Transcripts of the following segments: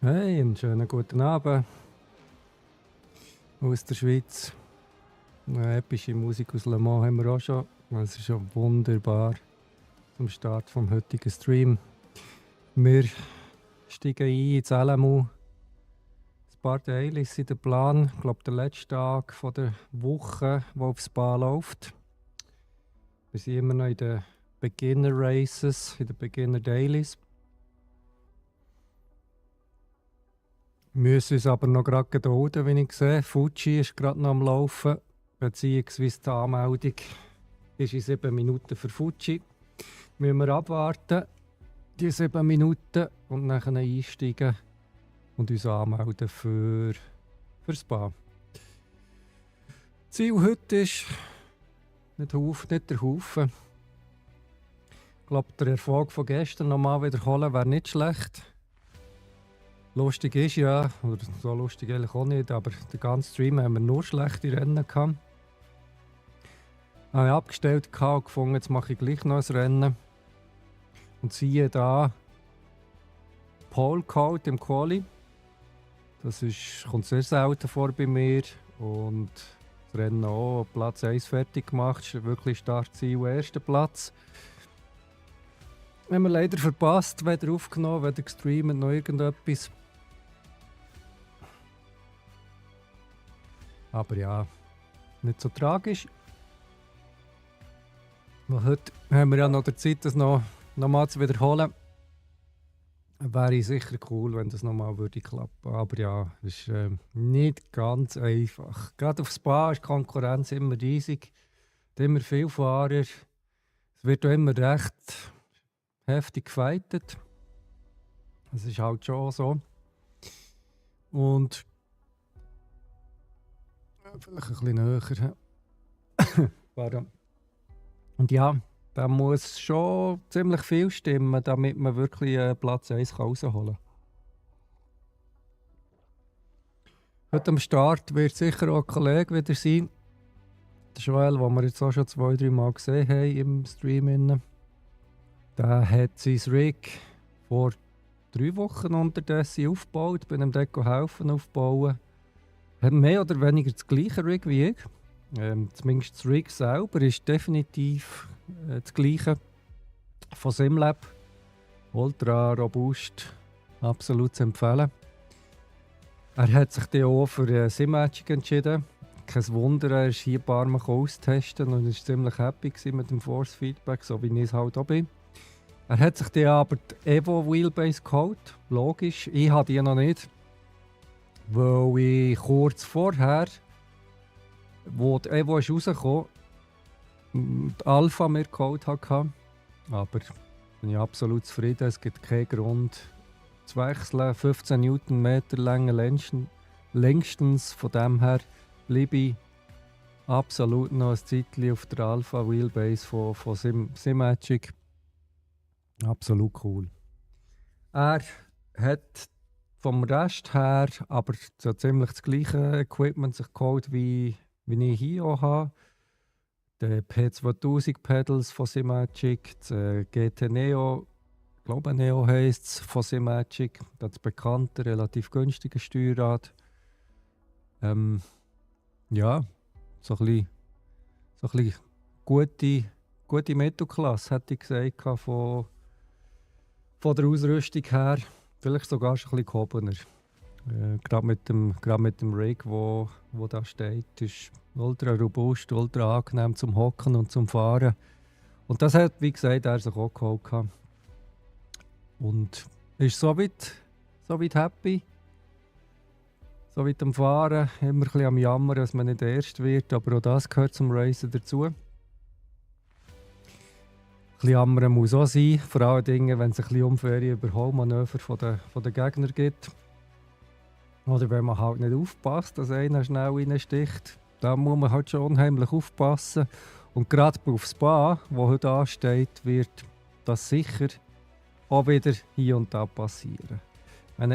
Hey, einen schönen guten Abend aus der Schweiz. Eine epische Musik aus Le Mans haben wir auch schon. Es ist schon wunderbar zum Start vom heutigen Stream. Wir steigen ein ins LMU. Ein paar Dailies sind der Plan. Ich glaube, der letzte Tag von der Woche, der aufs Spa läuft. Wir sind immer noch in den Beginner Races, in den Beginner Dailies. Wir müssen uns aber noch gerade gedulden, wie ich sehe. Fuji ist gerade noch am Laufen, beziehungsweise die Anmeldung ist in 7 Minuten für Fuji. Müssen wir abwarten, die 7 Minuten, und dann einsteigen und uns anmelden für Spa. Ziel heute ist nicht der Haufen. Ich glaube, der Erfolg von gestern nochmal wiederholen wäre nicht schlecht. Lustig ist ja, oder so lustig eigentlich auch nicht, aber den ganzen Stream haben wir nur schlechte Rennen gehabt. Habe ich abgestellt und gefunden, jetzt mache ich gleich noch ein Rennen. Und siehe da, Pole Code im Quali. Das kommt sehr selten vor bei mir. Und das Rennen auch, Platz 1 fertig gemacht. Das ist wirklich Startziel, erster Platz. Haben wir leider verpasst, weder aufgenommen, weder gestreamt, noch irgendetwas. Aber ja, nicht so tragisch. Weil heute haben wir ja noch die Zeit, das nochmal zu wiederholen. Wäre sicher cool, wenn das nochmal würde klappen. Aber ja, es ist nicht ganz einfach. Gerade auf Spa ist die Konkurrenz immer riesig. Es immer viele Fahrer. Es wird auch immer recht heftig gefightet. Das ist halt schon so. Und vielleicht ein bisschen näher. Pardon. Und ja, da muss schon ziemlich viel stimmen, damit man wirklich Platz 1 rausholen kann. Heute am Start wird sicher auch ein Kollege wieder sein. Der Joel, den wir jetzt auch schon 2-3 Mal gesehen haben im Stream. Der hat sein Rig vor 3 Wochen unterdessen aufgebaut, bin ihm dort helfen aufbauen. Hat mehr oder weniger das gleiche Rig wie ich. Zumindest das Rig selber ist definitiv das gleiche von Simlab. Ultra robust, absolut zu empfehlen. Er hat sich dann auch für Simagic entschieden. Kein Wunder, er ist hier ein paar Mal austesten und war ziemlich happy mit dem Force Feedback, so wie ich es halt auch bin. Er hat sich dann aber die Evo Wheelbase geholt. Logisch, ich habe die noch nicht. Weil ich kurz vorher, wo die Evo rausgekommen ist, die Alpha mir geholt hatte. Aber bin ich absolut zufrieden. Es gibt keinen Grund zu wechseln. 15 Newtonmeter Länge längstens. Von dem her bleibe ich absolut noch ein Zeitchen auf der Alpha Wheelbase von Simagic. Absolut cool. Er hat vom Rest her aber so ziemlich das gleiche Equipment sich geholt, wie ich hier auch habe. Die P2000 Pedals von Simagic, das GT Neo, ich glaube Neo heisst es, von Simagic, das bekannte, relativ günstige Steuerrad. Ja, so ein bisschen gute Mittelklasse, hätte ich gesagt, von der Ausrüstung her. Vielleicht sogar schon ein bisschen gehobener. Gerade mit dem Rig, wo da steht, ist ultra robust, ultra angenehm zum Hocken und zum Fahren. Und das hat, wie gesagt, er sich auch geholt. Und ist soweit happy. Soweit am Fahren. Immer ein bisschen am Jammern, dass man nicht erst wird, aber auch das gehört zum Racen dazu. Ein bisschen Jammern muss auch sein, vor allen Dingen, wenn es ein bisschen unfaire Überholmanöver von den Gegnern gibt. Oder wenn man halt nicht aufpasst, dass einer schnell reinsticht. Da muss man halt schon unheimlich aufpassen. Und gerade auf Spa, wo heute ansteht, wird das sicher auch wieder hier und da passieren.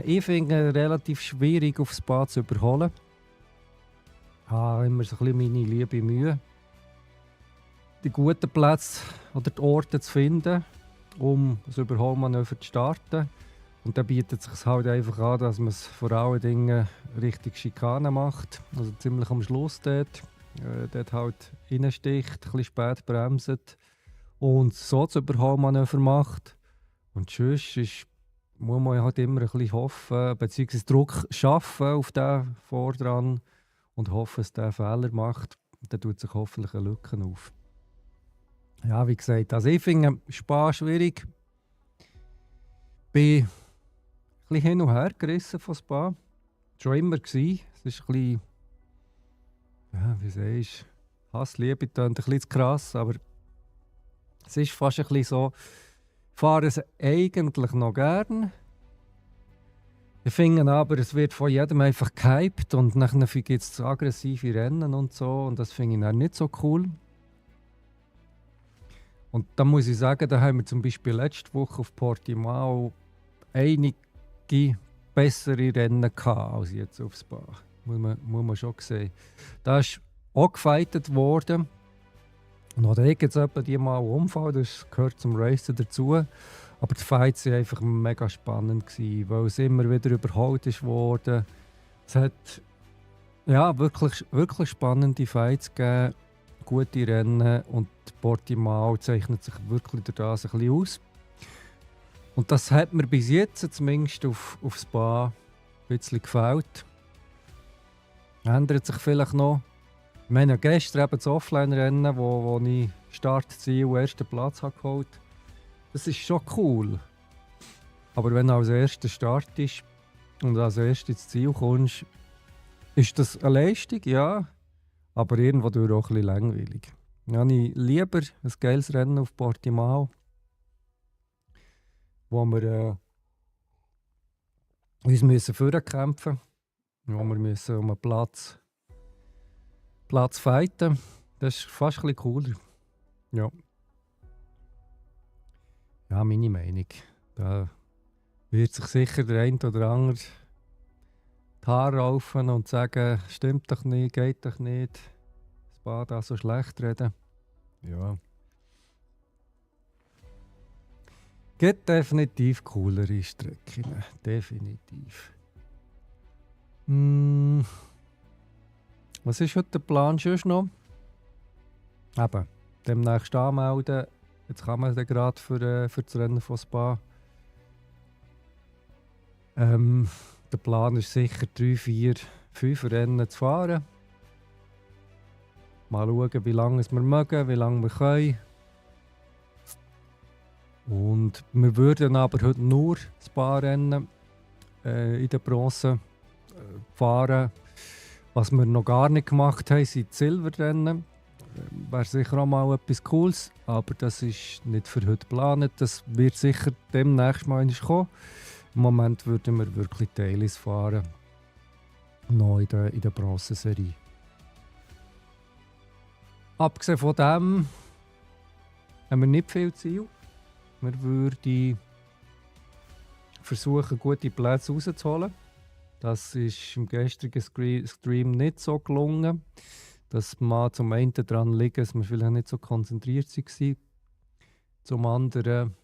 Ich finde es relativ schwierig, auf Spa zu überholen. Ich habe immer so ein bisschen meine liebe Mühe, die guten Plätze oder die Orte zu finden, um das Überholmanöver zu starten. Und dann bietet es sich halt einfach an, dass man es vor allen Dingen richtig Schikane macht. Also ziemlich am Schluss dort halt reinsticht, ein bisschen spät bremset und so das Überholmanöver macht. Und sonst muss man halt immer ein bisschen hoffen, beziehungsweise Druck schaffen auf den Vordran und hoffen, dass der Fehler macht. Dann tut sich hoffentlich eine Lücke auf. Ja, wie gesagt, also ich finde Spa schwierig. Bin ein bisschen hin und her gerissen von Spa. Schon immer gsi. Es ist ein bisschen, ja, wie sagst du, Hassliebe klingt ein bisschen zu krass, aber es ist fast ein bisschen so, ich fahre es eigentlich noch gern. Ich finde aber, es wird von jedem einfach gehypt und nachher gibt es aggressive Rennen und so und das finde ich dann nicht so cool. Und da muss ich sagen, da haben wir zum Beispiel letzte Woche auf Portimao einige bessere Rennen gehabt als jetzt auf Spa. Muss man schon sehen. Da ist auch gefightet worden. Und da gibt es etwa die mal einen Unfall, das gehört zum Racen dazu. Aber die Fights waren einfach mega spannend, weil es immer wieder überholt wurde. Es hat ja, wirklich spannende Fights gegeben, gute Rennen und Portimao zeichnet sich wirklich durch das ein bisschen aus. Und das hat mir bis jetzt zumindest auf Spa ein bisschen gefällt. Ändert sich vielleicht noch. Ich meine, gestern eben das Offline-Rennen, wo ich Startziel und ersten Platz habe geholt habe. Das ist schon cool. Aber wenn du als erster startest und als erstes ins Ziel kommst, ist das eine Leistung, ja. Aber irgendwo auch ein bisschen langweilig. Ja, ich lieber ein geiles Rennen auf Portimao, wo wir uns vorkämpfen müssen, wo wir müssen um einen Platz fighten. Das ist fast ein bisschen cooler. Ja. Ja, meine Meinung. Da wird sich sicher der eine oder andere die Haare raufen und sagen, stimmt doch nicht, geht doch nicht. Das Bad da so schlecht reden. Ja. Gibt definitiv coolere Strecken. Definitiv. Was ist heute der Plan schon noch? Eben, demnächst anmelden. Jetzt kann man dann gerade für das Rennen von Spa. Der Plan ist sicher 3, 4, 5 Rennen zu fahren. Mal schauen, wie lange wir mögen, wie lange wir können. Und wir würden aber heute nur Spa-Rennen in der Bronze fahren. Was wir noch gar nicht gemacht haben, sind die Silberrennen. Wäre sicher auch mal etwas Cooles, aber das ist nicht für heute geplant. Das wird sicher demnächst mal kommen. Im Moment würden wir wirklich Dailies fahren. Noch in der Bronzeserie. Abgesehen von dem haben wir nicht viel Ziel. Wir würden versuchen, gute Plätze rauszuholen. Das ist im gestrigen Stream nicht so gelungen. Dass man zum einen daran liegt, dass wir vielleicht nicht so konzentriert waren. Zum anderen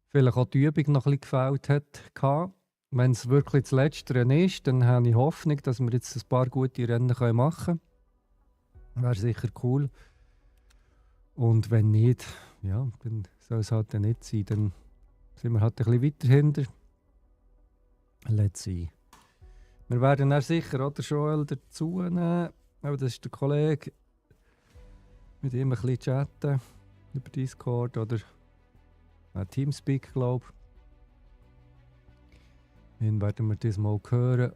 vielleicht auch die Übung noch ein bisschen gefällt hat. Wenn es wirklich das letzte Rennen ist, dann habe ich Hoffnung, dass wir jetzt ein paar gute Rennen machen können. Wäre sicher cool. Und wenn nicht, ja, dann soll es halt nicht sein. Dann sind wir halt ein bisschen weiter hinter. Let's see. Wir werden dann sicher auch den Joel dazu nehmen. Aber das ist der Kollege. Mit ihm ein bisschen chatten. Über Discord oder Teamspeak, glaube ich. Ihn werden wir das mal hören.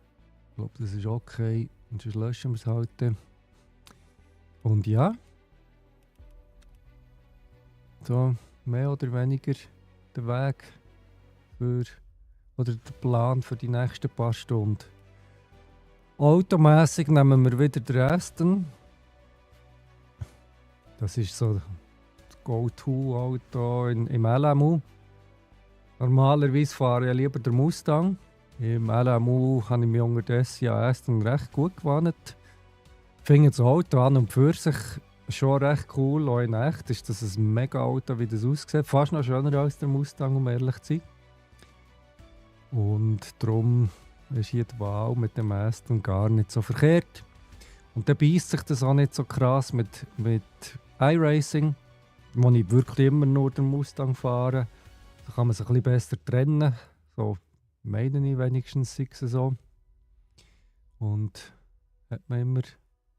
Ich glaube, das ist okay. Und sonst löschen wir es halt. Und ja. So, mehr oder weniger der Weg oder der Plan für die nächsten paar Stunden. Automässig nehmen wir wieder den Aston. Das ist so das Go-To-Auto im LMU. Normalerweise fahre ich lieber den Mustang. Im LMU habe ich mich unterdessen ja Aston recht gut gewohnt. Ich finde das Auto an und für sich schon recht cool. Auch in echt ist das ein mega Auto, wie das aussieht. Fast noch schöner als der Mustang, um ehrlich zu sein. Und darum ist hier die Wahl mit dem Aston gar nicht so verkehrt. Und dann beißt sich das auch nicht so krass mit iRacing, wo ich wirklich immer nur den Mustang fahre. Da kann man sich ein bisschen besser trennen. So meine ich wenigstens, sei es so. Und hat man immer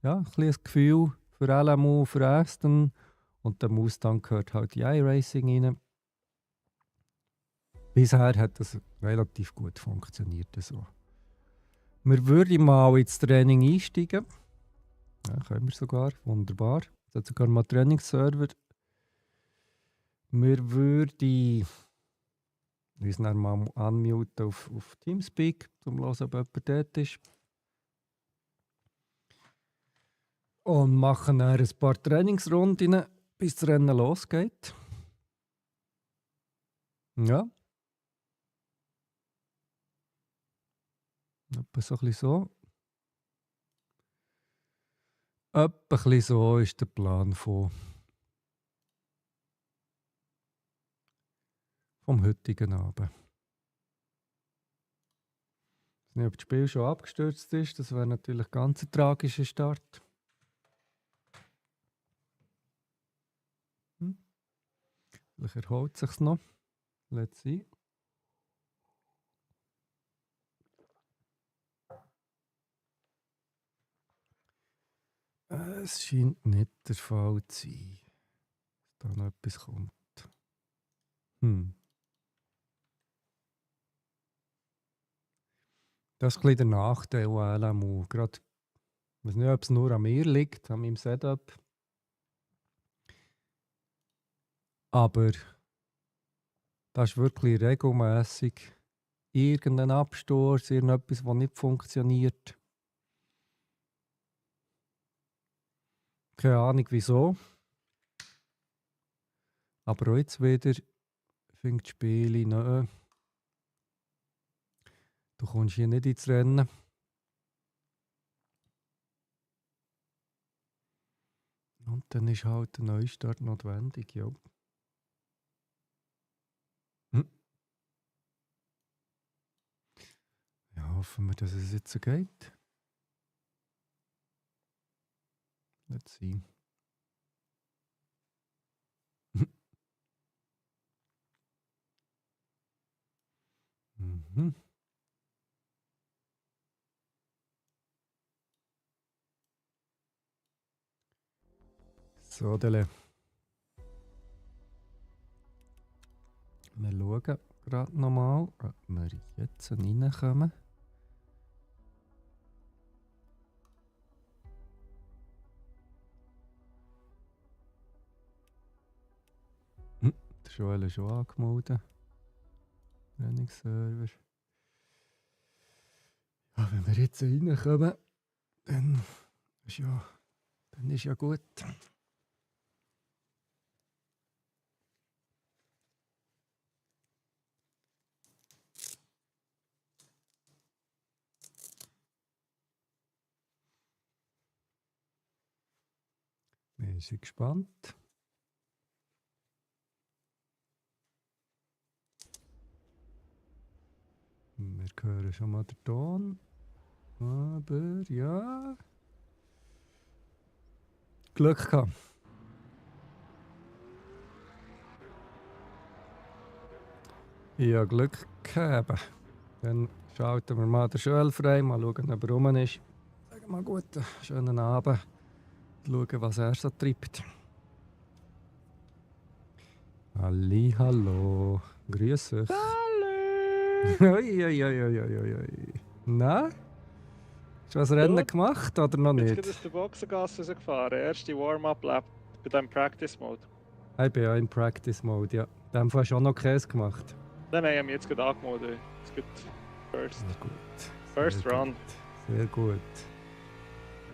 ein bisschen das Gefühl für LMU, für Aston. Und der Mustang gehört halt die iRacing rein. Bisher hat das relativ gut funktioniert. So. Wir würden mal ins Training einsteigen. Ja, können wir sogar. Wunderbar. Es hat sogar mal Trainingsserver. Wir würden uns dann mal unmuten auf Teamspeak, um zu hören, ob jemand dort ist. Und machen dann ein paar Trainingsrunden, bis das Rennen losgeht. Ja. Etwa so ein bisschen so. Etwa ein bisschen so ist der Plan vom heutigen Abend. Ich weiß nicht, ob das Spiel schon abgestürzt ist. Das wäre natürlich ganz ein tragischer Start. Vielleicht erholt es sich noch. Let's see. Es scheint nicht der Fall zu sein, dass da noch etwas kommt. Das ist ein bisschen der Nachteil an LMU. Gerade, ich weiß nicht, ob es nur an mir liegt, an meinem Setup. Aber da ist wirklich regelmäßig irgendein Absturz, irgendetwas, das nicht funktioniert. Keine Ahnung wieso. Aber auch jetzt wieder fängt das Spiel an. Du kommst hier nicht ins Rennen. Und dann ist halt ein Neustart notwendig, ja. Ja, hoffen wir, dass es jetzt so geht. Let's see. So, Dele. Wir schauen gerade nochmal, ob wir jetzt reinkommen. Der Joel ist schon angemeldet. Trainingsserver. Ja, wenn wir jetzt reinkommen, dann ist ja gut. Wir sind gespannt. Wir hören schon mal den Ton. Aber ja. Glück gehabt. Ja, Glück gehabt. Dann schalten wir mal den Joel frei, mal schauen, ob er rum ist. Sagen wir mal guten, schönen Abend. Schauen, was er so treibt. Hallo. Grüß euch. Hallo! Ui. Na? Hast du was Rennen gemacht oder noch Ich bin nicht? jetzt aus der Boxengasse rausgefahren. Erste Warm-up-Lap bei diesem Practice-Mode. Ich bin ja im Practice-Mode, ja. In dem Fall hast du auch noch Käse gemacht. Nein, ich habe mich jetzt gerade angemeldet. Es gibt First. Sehr gut. First Sehr Run. gut. Sehr gut.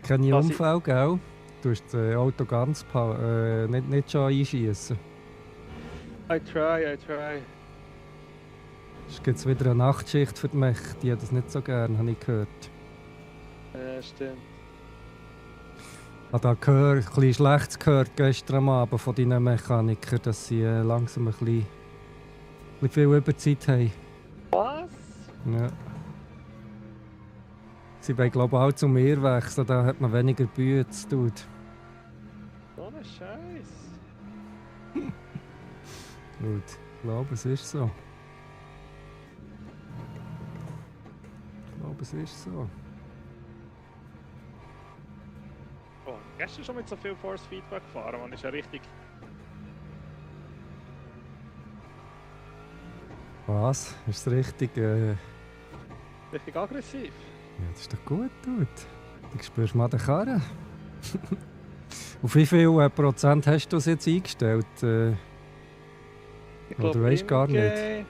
Keine Was ich- Unfall, gell? Du hast das Auto ganz nicht schon einschießen. I try. Es gibt wieder eine Nachtschicht für die Mech. Die hat das nicht so gern, habe ich gehört. Stimmt. Ich habe da ein bisschen Schlechtes gehört gestern am Abend von deinen Mechanikern, dass sie langsam ein bisschen viel Überzeit haben. Was? Ja. Sie wollen glaube ich auch zu mir wechseln, da hat man weniger Bütze, dude. So ein Scheiß. Gut, ich glaube es ist so. Ich glaube es ist so. Oh, gestern schon mit so viel Force Feedback gefahren, man ist ja richtig. Was? Ist es richtig? Richtig aggressiv. Ja, das ist doch gut, dude. Du spürst mal den Karren. Auf wie viel Prozent hast du es jetzt eingestellt? Ich Oder weisst gar nicht?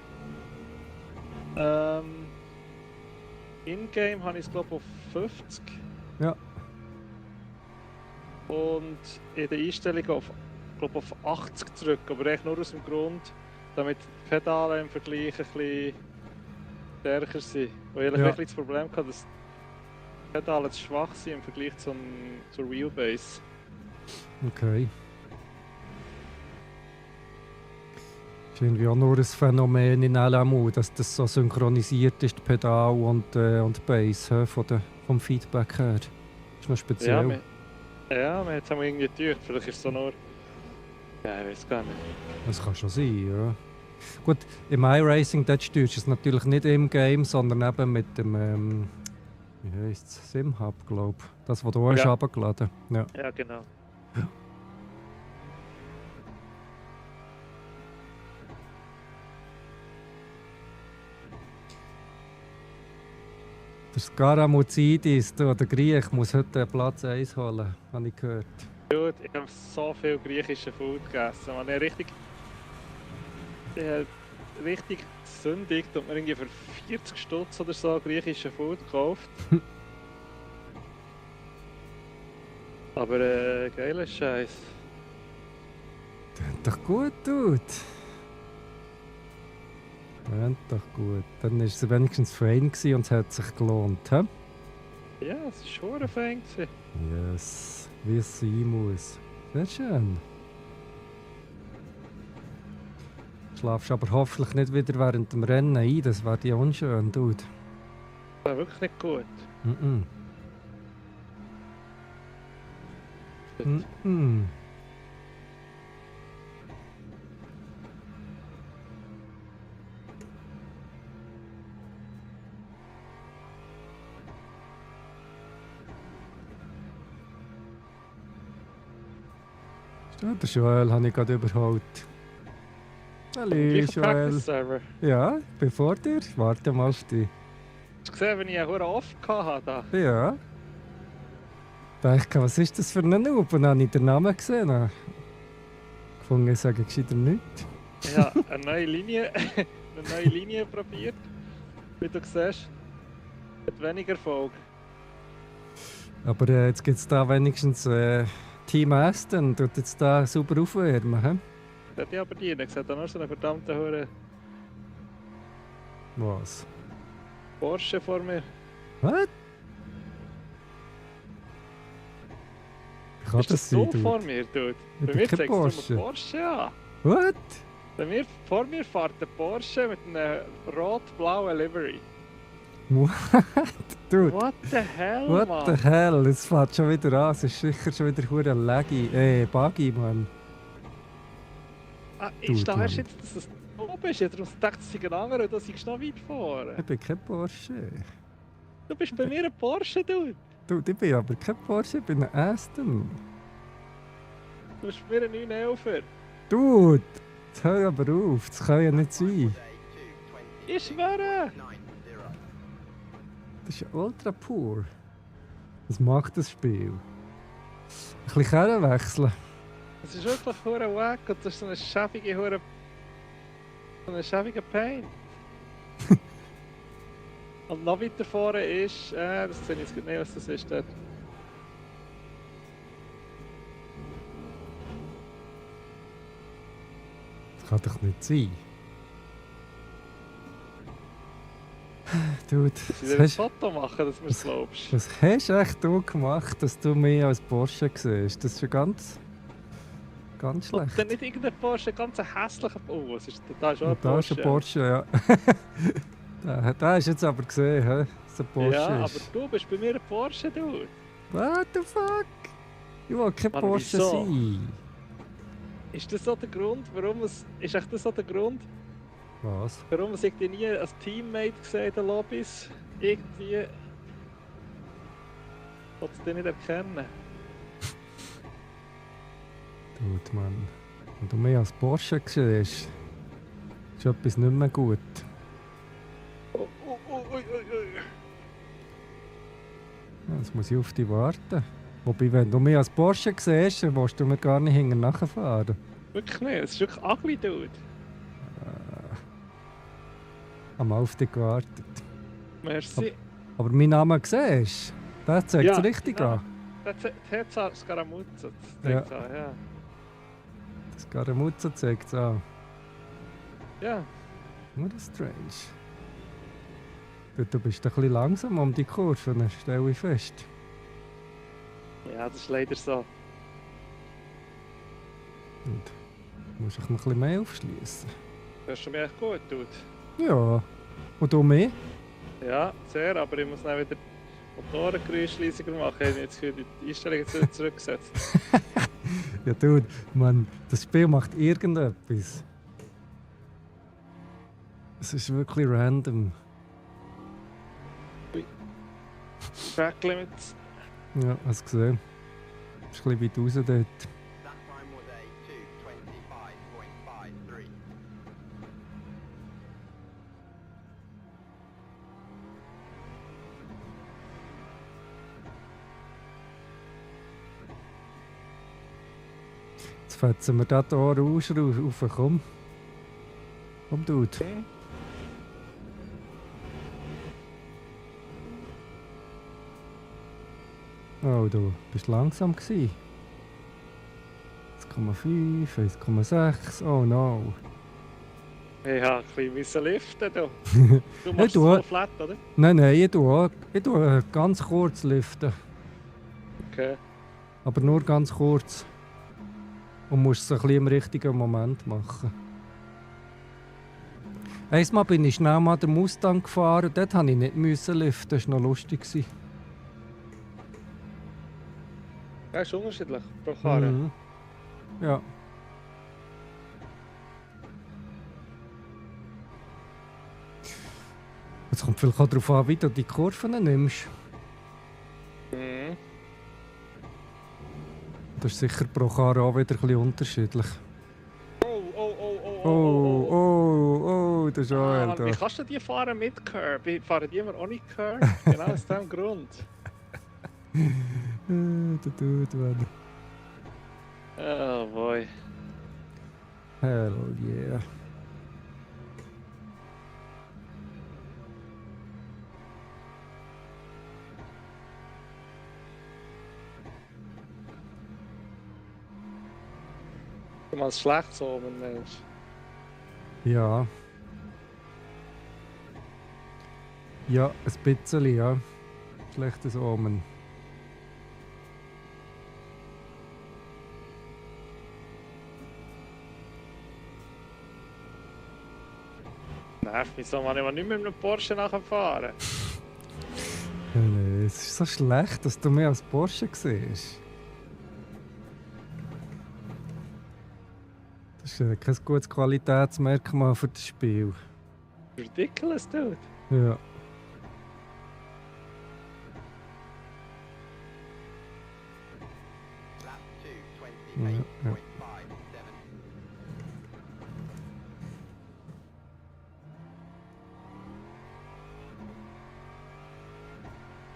In-game habe ich es glaube auf 50. Ja. Und in der Einstellung auf, glaub, auf 80 zurück, aber echt nur aus dem Grund, damit die Pedale im Vergleich ein bisschen stärker sind. Weil ich Ja. wirklich das Problem hatte, dass die Pedale zu schwach sind im Vergleich zur Wheelbase. Okay. Ist irgendwie auch nur ein Phänomen in LMU, dass das so synchronisiert ist, die Pedal und die Bass vom Feedback her. Ist noch speziell. Ja, wir haben es irgendwie gedacht, vielleicht ist es so nur... Ja, ich weiß gar nicht. Das kann schon sein, ja. Gut, im iRacing dort steuerst du es natürlich nicht im Game, sondern eben mit dem, wie heisst es, SimHub, glaube ich. Das, was du hast Ja. runtergeladen. Ja. Ja, genau. Der Skaramuzidis, der Griech, muss heute Platz 1 holen, habe ich gehört. Dude, ich habe so viel griechische Food gegessen. Man, ich habe richtig sündig und mir irgendwie für 40 Stutz oder so griechische Food gekauft. Aber geiler Scheiß. Tönt doch gut, dude. Tönt doch gut. Dann war es wenigstens fein gewesen und es hat sich gelohnt. He? Ja, es war schon ein Fan. Yes, wie es sein muss. Sehr schön. Schlafst aber hoffentlich nicht wieder während dem Rennen ein, das wäre ja unschön, dude. Das war wirklich nicht gut. Mm -mm. Ja, der Joel habe ich gerade überholt. Hallo Gleich Joel. Practice-Server. Ja, ich bin vor dir. Warte mal auf dich. Hast du gesehen, wenn ich einen Huren off hatte? Ja. Da dachte ich, was ist das für ein Noob? Und dann habe ich den Namen gesehen. Dann gefunden, ich sage gescheiter nichts. Ich habe eine neue Linie probiert. Wie du siehst. Mit weniger Erfolg. Aber jetzt gibt es da wenigstens Team Aston. Tut jetzt da super aufwärmen. He? Das hat ich aber die nicht gesagt. Da nur so einen verdammten Huren Was? Porsche vor mir. Was? Wie kann Ist das das so sein, vor Dude? mir, Dude? Ich Bei bin mir kein zeigt es Porsche. einen Porsche an. What? Vor mir fährt der Porsche mit einer rot-blauen Livery. Dude, What the hell, what man? the hell? Es fährt schon wieder an. Es ist sicher schon wieder hure laggy. Buggy, Mann. Ah, Dude, ich da erst Mann. jetzt, dass es oben ist. Darum dachte ich, es sei ein anderer und da sei noch weit vorne. Ich bin kein Porsche. Du bist bei mir ein Porsche, Dude. Dude, ich bin aber kein Porsche, ich bin ein Aston. Du bist bei mir ein 911er. Dude, jetzt hör aber auf. Das kann ja nicht sein. Ich schwöre! Das ist ja ultra pur. Was macht das Spiel? Ein bisschen Kehren wechseln. Das ist wirklich hure wack und das ist so eine schäbige Pain. Und noch weiter vorne ist, das sehe ich jetzt nicht, was das ist dort. Das kann doch nicht sein. Dude, Sie dir ein Foto machen, dass du mir es glaubst. was hast echt du gemacht, dass du mich als Porsche siehst? Das ist ja ganz Und schlecht. dann nicht irgendein Porsche, ganz ein hässlicher... Oh, was ist da? Da ist auch ein Und da ist Porsche. ein Porsche, ja. Da hast du jetzt aber gesehen, hä? Dass es ein Porsche Ja, aber ist. du bist bei mir ein Porsche, du. What the fuck? Ich will kein Mann, Porsche wieso? sein. Ist das so der Grund, warum es... Ist echt das so der Grund, Was? warum es irgendwie nie als Teammate gesehen in den Lobbys? Irgendwie... Willst du dich nicht erkennen? Dude, Mann. Wenn du mich als Porsche siehst, ist etwas nicht mehr gut. Oh, oh, oh, ui, ui, ui. Ja, jetzt muss ich auf dich warten. Wobei, wenn du mich als Porsche siehst, dann willst du mir gar nicht hinterher nachfahren. Wirklich nicht, es ist wirklich ugly, dude. Haben auf dich gewartet. Merci. Aber meinen Namen siehst du? Der zeigt es richtig ja. an. Das hat Scaramuzza. Das Ja. zeigt an, ja. Das Garamuzza zeigt es an. Ja. Nur strange. Du bist ein bisschen langsam um die Kurve, dann stelle ich fest. Ja, das ist leider so. Und du musst dich noch ein bisschen mehr aufschließen. Das ist schon echt gut, dude. Ja. Und du mehr? Ja, sehr, aber ich muss dann wieder Motorengeräusch leisiger machen. Ich habe jetzt für die Einstellung jetzt wieder zurückgesetzt. Ja, dude, Mann, das Spiel macht irgendetwas. Es ist wirklich random. Track Limits. Ja, hast du gesehen. Ist ein bisschen weit raus dort. That time was a 2:25.53. Jetzt fetzen wir da Tor raus, rauf, komm. Komm, Dude. Okay. Oh, du bist langsam gsi. 1,5, 1,6, oh no. Ich habe ein bisschen liften. Du, du machst Hey, es du- voll flat, oder? Nein, ich tue ganz kurz liften. Okay. Aber nur ganz kurz. Und musst es ein bisschen im richtigen Moment machen. Einmal bin ich schnell mal den Mustang gefahren und dort musste ich nicht liften. Das war noch lustig. Ja, ist unterschiedlich pro Karren. Mhm. Ja. Es kommt vielleicht auch darauf an, wie du die Kurven nimmst. Mhm. Das ist sicher pro Karre auch wieder ein bisschen unterschiedlich. Oh, oh, oh, oh, Oh, oh, oh, oh, das ist auch Mann, wie da. kannst du die fahren mit Curb? Ich fahre die immer ohne Curb. Genau aus diesem Grund. Der Dude, Mann. Oh boy. Hell yeah. Du machst schlecht so, Mensch. Ja. Ja, ein bisschen, ja. Schlechtes Omen. Nervt mich so, man. Ich will nicht mehr mit einem Porsche nachher fahren. Nee, es ist so schlecht, dass du mich als Porsche siehst. Das ist kein gutes Qualitätsmerkmal für das Spiel. Ridiculous, dude. Ja. Lap Ja, ja. 2:28.57.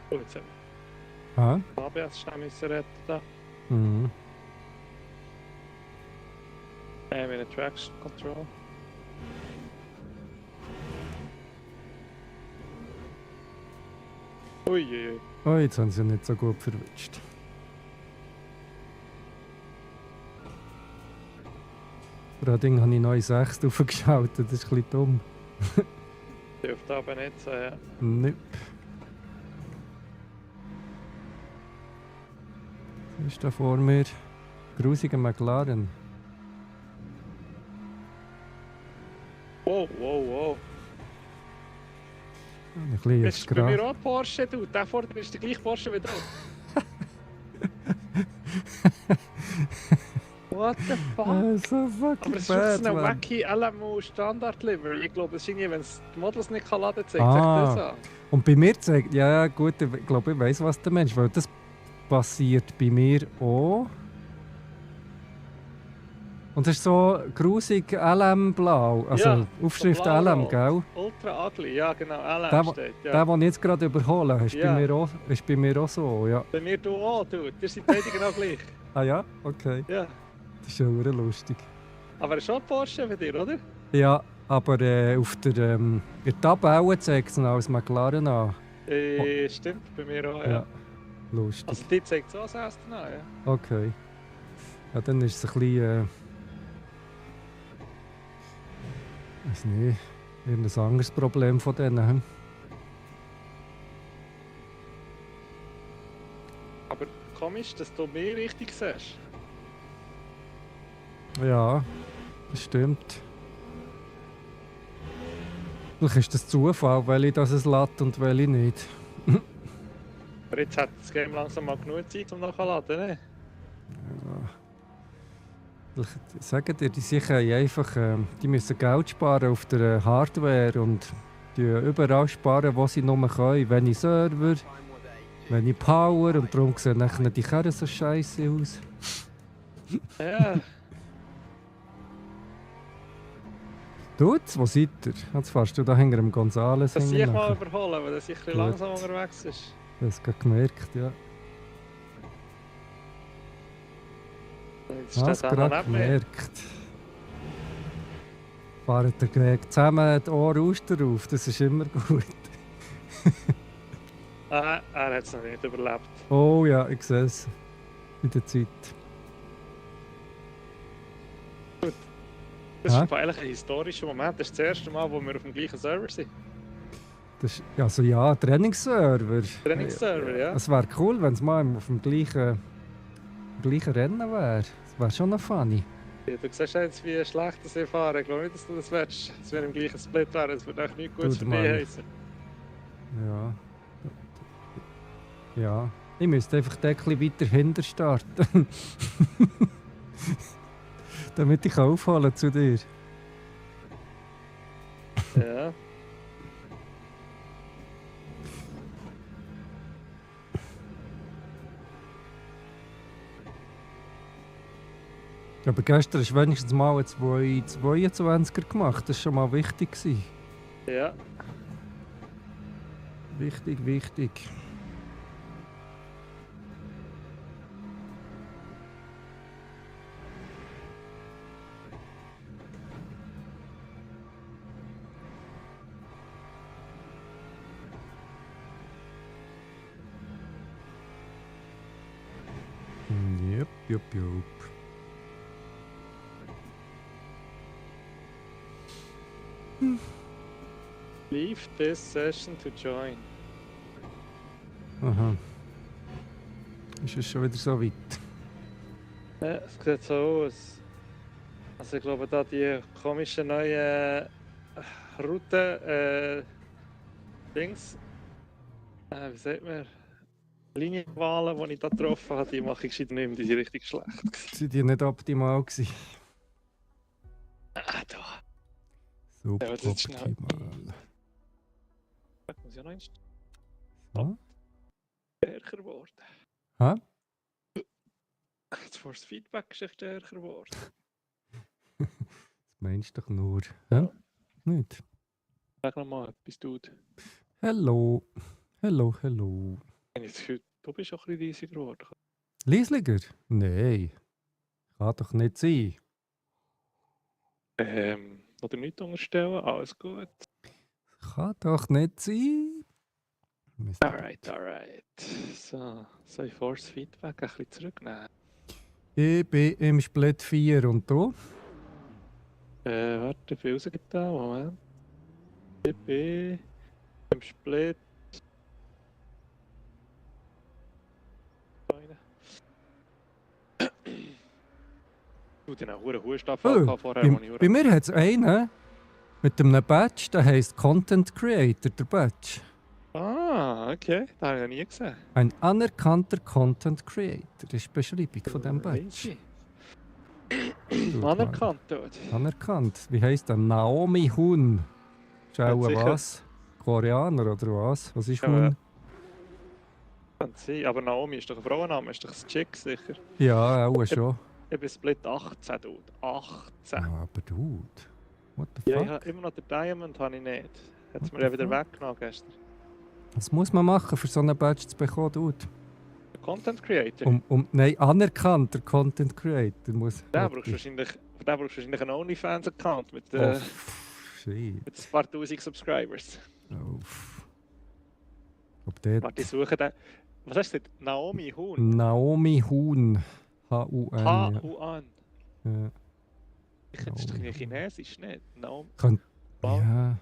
Oh, jetzt haben Ah? wir ABS schnell müssen retten da. Mhm. Mit der Traction Control. Uiuiui. Oh, jetzt haben sie nicht so gut verwünscht. Allerdings habe ich neu 6 aufgeschaltet, das ist ein bisschen dumm. Dürfte aber nicht so, ja. Nope. Was ist da vor mir? Grusiger McLaren. Wow, wow, wow. Ein bisschen Das aufs ist bei mir Gras. auch ein Porsche, du. Der vorne ist der gleiche Porsche wie du. What the fuck? So fucking Aber es ist wirklich bad, so eine man. wacky LMU Standard Livery. Ich glaube, es ist irgendwie, wenn es die Models nicht kann laden, zeigt sich Ah. das an. Und bei mir zeigt, ja gut, ich glaube, ich weiss, was der Mensch, weil das passiert bei mir auch. Und es ist so grusig LM-blau, also Ja, Aufschrift so LM, blau-rot. gell? Ultra ugly, ja genau, Der, LM wo- steht. Der, Ja. den ich jetzt gerade überhole, ist, Ja. ist bei mir auch so, ja. Bei mir du auch, du. Ihr seid beide genau gleich. Ah ja? Okay. Ja. Das ist schon wieder lustig. Aber es ist schon ein Porsche für dich, oder? Ja, aber auf in der Tabelle zeigt es ihn als McLaren an. Stimmt, bei mir auch, ja. Ja, lustig. Also die zeigt so als erstes an, ja. Okay. Ja, dann ist es ein bisschen, weiß nicht, irgendein anderes Problem von denen. Hm? Aber komisch, dass du mich richtig siehst. Ja, das stimmt. Vielleicht ist das Zufall, welche das es lädt und welche nicht. Aber jetzt hat das Game langsam mal genug Zeit, um nachzuladen, ne? Vielleicht sagen dir, die sicher einfach, die müssen Geld sparen auf der Hardware und die überall sparen, wo sie nur können. Wenn ich Server, Time was 8. wenn ich Power und darum sehen nachher die Karren so scheiße aus. Ja, Tut's? Wo seid ihr? Jetzt fährst du da hinter dem Gonzales dass ich mal hinten. überholen, weil er sicher Gut. langsam unterwegs ist. Das hast du gerade gemerkt, ja. Jetzt Hast steht du er noch gerade neben mir. gemerkt. Fahren ihr zusammen die Ohren drauf, das ist immer gut. Ah, er hat es noch nicht überlebt. Oh ja, ich sehe es. In der Zeit. Das Hä? ist eigentlich ein historischer Moment. Das ist das erste Mal, wo wir auf dem gleichen Server sind. Das ist, also ja, Trainingsserver. Trainingsserver, ja. Es wäre cool, wenn es mal auf dem gleichen Rennen wäre. Das wäre schon noch funny. Ja, du siehst jetzt, wie schlecht das ich fahre. Ich glaube nicht, dass du das willst. Dass wir im gleichen Split wären. Das würde echt nichts Gutes für Gut, dich Mann. heißen. Ja. Ja. Ich müsste einfach ein bisschen weiter hinter starten. Damit ich aufholen zu dir. Ja. Aber gestern hast du wenigstens mal einen 22er gemacht. Das war schon mal wichtig gewesen. Ja. Wichtig, wichtig. Jupp, jupp, jupp. Leave this session to join. Aha. Ist es schon wieder so weit? Ja, es sieht so aus. Also ich glaube, da die komischen neuen Routen, Dings, wie sagt man, Linienwahlen, die ich da getroffen habe, die mache ich gescheit nicht mehr, die sind richtig schlecht. Sind die nicht optimal gewesen? Ah, da. Super Ja, das ist schnell. optimal. Da muss ja noch ein So. stärker geworden. Hä? Das Force Feedback ist echt stärker geworden. Das meinst du doch nur. Hä? Nicht? Sag nochmal etwas, Dude. Hallo. Hallo, hallo. Ich habe das Gefühl, du bist auch ein bisschen riesig geworden. Liesliger? Nein. Kann doch nicht sein. Oder nicht unterstellen, alles gut. Kann doch nicht sein. Mist. Alright. So, soll ich Force Feedback ein bisschen zurücknehmen? Ich bin im Split 4 und du? Warte, ich bin rausgetan, Moment. Ich bin im Split. Du, den hohen Hustafel Oh, vorher, wo ich bei mir hat es einen. Mit einem Badge, der heisst Content Creator, der Badge. Ah, okay. Das habe ich noch nie gesehen. Ein anerkannter Content Creator, das ist die Beschreibung von diesem Badge. Easy. Dude, Anerkannt dort. Anerkannt. Wie heisst der? Naomi Hun. Ist Ja, auch sicher. was? Koreaner oder was? Was ist Ja, Hun? Kann sein. Aber Naomi ist doch ein Frauenname, ist doch ein Chick sicher. Ja, auch schon. Ich bin Split 18, Dude. 18. Ah, aber Dude. What the Ja, ich fuck? habe immer noch den Diamond, habe ich nicht. Hat es What mir ja the wieder fuck? weggenommen gestern. Was muss man machen, für so einen Badge zu bekommen, Dude? Der Content Creator. Nein, anerkannter Content Creator muss... Den brauchst du wahrscheinlich, für den brauchst du wahrscheinlich einen OnlyFans-Account mit, Oh, shit. mit ein paar tausend Subscribers. Oh. Ob der... Warte, ich suche den. Was hast du gesagt? Naomi Hun? Naomi Hun. H-U-N. H-U-An. Ja. Ich hätte es doch Naomi in Hun. Chinesisch nicht. Naomi Könnt... Wow. Ja,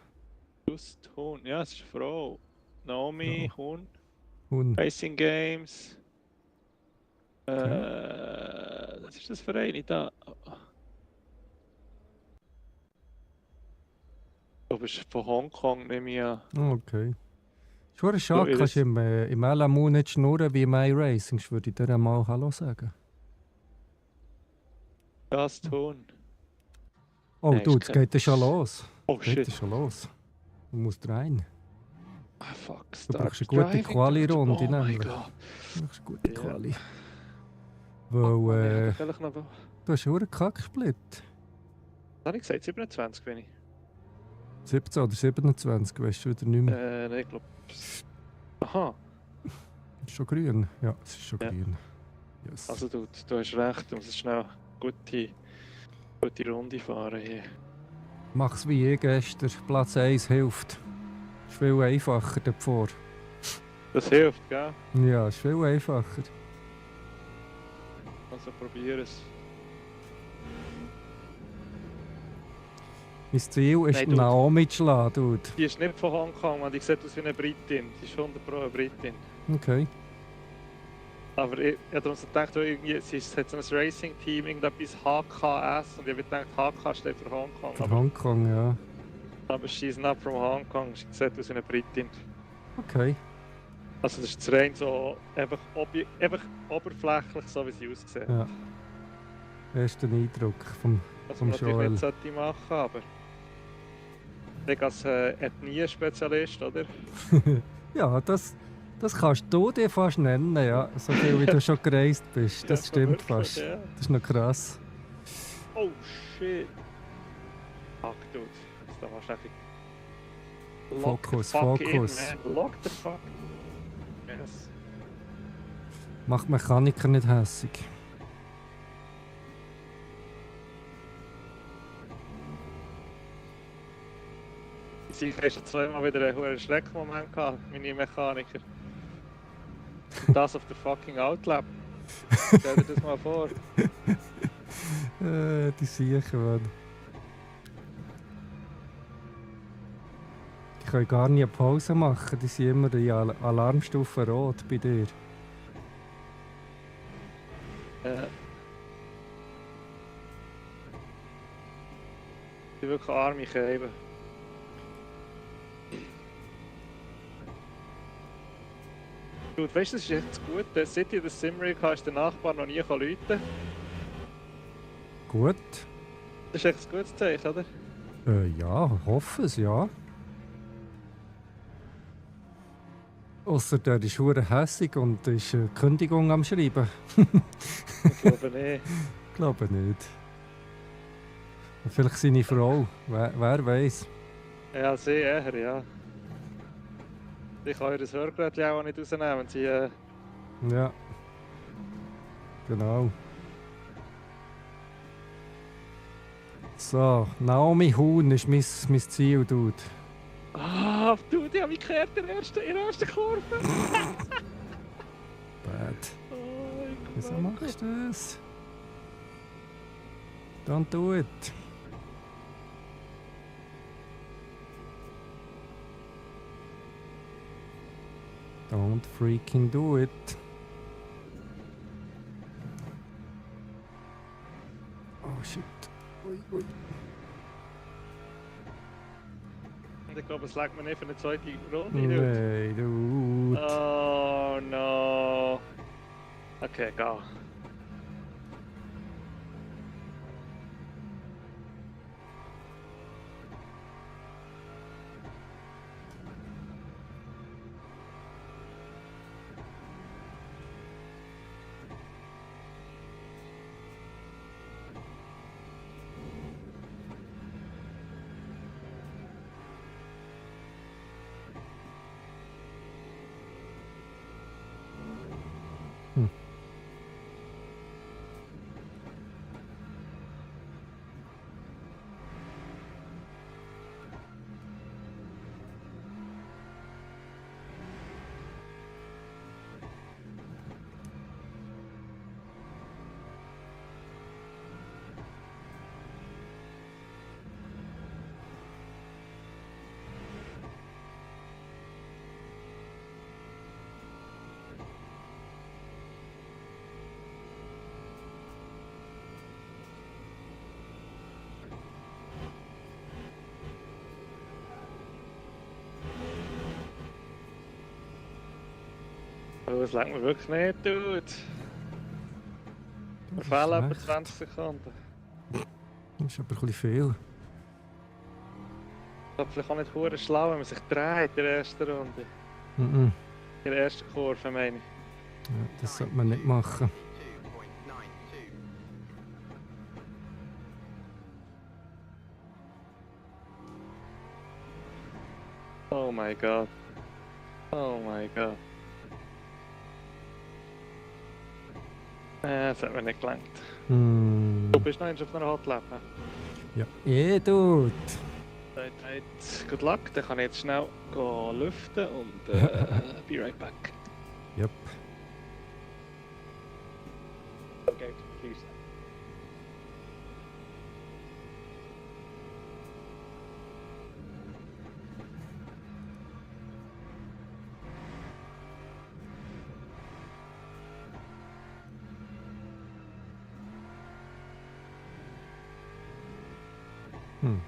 Just Hun. Ja, es ist eine Frau. Naomi Ja. Hun. Hun. Racing Games. Okay. Was ist das für eine da? Du bist von Hongkong, nehme ich an. Okay. Ist schon schade, Ja, kannst du das- im LMU nicht schnurren wie im iRacing. Ich würde dir mal Hallo sagen. Just Hun. Oh, Nein, du, ist jetzt kein- geht es schon los. Oh Geht shit. es schon los. Du musst rein. Ah, fuck. Du brauchst eine Start gute driving. Quali-Runde, Oh mein nämlich. Gott. Du brauchst eine gute Ja. Quali. Oh, Weil, vielleicht noch. Was du hast einen Kacksplit. habe ich gesagt? 27 bin ich. 17 oder 27, weißt du wieder nicht mehr. Nein, ich glaube. Aha. Ist schon grün? Ja, es ist schon Ja. grün. Yes. Also du hast recht, du musst schnell gute Runde fahren hier. Mach's wie ich gestern. Platz 1 hilft. Ist viel einfacher davor. Das hilft, gell? Ja, ist viel einfacher. Also probier es. Mein Ziel ist, Nein, Dude. Naomi zu schlagen, Dude. Die ist nicht von Hongkong, man. Die sieht aus wie eine Britin. Die ist 100% eine Britin. Okay. Aber ich habe darum so gedacht, irgendwie, sie hat so ein Racing-Team, irgendetwas HKS. Und ich habe gedacht, HK steht für Hongkong. Für Hongkong, ja. Aber she's not from Hongkong. Sie sieht aus wie eine Britin. Okay. Also das ist jetzt rein so einfach oberflächlich, so wie sie aussieht. Ja. Erster Eindruck vom... Was man vom natürlich Joel. nicht sollte machen, aber ich als Ethnie-Spezialist, oder? Ja, das kannst du dir fast nennen, ja. So viel wie du schon gereist bist. Das Ja, stimmt wirklich, fast. Ja. Das ist noch krass. Oh shit! Fuck, dude. Da warst du echt... Lock the Fokus, fuck Fokus. In, man. Lock the fuck. Yes. Macht Mechaniker nicht hässig. Sie hast schon zweimal wieder einen hohen Schreckmoment gehabt, meine Mechaniker. Das auf der fucking Outlap. Stell dir das mal vor. Die Siechen, Mann. Die können gar nie eine Pause machen. Die sind immer in Alarmstufe rot bei dir. Die wirklich arme Käben. Gut, weißt du, das ist jetzt gut. Seit ich das Simrig habe, ist der Nachbar noch nie rufen. Gut. Das ist echt ein gutes Zeichen, oder? Ja, hoffe es, ja. Ausser der ist hure hässig und ist eine Kündigung am Schreiben. Ich glaube nicht. Glaube nicht. Vielleicht seine Frau. Wer weiß. Ja, sie eher, ja. Ich kann ihr Hörgerät auch nicht rausnehmen. Sie, Ja. Genau. So, Naomi Hun ist mein Ziel, Dude. Ah, du, die haben mich gekehrt in der ersten Kurve. Bad. Oh, ich Wieso Gott. machst du das? Don't do it. Don't freaking do it. Oh shit. Ui, ui. Und ich glaube, es legt mir nicht für eine zweite Runde. Nein, du. Oh no. Okay, geh. Oh, das legt mir wirklich nicht, Dude. Wir fehlen etwa 20 Sekunden. Das ist aber ein bisschen viel. Ich glaube, vielleicht auch nicht hure schlau, wenn man sich dreht in der ersten Runde. Mhm. In der ersten Kurve, meine ich. Ja, das sollte man nicht machen. 2.92. Oh my god. Oh my god. Das hat mir nicht gelangt. Hm. Du bist noch eins auf einer Hotlap. Ja, dude. Good luck, dann kann ich jetzt schnell gehen lüften und be right back. Yep. Okay, please. Hm.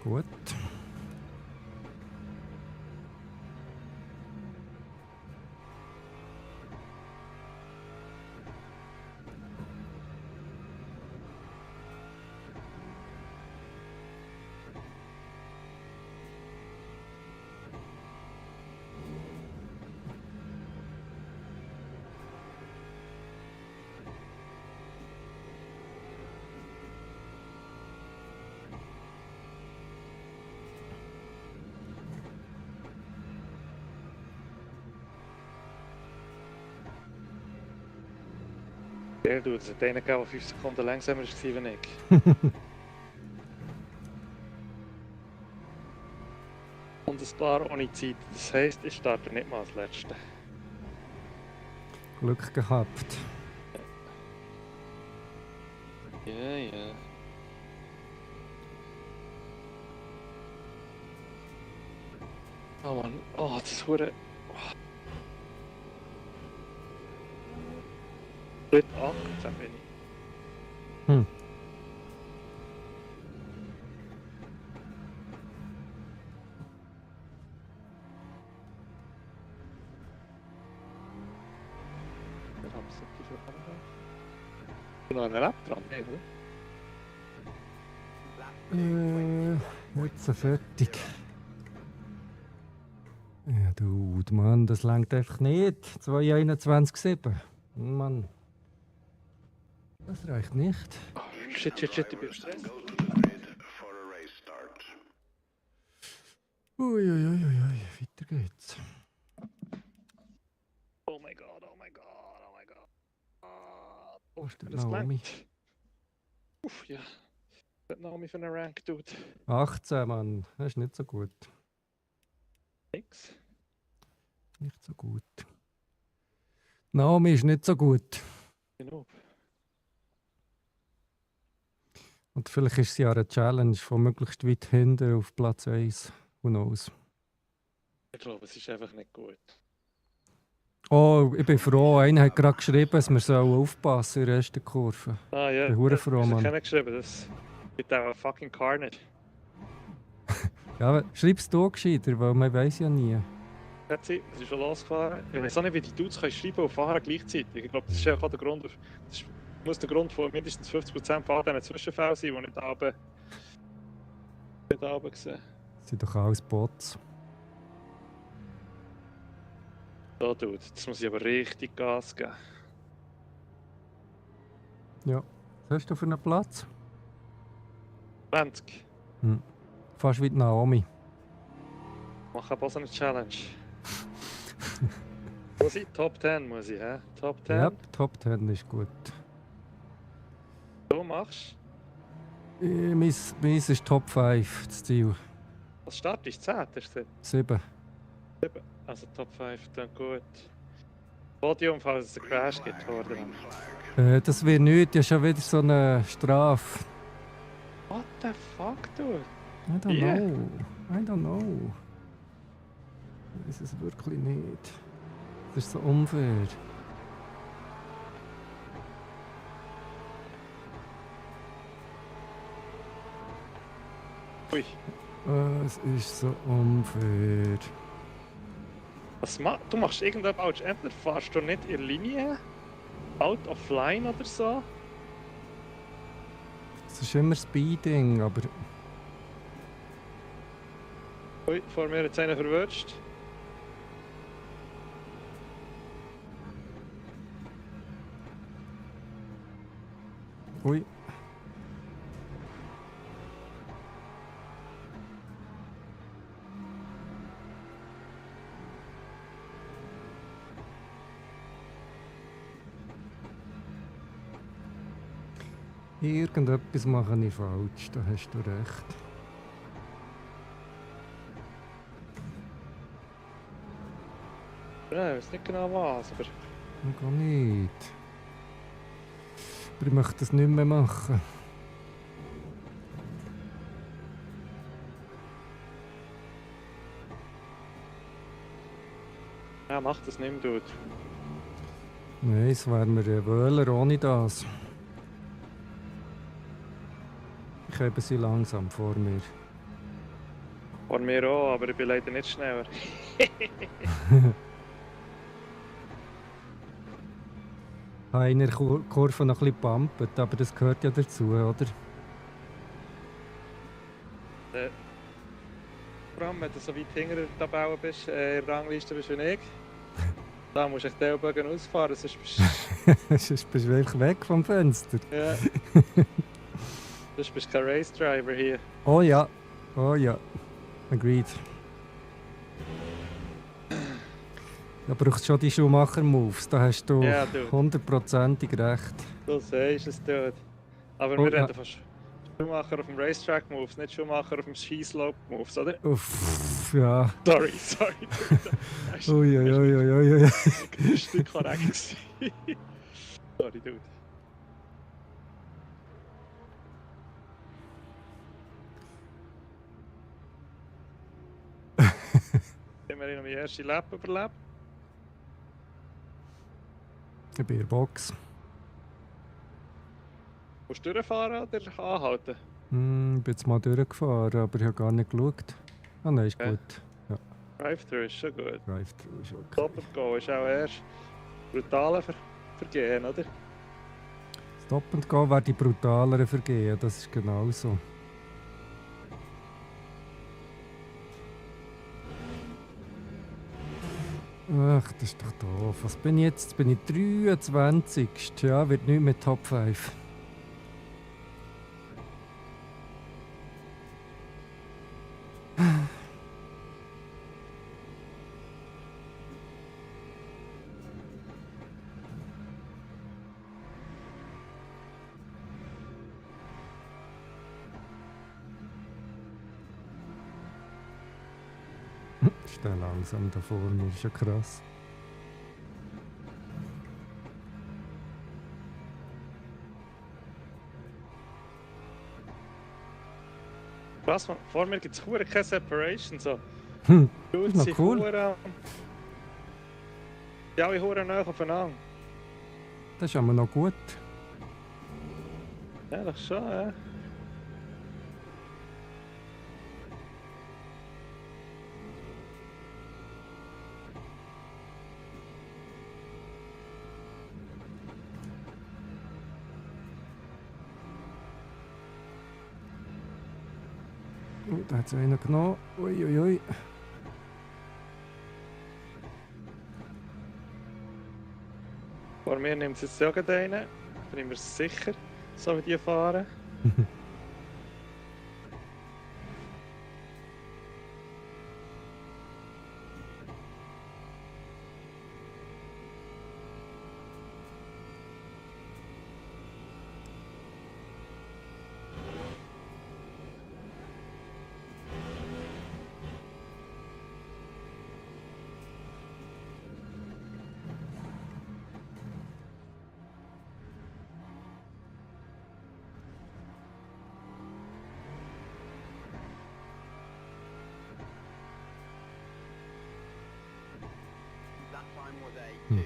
Gut. Der doet het. De ene keer wel 5 seconden langzamer is dan ik. Und ein paar ohne Zeit. Das heisst, ich starte nicht mal als Letzter. Glück gehabt. Ja, ja. Oh man, oh, das ist hure. Split 18 bin ich. Hm. Wir haben es nicht so viel. Ich bin noch an der Lab dran, oder? Jetzt fertig. Ja, dude, Mann, das langt einfach nicht. 2:21,7. Mann. Das reicht nicht. Oh, shit, ich bin stressed. Uiuiuiui, weiter geht's. Oh my god, oh my god, oh my god. Wo ist der Das Naomi? gelangt. Uff, ja. Das Naomi für einen Rank tut. 18, Mann. Das ist nicht so gut. Nix. Nicht so gut. Naomi ist nicht so gut. Genug. Und vielleicht ist es ja eine Challenge von möglichst weit hinten auf Platz 1. Who knows? Ich glaube, es ist einfach nicht gut. Oh, ich bin froh. Einer hat gerade geschrieben, dass wir aufpassen sollen in der ersten Kurve. Ah ja, Ich bin hure froh, das Mann. habe ich geschrieben. Das gibt auch fucking Carnage. Ja, schreib's du gescheiter, weil man weiß ja nie. Jetzt sie ist schon losgefahren. Ich weiß auch nicht, wie die Dudes können schreiben und fahren gleichzeitig. Ich glaube, das ist ja auch der Grund. Das muss der Grund von mindestens 50% von all diesen Zwischenfällen sein, die nicht runter gesehen. Das sind doch alles Bots. So, Dude, jetzt muss ich aber richtig Gas geben. Ja. Was hast du für einen Platz? 20. Fast wie die Naomi. Mach aber so eine Challenge. Muss ich? Top 10 muss ich, hä? Top 10? Ja, Top 10 ist gut. Du machst? Meins ist Top 5, das Ziel. Was Start ist 10, hast du gesagt? 7. Also Top 5, dann gut. Podium, falls es einen Crash gibt, oder? Das wird nichts, ja schon wieder so eine Strafe. What the fuck, dude? I don't Yeah. know. I don't know. Ich weiß es wirklich nicht. Das ist so unfair. Ui. Es ist so unfair. Du machst irgendetwas falsch. Entweder fährst du nicht in der Linie, out of line oder so. Es ist immer Speeding, aber Ui, vor mir hat einer verwünscht. ui. Irgendetwas mache ich falsch, da hast du recht. Ja, ich weiß nicht genau was, aber Gar nicht. Aber ich möchte das nicht mehr machen. ja, mach das nicht mehr, Dude. Nein, es wäre mir ein Wöhler ohne das. Ich habe sie langsam vor mir. Vor mir auch, aber ich bin leider nicht schneller. Ich habe in der Kurve noch ein bisschen gepumpt, aber das gehört ja dazu, oder? Vor allem, wenn du so weit hinter der Tabelle bist, in der Rangliste bist wie ich. Da musst du echt den Ellbogen ausfahren, sonst bist Sonst bist du wirklich weg vom Fenster. ja. Sonst bist du kein Race Driver hier. Oh ja, oh ja. Agreed. Da brauchst du schon die Schuhmacher-Moves, da hast du Ja, du. 100%ig recht. Du sagst es, Dude. Aber Oh, wir ja. reden von Schuhmacher auf dem Racetrack Moves, nicht Schuhmacher auf dem Skislope Moves, oder? Uff, ja. Sorry. Das Ui, ui, ui, ui, ui, ui. ist nicht korrekt gewesen. Sorry, Dude. Haben wir noch meine erste Lap überlebt? Ich bin in der Box. Musst du durchfahren oder anhalten? Ich bin jetzt mal durchgefahren, aber ich habe gar nicht geschaut. Ah nein, ist Okay. gut. Drive-Thru ist schon gut. Drive-Thru ist okay. Stop and Go ist auch erst brutale Vergehen, oder? Stop and Go wäre die brutalere Vergehen, das ist genau so. Ach, das ist doch doof. Was bin ich jetzt? Jetzt bin ich 23. Ja, wird nicht mehr Top 5. Ist der langsam da vor mir, ist ja krass. Was? Vor mir gibt es keine Separation. So. Hm, Dude, ist noch sie cool. Hure- Ja, ich hure nah aufeinander. Das ist aber noch gut. Ja, das schon, ja. da hat es einen genommen. Uiuiui. Vor mir nimmt es jetzt auch gerade einen. Bin ich mir sicher, so wie die fahren. That time was a Hmm. 2:30.10.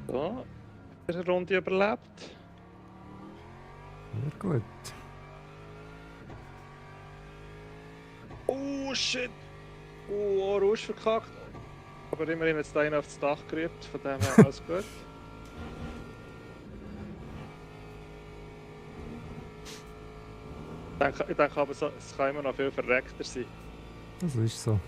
So, eine Runde überlebt. Sehr gut. Oh shit! Oh, Rausch verkackt. Aber immerhin jetzt einer aufs Dach gerührt, von dem her alles gut. Ich denke aber, es kann immer noch viel verreckter sein. Das ist so.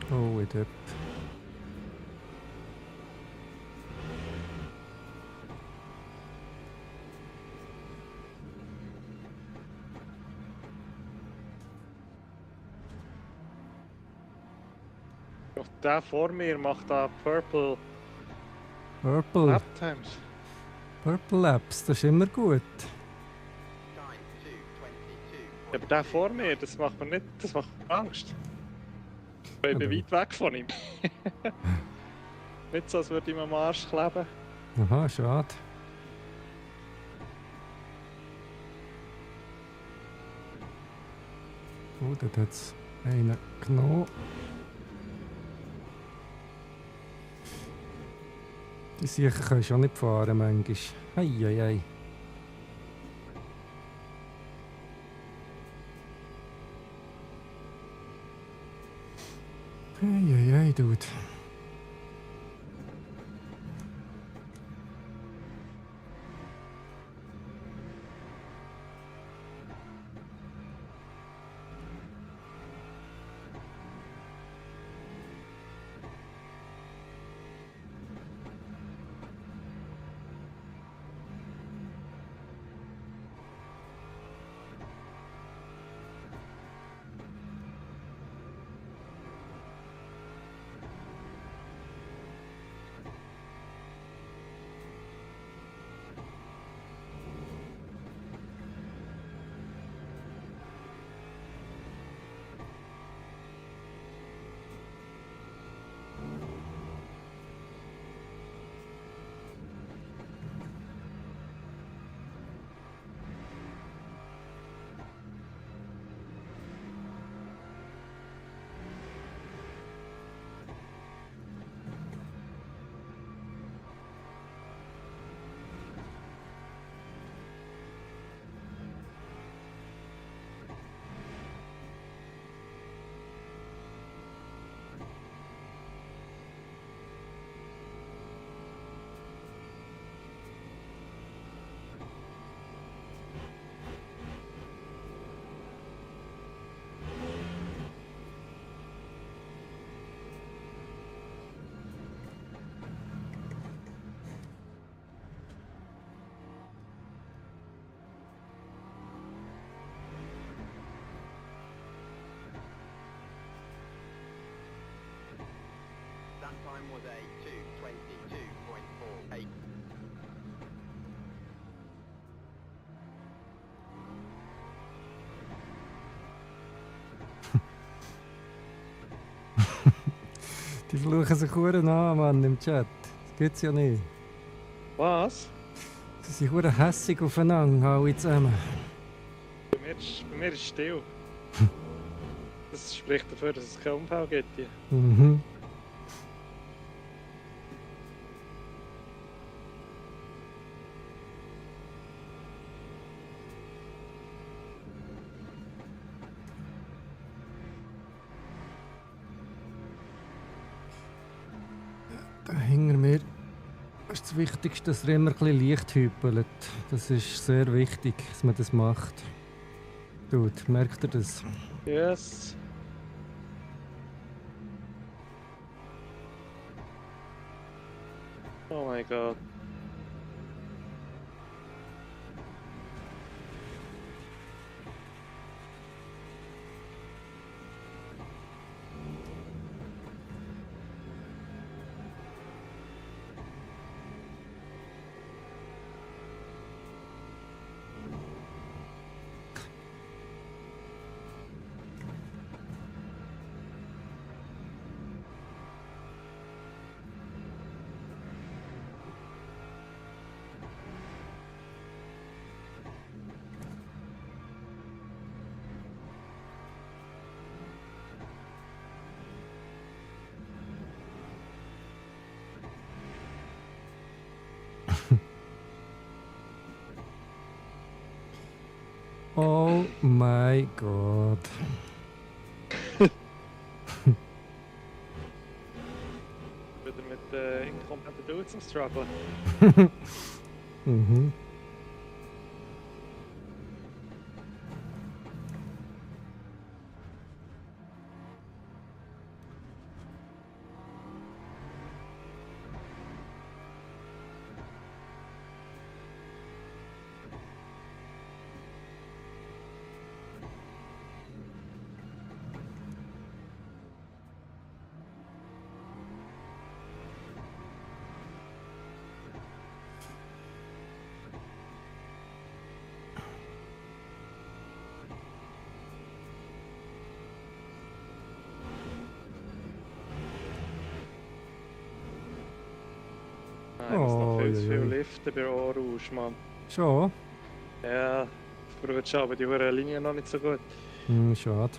Oh, ich dort. Der vor mir macht da Purple Purple. Lap Times. Purple Labs, das ist immer gut. Time 2:22.2. Ja, aber der vor mir, das macht mir nicht, das macht mir Angst. Ich bin weit weg von ihm. Nicht so, als würde ich ihm am Arsch kleben. Aha, schade. Oh, dort hat es einen genommen. Die Sicher können schon nicht fahren manchmal. Eieiei. Eieiei, Dude. time was a 2:22.48. Die fluchen sich Huren an, Mann, im Chat. Das gibt's ja nicht. Was? Sie sind Huren hässig aufeinander, alle zusammen. Bei mir ist es still. Das spricht dafür, dass es keinen Unfall gibt hier. Mhm. Da hinter mir ist das Wichtigste, dass er immer ein bisschen Licht hüpelt. Das ist sehr wichtig, dass man das macht. Dude, merkt ihr das? Yes. Oh mein Gott. Oh mein Gott. Wieder mit inkompetenten Dudes am Struggle. Mhm. Nein, ich muss noch viel zu Oi, viel oi. liften bei Orange, Mann. Schon? Ja, verrutscht aber die hure Linie noch nicht so gut. Hm, schade.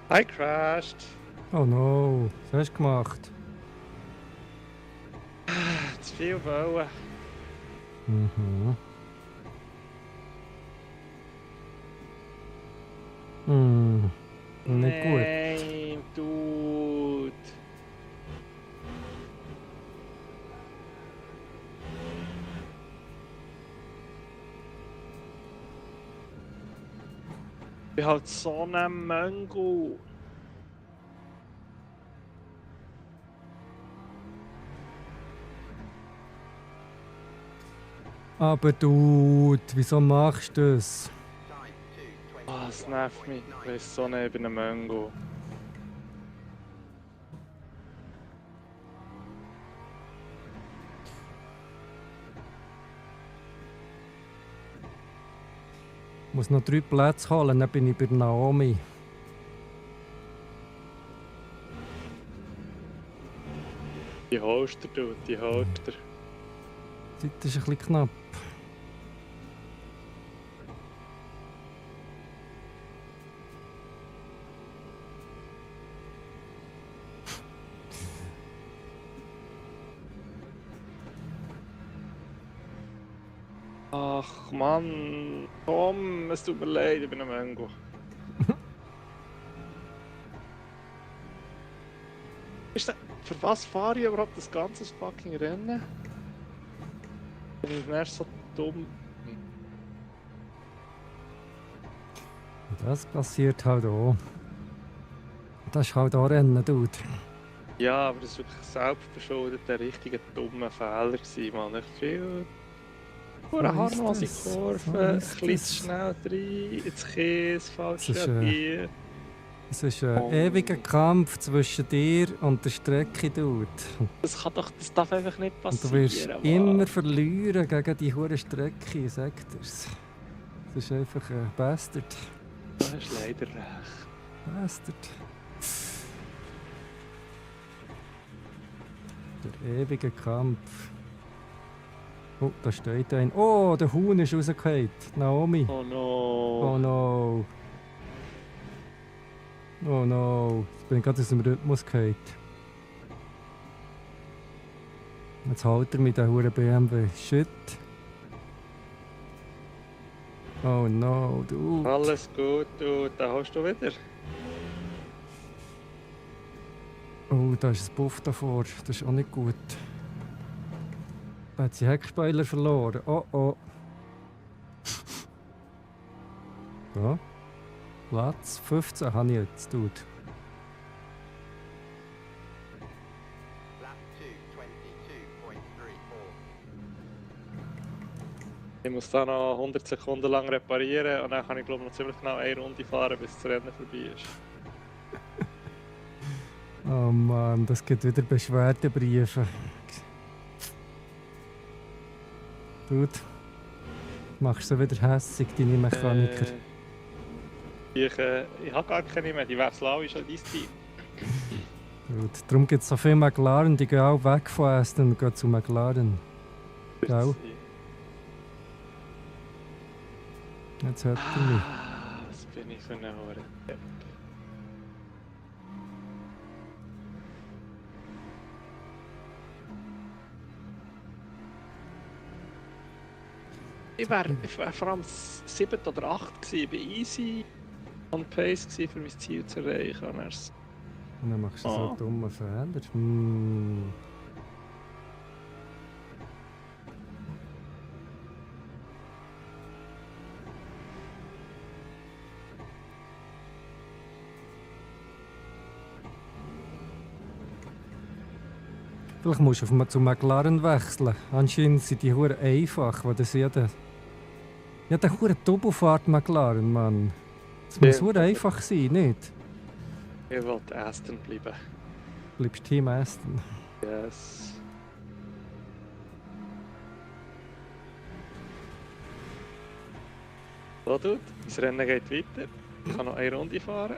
I crashed. Oh no, was hast du gemacht? Zu viel wollen. Mhm. Hm, nicht gut. Nein, Dude. Ich bin halt so ein Möngo. Aber Dude, wieso machst du das? Time Ah, es nervt mich. Ich weiß so nicht, ich bin ein Möngo. muss noch 3 Plätze holen, dann bin ich bei Naomi. Die holst du, die holst du. Die Zeit ist ein bisschen knapp. Ach Mann, Tom, es tut mir leid, ich bin am Mango. Für was fahre ich überhaupt das ganze fucking Rennen? Bin ich erst so dumm. Das passiert halt auch. Das ist halt auch Rennen, Dude. Ja, aber das war wirklich selbstverschuldet der richtige dumme Fehler gewesen, Mann. Ich viel... Vor eine So ist harmlose das. So Kurve, ist ein bisschen das. zu schnell rein, ins Kies, falsch Das ist, reagiert. Es ist ein Oh. ewiger Kampf zwischen dir und der Strecke, Dude. Das darf einfach nicht Und passieren. du wirst Mann. immer verlieren gegen die hure Strecke, sagt er's. Das ist einfach ein Bastard. Du hast leider recht. Bastard. Der ewige Kampf. Oh, da steht ein. Oh, der Huhn ist rausgefallen. Naomi. Oh no. Oh no. Oh no. Jetzt bin ich gerade aus dem Rhythmus gefallen. Jetzt hält er mit der hure BMW. Shit. Oh no, du. Alles gut, du, da hast du wieder. Oh, da ist ein Buff davor. Das ist auch nicht gut. Da hat sie Heckspoiler verloren. Oh oh. So. Platz 15 habe ich jetzt, Dude. Lap 2, 22.34. Ich muss da noch 100 Sekunden lang reparieren und dann kann ich glaube noch ziemlich genau eine Runde fahren, bis das Rennen vorbei ist. Oh Mann, das gibt wieder Beschwerdebriefe. Dude, machst du wieder hässig, deine Mechaniker. Ich habe gar keine mehr, die wechseln alle schon dein Team. Dude, darum gibt es so viele McLaren, die gehen auch weg von Aston und gehen zu McLaren. Gell? Jetzt hört er mich. Was bin ich für eine Hure? Ich wär vor allem 7 oder 8 gewesen. Ich war easy on pace gewesen, für mein Ziel zu erreichen. Und erst Und dann machst du so Oh. einen dummen Fehler. Vielleicht musst du zu McLaren wechseln. Anscheinend sind die Huren einfach, weil das jeder Huren Turbofahrt McLaren, Mann. Das muss Ja. Huren einfach sein, nicht? ich wollte Aston bleiben. Bleibst Team Aston. Yes. So, Dude, das Rennen geht weiter. Ich kann noch eine Runde fahren.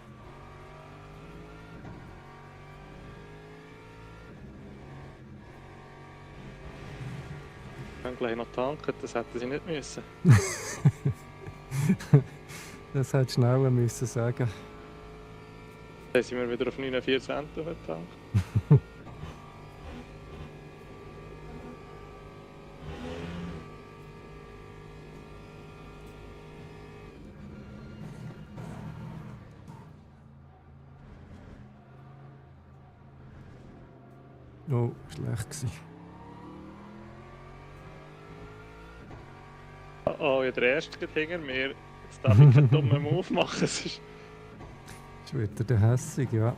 Ich kann gleich noch tanken, das hätten sie nicht müssen. Das hättest du schneller müssen sagen. Dann sind wir wieder auf 49 Cent auf den Tank. Oh, schlecht gewesen. Oh, ja, der erste geht hinter mir. Jetzt darf ich keinen dummen Move machen. Es ist... Ist wieder der hässig, ja. Ja.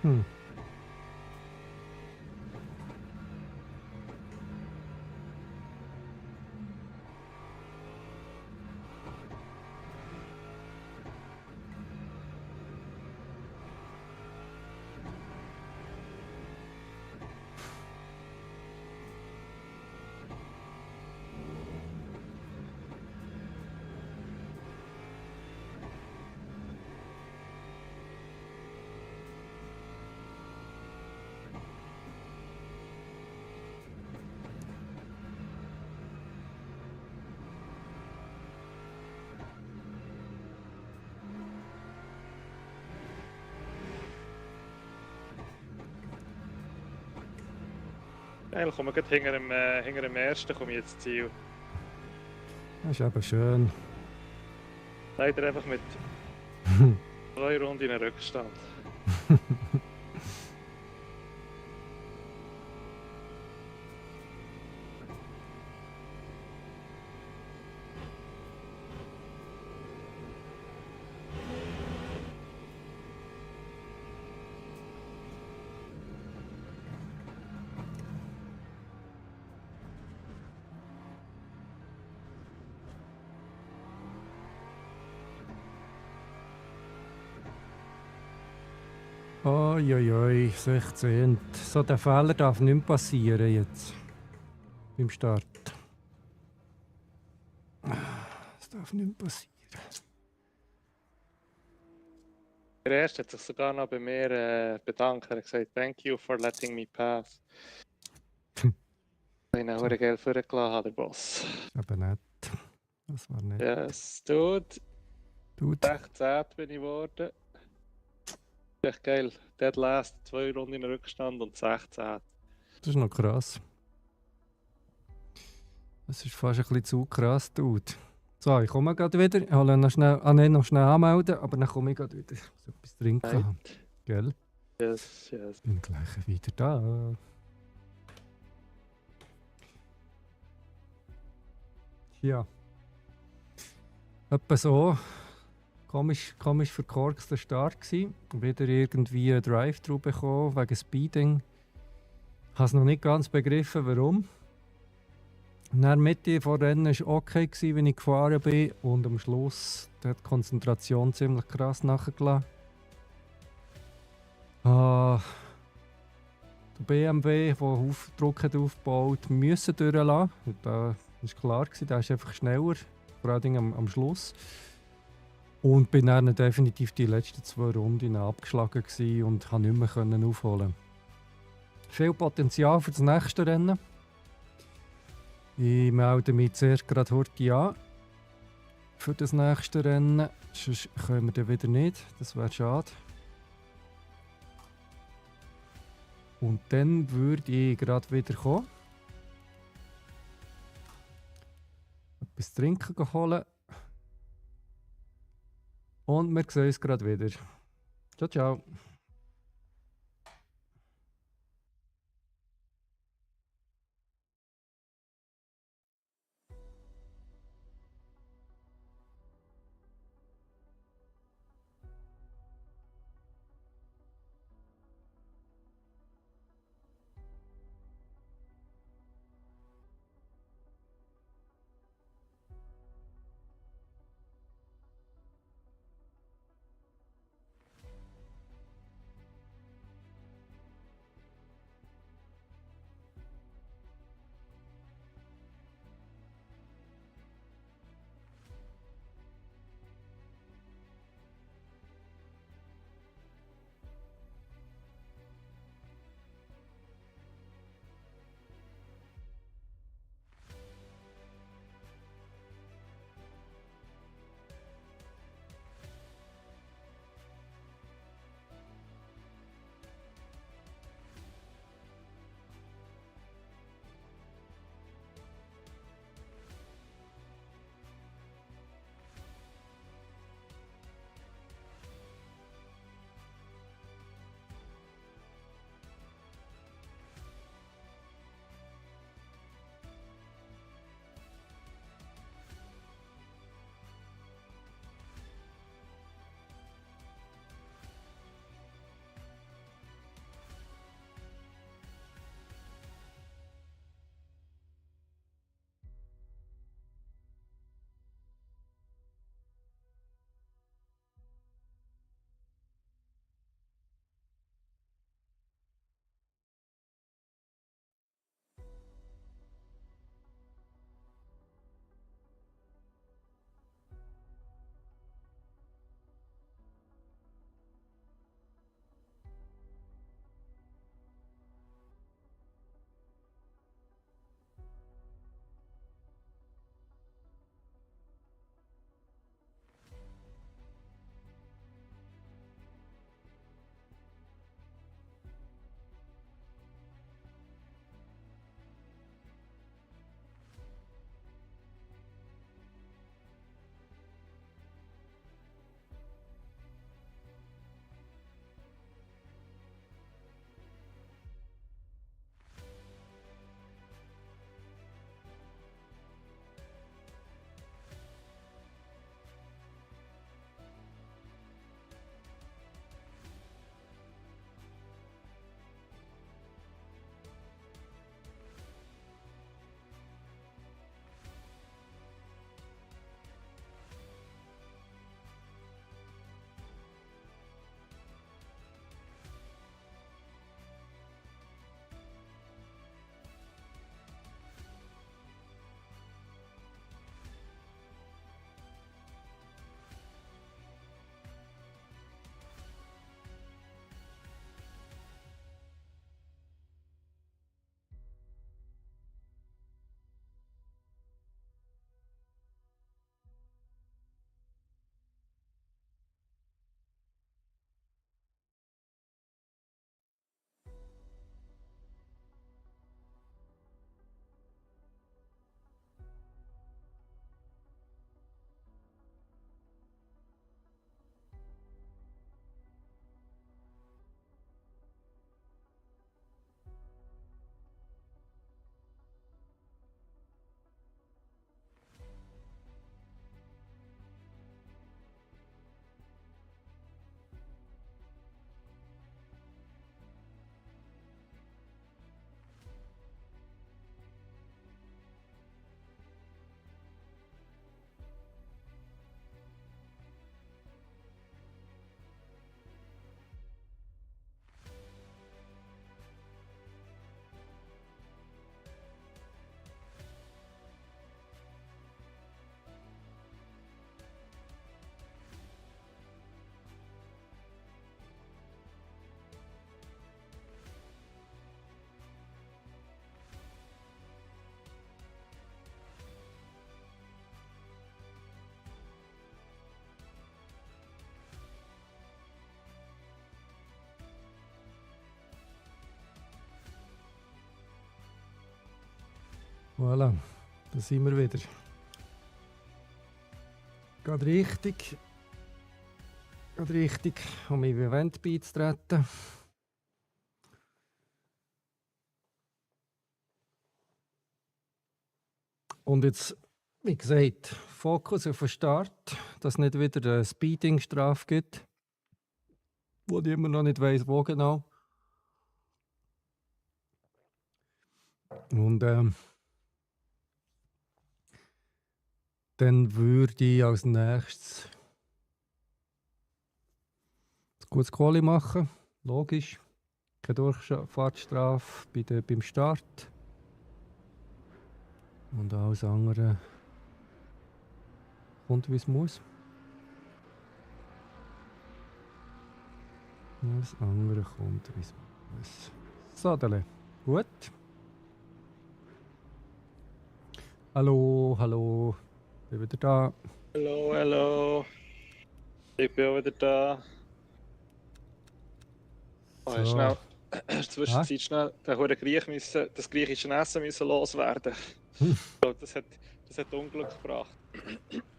Hm. Eigentlich komme ich gerade hinter dem ersten komme ich ins Ziel. Das ist eben schön. Leider einfach mit 2 Runden in Rückstand. Oi, 16. So, der Fehler darf nicht mehr passieren jetzt. Beim Start. Das darf nicht mehr passieren. Der erste hat sich sogar noch bei mir bedankt. Er hat gesagt, thank you for letting me pass. Ich habe ihn geil vorgelassen, hat der Boss. Das ist eben nett. Das war nett. Yes, dude. Dude. 16. bin ich geworden. Echt geil. Dead last, 2 Runden in Rückstand und 16. Das ist noch krass. Das ist fast ein bisschen zu krass, Dude. So, ich komme gerade wieder. Ich hole noch schnell, noch schnell anmelden, aber dann komme ich gerade wieder. Ich muss etwas trinken Right. haben. Gell? Yes, yes. Bin gleich wieder da. Ja. Etwa so. Komisch verkorkster Start gsi. Wieder irgendwie ein Drive-Thru bekommen wegen Speeding. Ich habe es noch nicht ganz begriffen, warum. In der Mitte vor Rennen war okay, wenn ich gefahren bin. Und am Schluss hat die Konzentration ziemlich krass nachgelassen. Der BMW, der Druck hat aufgebaut, müssen durchlassen. Da war klar, der ist einfach schneller, vor allem am Schluss. Und bin dann definitiv die letzten 2 Runden abgeschlagen und konnte nicht mehr aufholen. Viel Potenzial für das nächste Rennen. Ich melde mich zuerst gerade heute an für das nächste Rennen. Sonst können wir dann wieder nicht. Das wäre schade. Und dann würde ich gerade wieder kommen. Etwas trinken holen. Und wir sehen uns gerade wieder. Ciao, ciao. Voilà, da sind wir wieder. Geht richtig, um im Event beizutreten. Und jetzt, wie gesagt, Fokus auf den Start, dass es nicht wieder eine Speeding-Strafe gibt, wo ich immer noch nicht weiss, wo genau. Und dann würde ich als nächstes ein gutes Quali machen, logisch. Keine Durchfahrtsstrafe beim Start. Und alles andere kommt, wie es muss. Alles andere kommt, wie es muss. So, Dele. Gut. Hallo. Bin wieder da. Hallo. Ich bin auch wieder da. Oh, So. schnell. In der Zwischenzeit schnell das griechische Essen müssen loswerden. Ich glaube, das hat Unglück gebracht.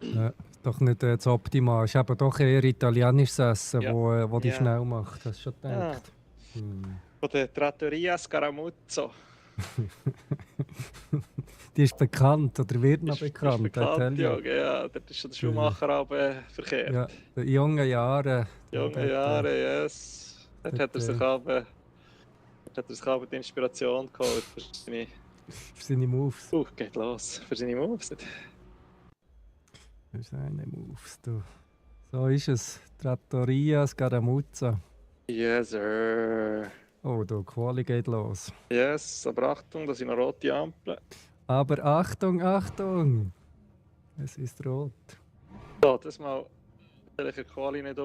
Ja, ist doch nicht das Optimal. Es ist eben doch eher italienisches Essen, Ja. wo die Ja. schnell macht. Hast du schon Ja. gedacht? Von der Trattoria Scaramuzzo. Die ist bekannt oder wird noch Ist bekannt. bekannt, Italien. Junge, ja. Dort ist schon der Schuhmacher aber verkehrt. Ja, in jungen Jahren. Junge Jahre, yes. Dort hat er sich aber die Inspiration geholt für seine Moves. Geht los. Für seine Moves. Für seine Moves, du. So ist es. Trattoria Scaramuzza. Yes, sir. Oh, da Quali geht los. Yes, aber Achtung, das sind noch rote Ampeln. Aber Achtung! Es ist rot. So, das mal will ich eine Quali nicht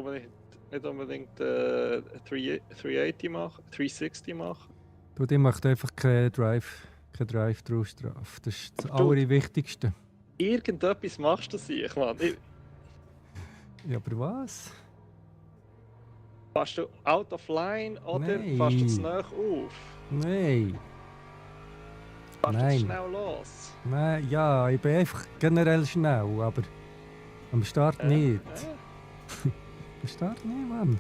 unbedingt 380 machen, 360 machen. Du, die macht einfach keine Drive-Thru-Strafe. Das ist das Aber du- Allerwichtigste. Irgendetwas machst du sich, Mann. Ja, aber was? Fährst du out of line oder Nein. fährst du zu nah auf? Nein. Fährst du Nein. zu schnell los? Nein, ja, ich bin einfach generell schnell, aber am Start nicht. Am Start nicht, Mann. Am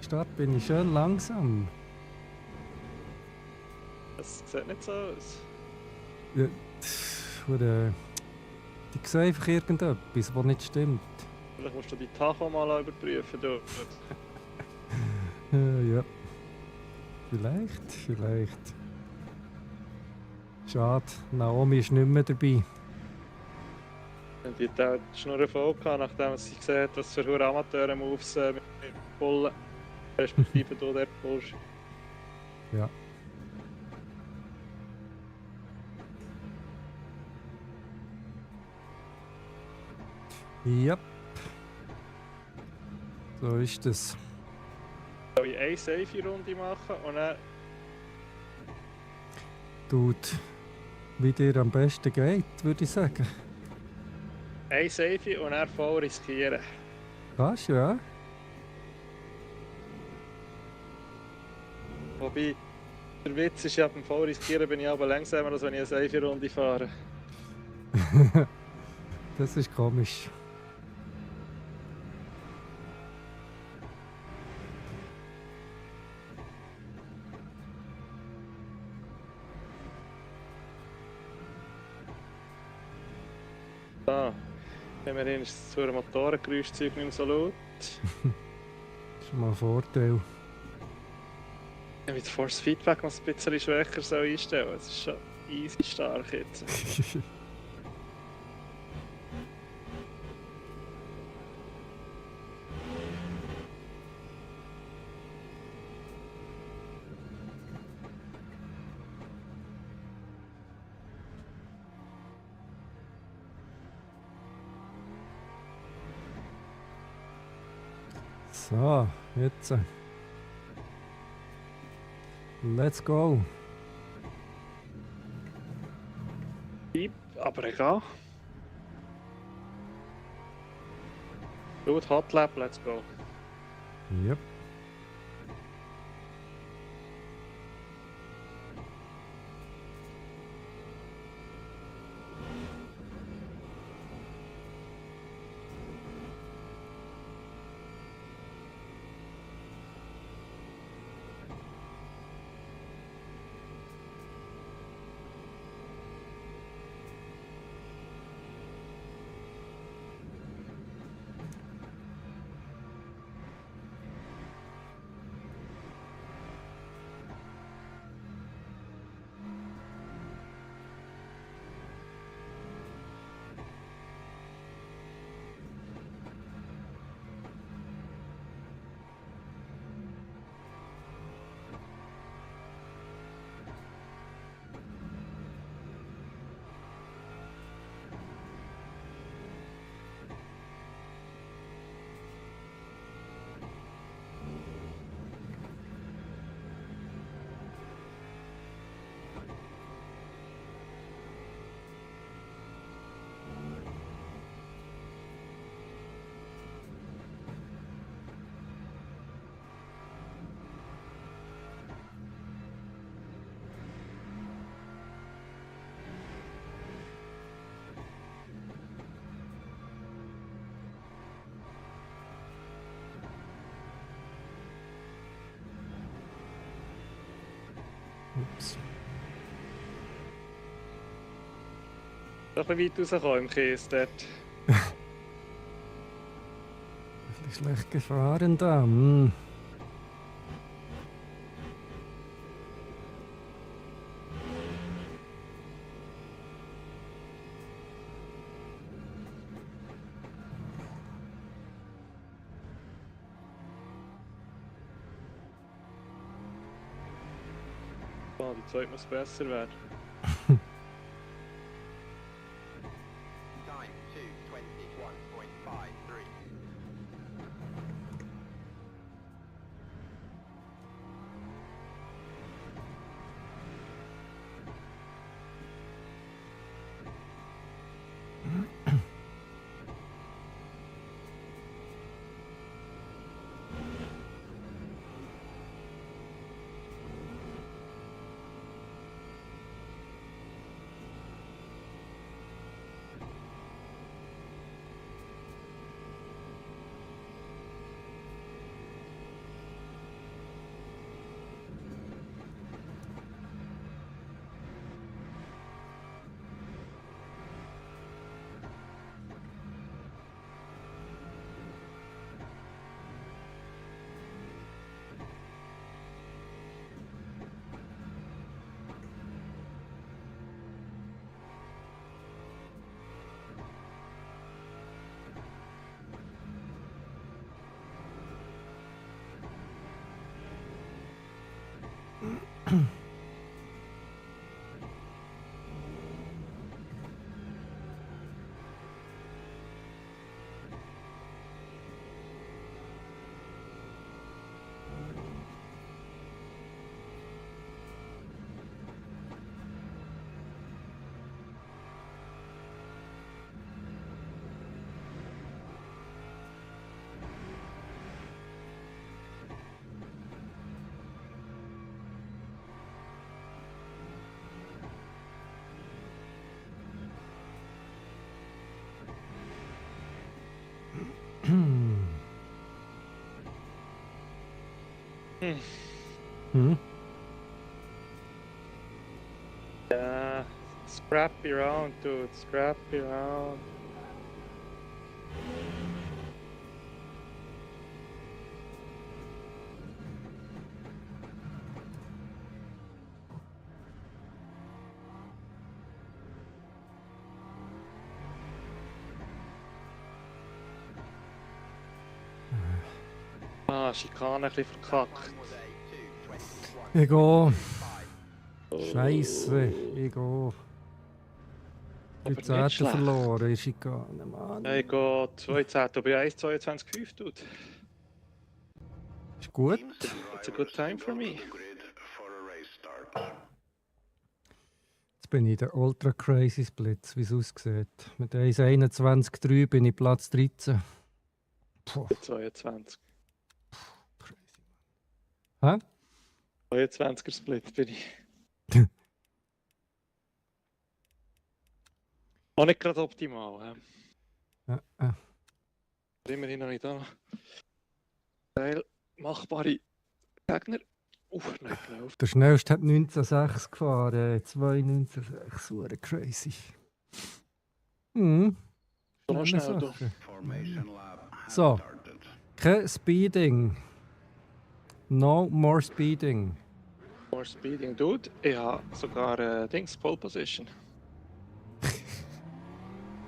Start bin ich schön langsam. Das sieht nicht so aus. Ja, oder die sehen einfach irgendetwas, was nicht stimmt. Vielleicht musst du die Tacho mal überprüfen. Du. Ja. Vielleicht. Schade, Naomi ist nicht mehr dabei. Und die hat auch die Schnur voll gehabt, nachdem sie gesehen hat, was für hure Amateure-Moves mit Pullen, respektive du der Push. Ja. Ja. So ist es. Soll ich eine Safe-Runde machen und dann Tut, wie dir am besten geht, würde ich sagen. eine Safe und dann voll riskieren? Kannst du, ja? Wobei, der Witz ist ja, beim voll riskieren bin ich aber langsamer, als wenn ich eine Safe-Runde fahre. Das ist komisch. Da, immerhin ist das zur Motorengeräuschzeug nicht mehr so laut. Das ist mal ein Vorteil. Ich will das Force Feedback noch ein bisschen schwächer so einstellen. Es ist schon easy stark jetzt. So, jetzt. Let's go. Deep, aber egal. Gut, Hot Lap, let's go. Yep. Ups. Doch ein bisschen weit rausgekommen im Kies dort. Ein bisschen schlecht gefahren da. Hm. Oh, die zweite muss besser werden. Time 2:21.53. Hm. Ja, scrappy round, dude. Scrappy round. Ah, Schikane ein bisschen verkackt. Time was a 2:21.5. Ich gehe. Oh. Scheisse, ich gehe. Aber 13 nicht schlecht. verloren in Schikane, Mann. Ja, ich gehe 2:10, aber 1:22.5, dude. Ist gut. It's a good time for me. Jetzt bin ich in der Ultra Crazy Splits, wie es aussieht. Mit 1,21,3 bin ich Platz 13. Puh, 22. crazy. Hä? 22er Split bin ich. Auch nicht gerade optimal. Immerhin noch nicht da. Teil machbare Gegner. Nicht gelaufen. Der schnellste hat 19,6 gefahren. 2,19,6. So crazy. Mhm. So Schnelle schnell, du. Sache. So. Kein Speeding. No more speeding. More speeding, dude. Ich habe sogar Dings, Pole Position.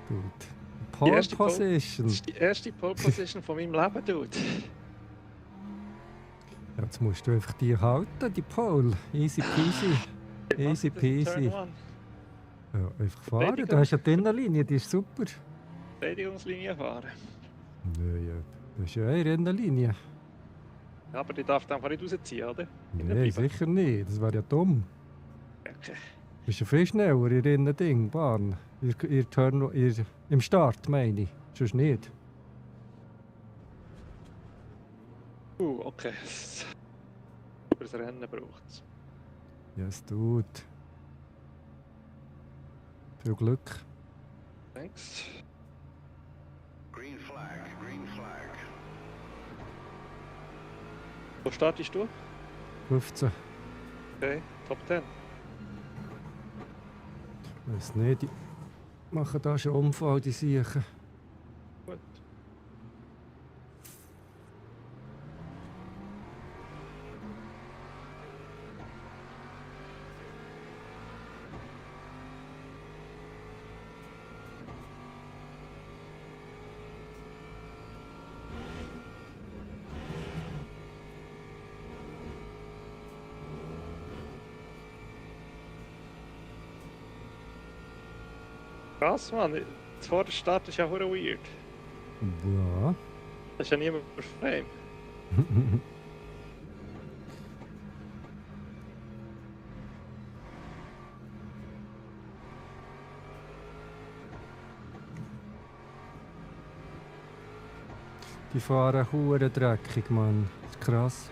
Dude. Die Pole erste Pole- Position. Das ist die erste Pole Position von meinem Leben, dude. Ja, jetzt musst du einfach die halten, die Pole. Easy peasy. Easy peasy. Turn one. Ja, einfach fahren. Verteidigung. Du hast ja die Innenlinie, die ist super. Verteidigungslinie fahren. Nö, ja. Du hast ja eine Innenlinie. Ja, aber die darf dann einfach nicht rausziehen, oder? Nein, bleiben. sicher nicht. Das wäre ja dumm. Okay. Du bist ja viel schneller in der Innending-Bahn. Im Start, meine ich. Sonst nicht. Okay. Über das Rennen braucht es. Ja, es tut. Viel Glück. Thanks. Green flag, green flag. Wo startest du? 15. Okay. Top 10. Ich weiß nicht, die machen da schon Unfall, die Siechen. Gut. Krass, Mann. Vor der Start ist ja hure weird. Ja. Da ist ja niemand auf Frame. Die fahren hure dreckig, Mann. Das ist krass.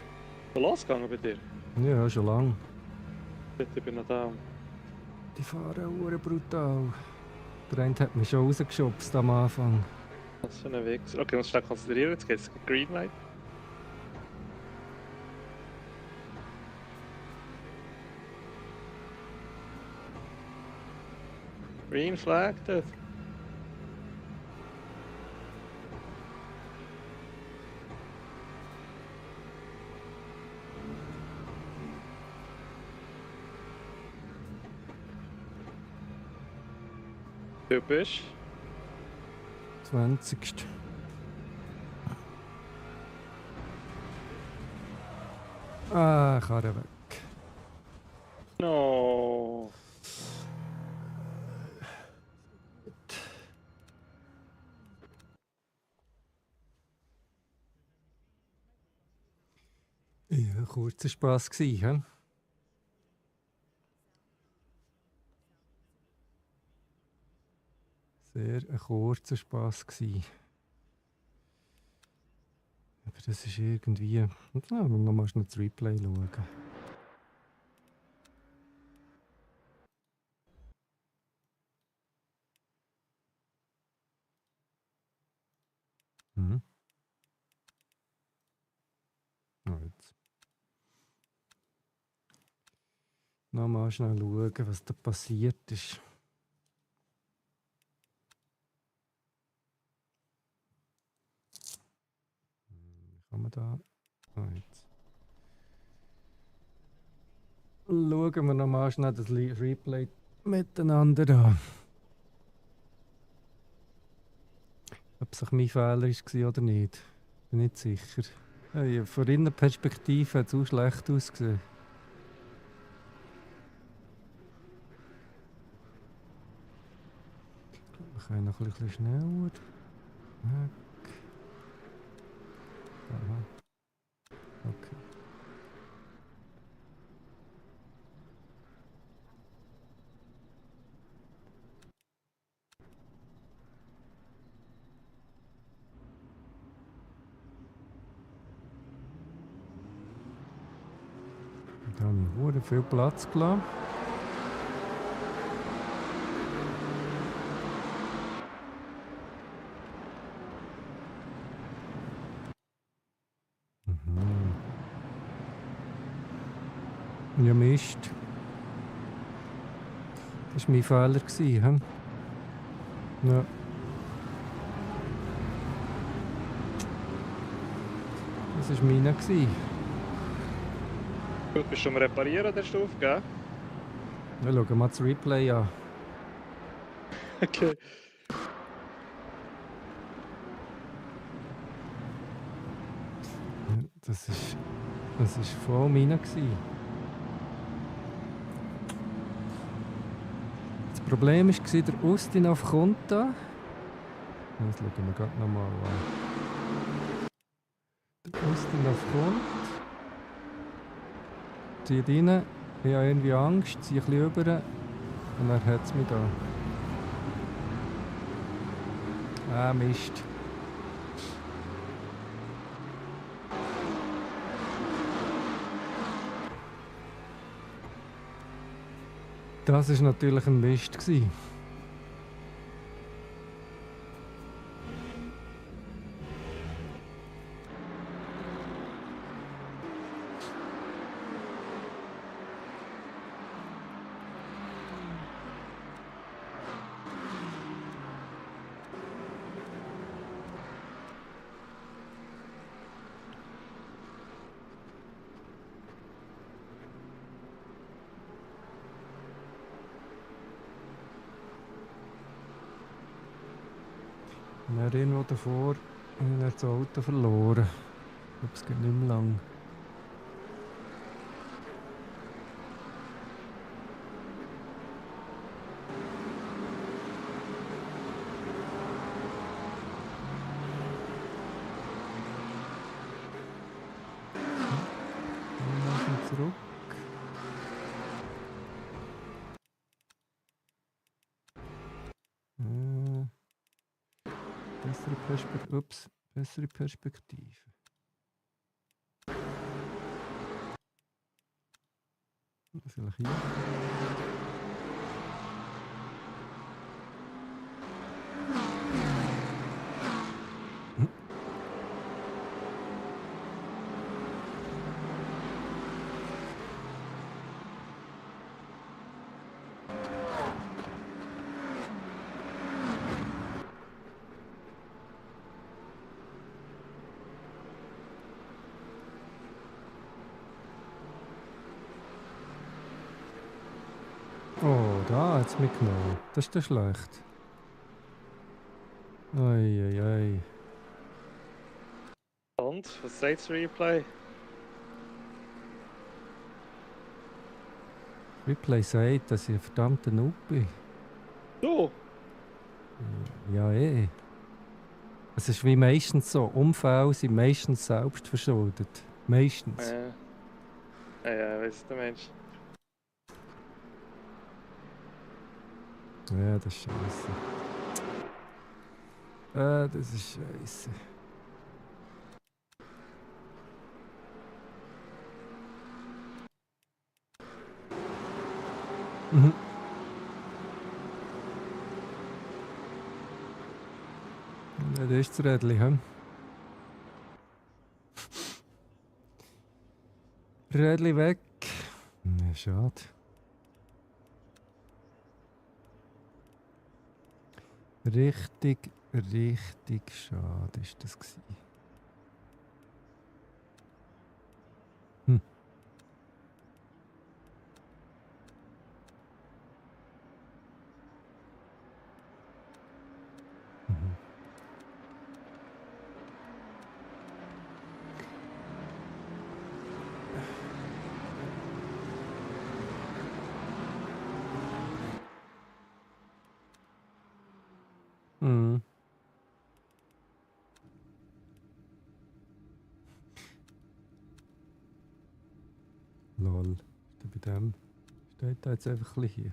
So losgegangen bei dir? Ja, schon lang. Ich bin noch da. Die fahren hure brutal. Der eine hat mich schon rausgeschubst am Anfang. Was für ein Weg. Okay, wir müssen schnell konzentrieren. Jetzt geht es Green Light. Green Flag dort. Du bist? 20. Ah, Karre weg. No. Ja, kurzer Spass gsi, hä? Sehr ein kurzer Spass gsi. Aber das ist irgendwie... Ja, noch mal schnell das Replay schauen. Mhm. Oh, jetzt. Noch mal schnell schauen, was da passiert ist. Wie kann man da... Oh, jetzt. Schauen wir noch mal schnell das Replay miteinander an. Ob es mein Fehler war oder nicht. Bin nicht sicher. Ja, von Innenperspektive hat es auch schlecht ausgesehen. Wir können noch ein bisschen schneller. Weg. Aha. Okay. Da habe ich verdammt viel Platz gelassen. Mhm. Ja, Mist. Das war mein Fehler. Hm? Ja. Das war meiner. Gut, bist du am Reparieren der Stufe, gell? Ja, schauen wir mal das Replay an. Okay. Ja, das ist voll meiner. Das Problem war, der Ustinov kommt da. Das schauen wir gerade nochmal an. Der Ustinov kommt. Zieht rein. Ich habe irgendwie Angst, ziehe ein bisschen rüber. Und dann hat es mich da. Ah, Mist. Das war natürlich ein Mist gewesen. dann irgendwo davor habe ich das Auto verloren. Ich glaube, es geht nicht mehr lang. Dann machen wir zurück. Bessere Perspektive. Vielleicht hier. Oh, da hat es mich genommen. Das ist ja schlecht. Ei. Und, was sagt das Replay? Replay sagt, dass ich ein verdammter Noob bin. Du! Ja, eh. Es ist wie meistens so. Unfälle sind meistens selbst verschuldet. Meistens. Ja, weißt du, Mensch. Ja, das ist scheiße. Das ist scheiße. Mhm. Ja, das ist das Rädchen, hm? Rädchen weg. Ja, schade. Richtig schade ist das gewesen. Hm. Mhm. Mhm. Lol. Ist da bei dem? Steht da jetzt einfach ein bisschen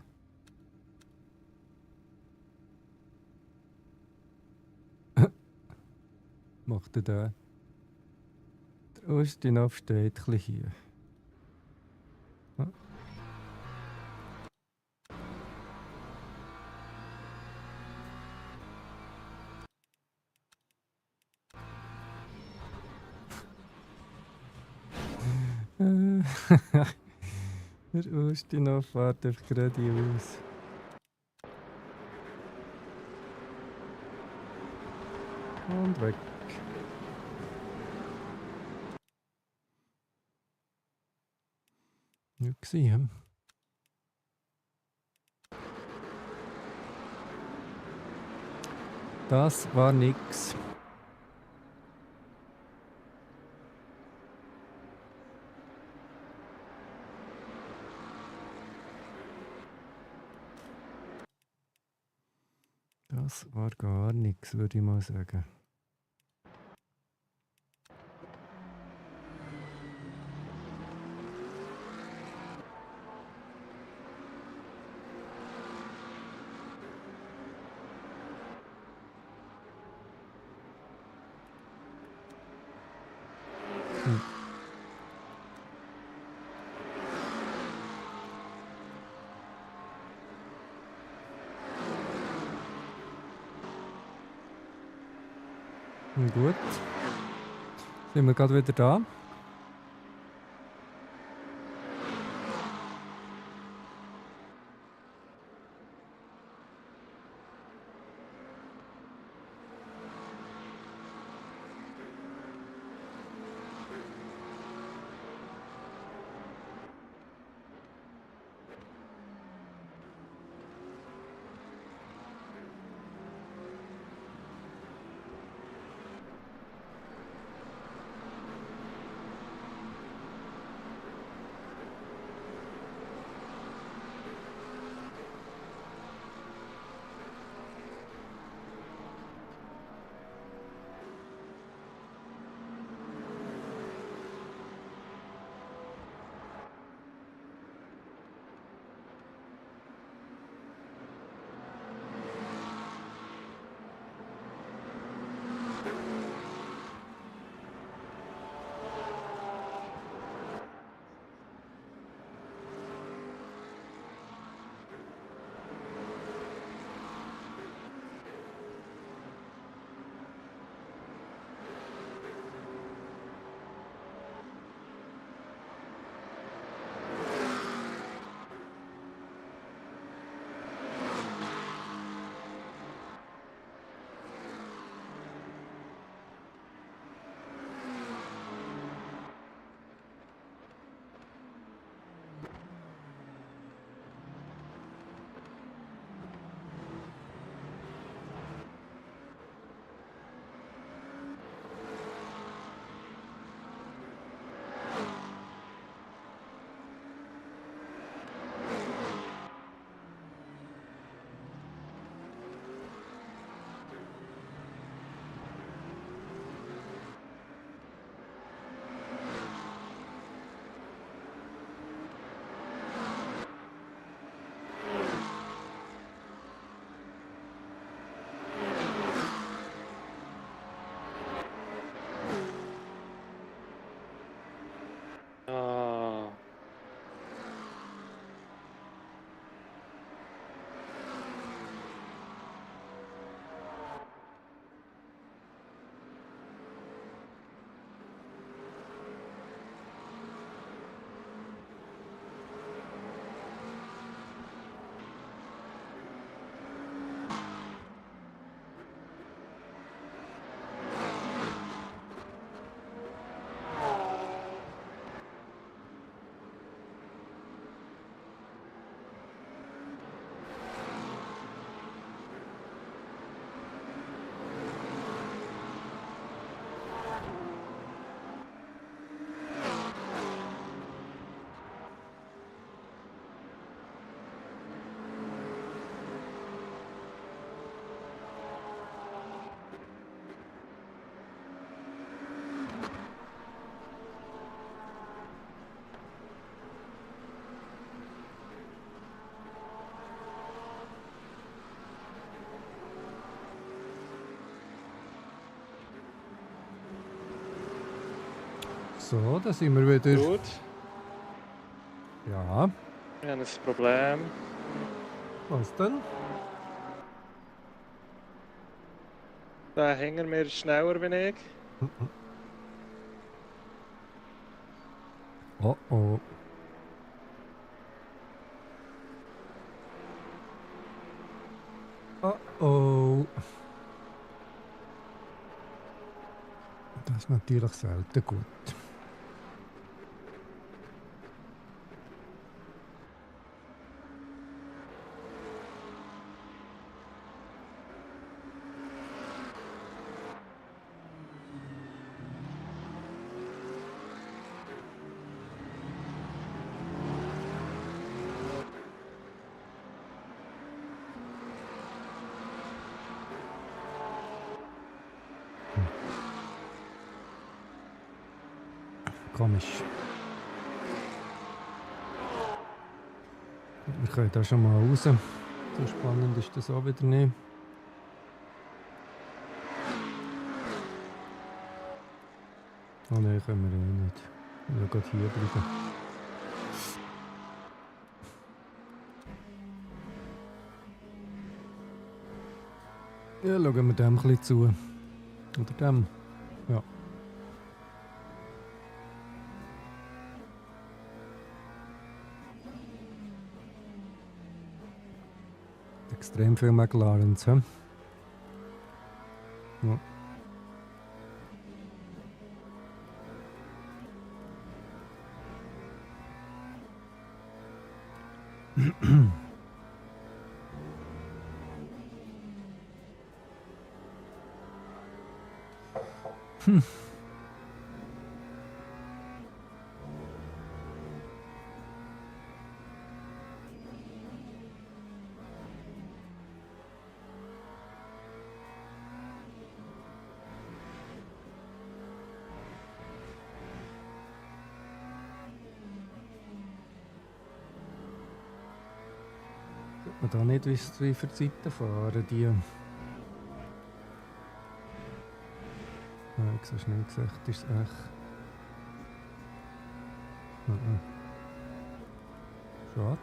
hier. Macht er da? Der Ustinov steht ein bisschen hier. Ah. Der Ustinov fährt einfach geradeaus. Und weg. Nicht gesehen. Das war nix. Das war gar nichts, würde ich mal sagen. Hm. Gut. Sind wir gerade wieder da? So, da sind wir wieder. Gut. Ja, Wir haben ein Problem. was denn? Der Hänger mir ist schneller wie ich. Oh oh. Oh oh. Das ist natürlich selten gut. Komisch. Wir können da schon mal raus. So spannend ist das auch wieder nicht. Oh nein, können wir eh nicht. Ich will gerade hier bleiben. Ja, schauen wir dem ein bisschen zu. Oder dem. Ja. Extrem viel McLarens, hä? Ja. Man da nicht wie für Zeiten fahren, die. Nein, so schnell gesagt ist es echt. Schade.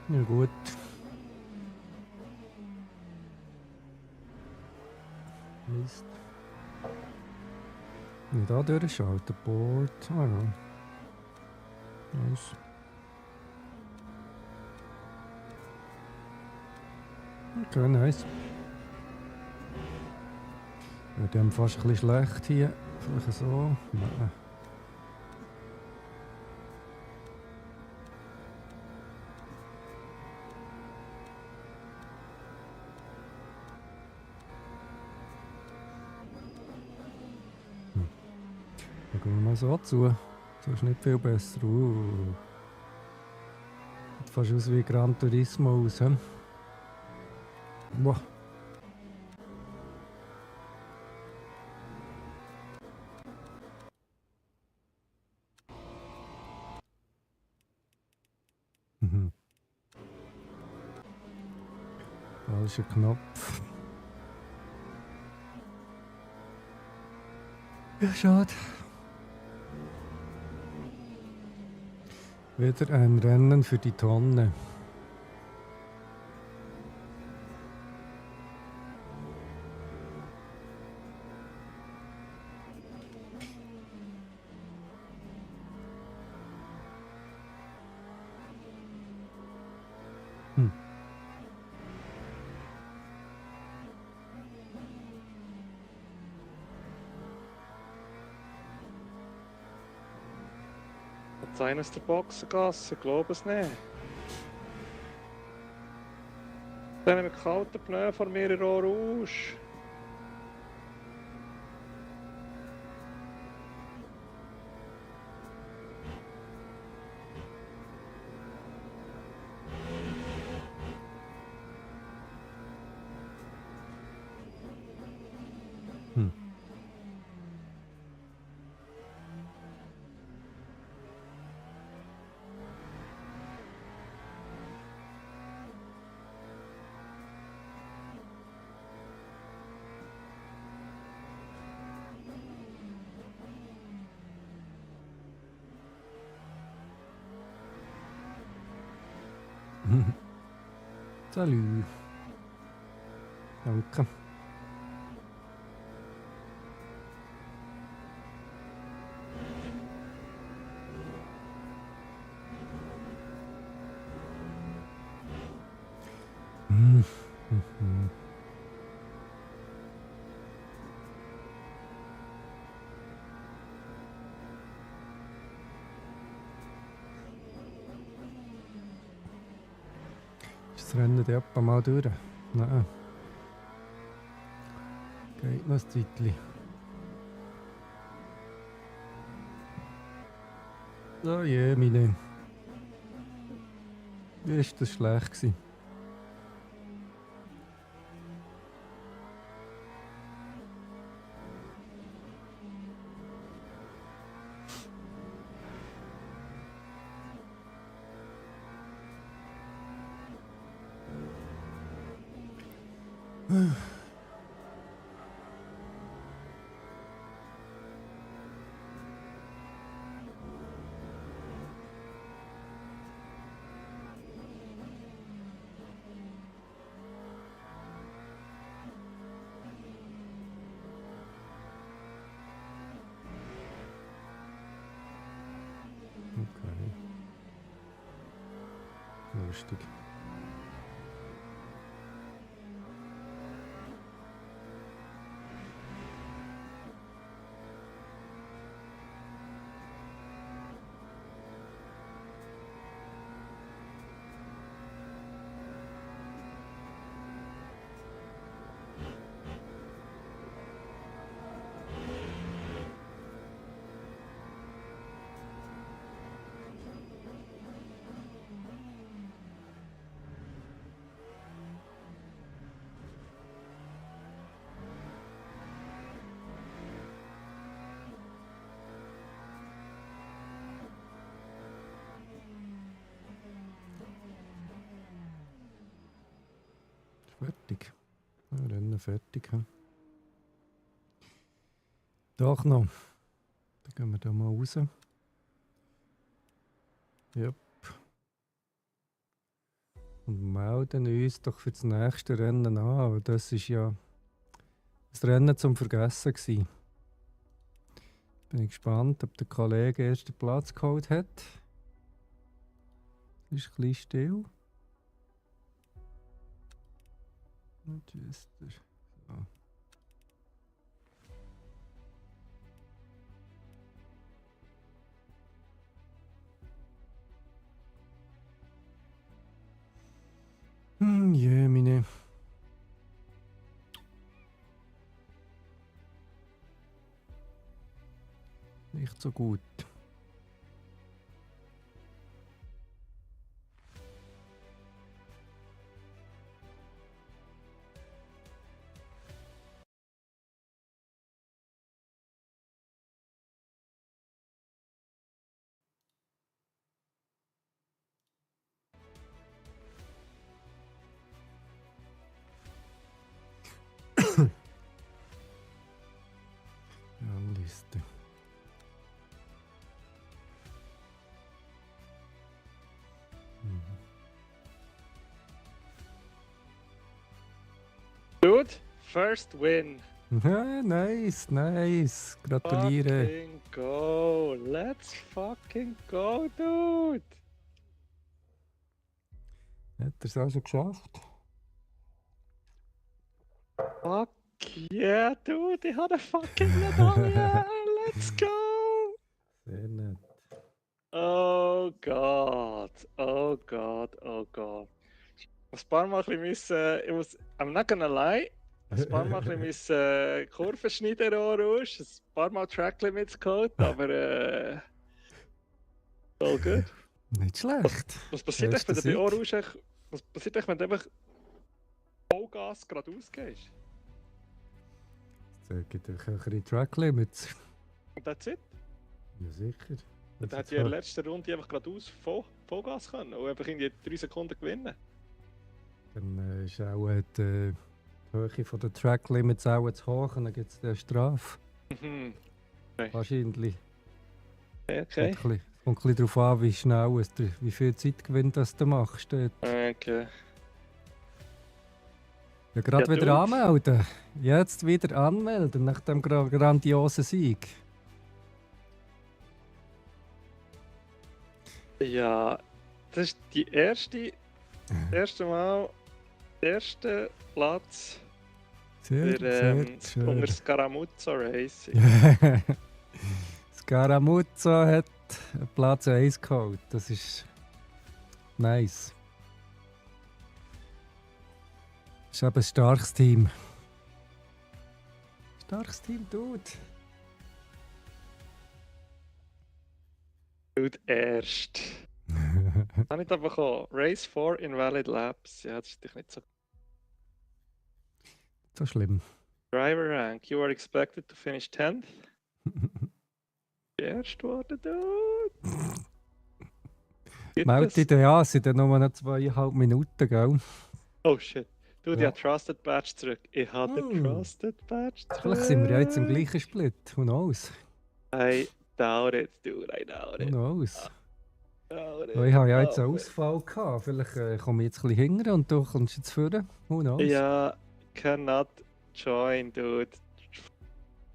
Ja gut. Mist. Nicht da durchschalten. Board. Ah ja. Nice. Okay, nice. Ja, die haben fast ein bisschen schlecht hier. Vielleicht so. Nein. Dann gehen wir mal so zu. So ist nicht viel besser. Sieht fast aus wie Gran Turismo aus. He? Boah. Mhm. Falscher Knopf. Ja, schade. Wieder ein Rennen für die Tonne. Hat einer aus der Boxengasse? Ich glaube es nicht. Dann mit kalten Pneu vor mir in Orange. Salut. Danke. Mhm. Ist das Rennen dann etwa mal durch? Nein. Geht noch ein Zeitchen. Oh je, meine. Wie war das schlecht gewesen? Okay. Lustig. Fertig. Ja, Rennen fertig. He? Doch noch. Dann gehen wir da mal raus. Yep. Und melden uns doch für das nächste Rennen an. Aber das ist ja das Rennen zum Vergessen gewesen. Bin ich gespannt, ob der Kollege ersten Platz geholt hat. Ist ein bisschen still. Manchester. So. Je, meine. Nicht so gut. Ja, Liste. Dude, first win. Ja, nice, nice. Gratuliere. Fucking go. Let's fucking go, dude. Hat er es also geschafft? Fuck yeah, dude. Ich habe eine fucking Medaille. Let's go. Sehr nett. Oh Gott. Oh Gott. Oh Gott. Ein paar Mal ein bisschen ich muss, I'm not gonna lie, ein paar Mal ein bisschen Kurven schneiden raus, ein paar Mal Tracklimits geholt, aber all good. Nicht schlecht. Was passiert echt, wenn du Erster bei Sieg. Orange, was passiert echt, wenn du einfach Vollgas geradeaus gehst? Es gibt auch ein bisschen Track-Limits. Und that's it. Ja, sicher. Und dann hat die in der letzten Runde einfach geradeaus Vollgas können und einfach in 3 Sekunden gewinnen. Dann ist auch die Höhe der Track-Limits auch zu hoch und dann gibt es eine Strafe. Mhm. Wahrscheinlich. Okay. Kommt ein bisschen darauf an, wie schnell, wie viel Zeitgewinn das du machst. Dort. Okay. Ja, gerade Ja, wieder dude. anmelden. Jetzt wieder anmelden nach dem grandiosen Sieg. Ja, das ist die erste Mal, erster Platz Sehr, für, sehr unter schön. Scaramuzzo Racing. Scaramuzzo hat Platz 1 geholt. Das ist nice. Das ist eben ein starkes Team. Starkes Team, Dude. Dude, erst. Habe ich da bekommen. Race 4 Invalid Laps. Ja, das ist dich nicht so. So schlimm. Driver Rank. You are expected to finish 10th. Erst worden, Dude. Gibt Meldet es? dich ja, es sind dann nur noch 2,5 Minuten, gell? Oh shit. Dude, Ja. ja, Trusted Badge zurück. Ich habe den Hm. Trusted Badge zurück. Vielleicht sind wir ja jetzt im gleichen Split. Who knows? I doubt it, dude. I doubt Who it. knows? Doubt Weil it. ich habe ja jetzt Oh, einen man. Ausfall gehabt. Vielleicht komme ich jetzt ein bisschen hinten und du kommst jetzt vorne. Who knows? Ja, cannot join, dude.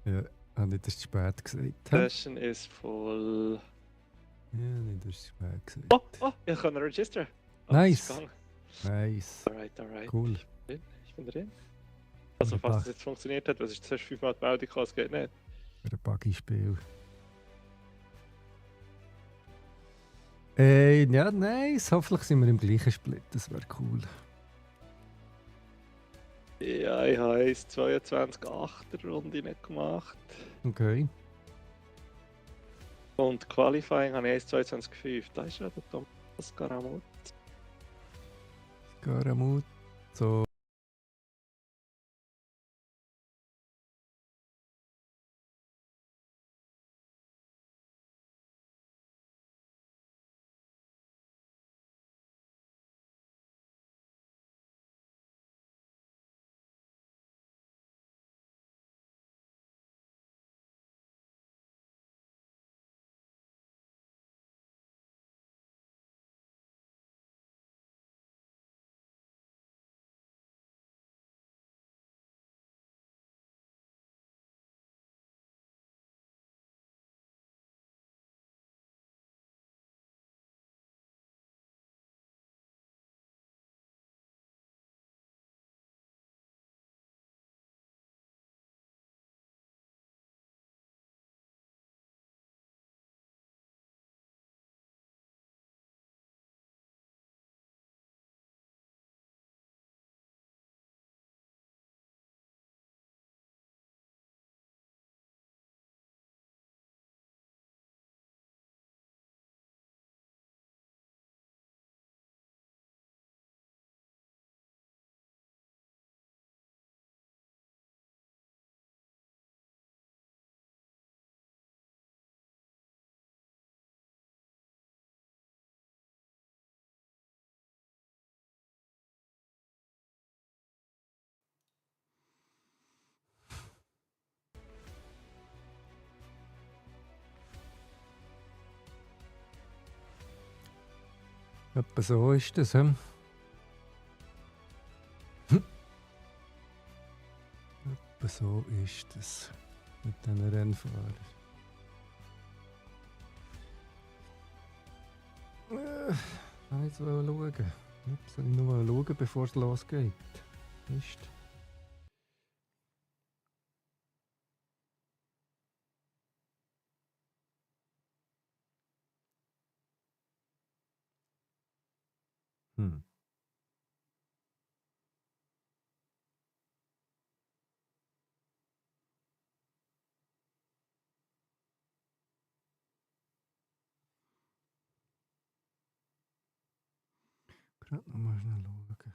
Ja, habe ich das zu spät gesagt? Hä? Session is full. Ja, nicht das zu spät gesagt. Oh, ich kann registern. Oh, Nice. es ist gegangen. Nice. Alright. Cool. Ich bin drin. Also, falls das jetzt funktioniert hat, was ist zuerst 5-mal die Meldung gekommen, es geht nicht. Für ein Buggy-Spiel. Ja, nice. Hoffentlich sind wir im gleichen Split. Das wäre cool. Ja, ich habe 22,8er Runde nicht gemacht. Okay. Und Qualifying habe ich 1,22,5. Da ist ja der Thomas Garamut. Garamut. So. Etwa so ist das. Etwa so ist das. Mit diesen Rennfahrern. Ich wollte jetzt schauen. Ups, soll ich nur mal schauen, bevor es losgeht? Mist. Hm. Gerade noch mal schnell schauen.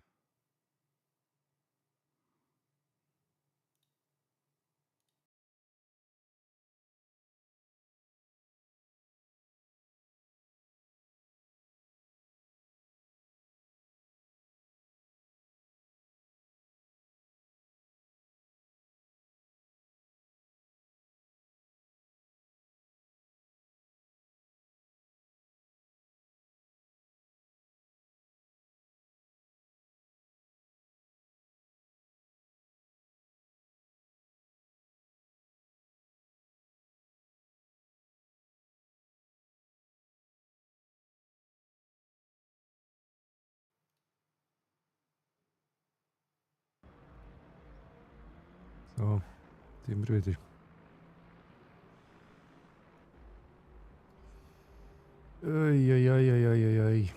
So, sind wir wieder. Ui.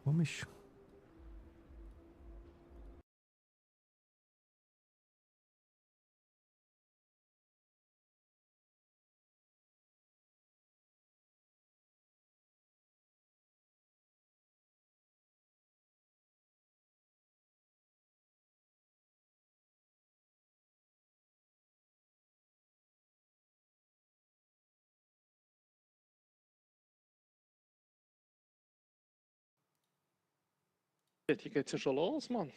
Komisch. Hier geht's ja schon los, Mann.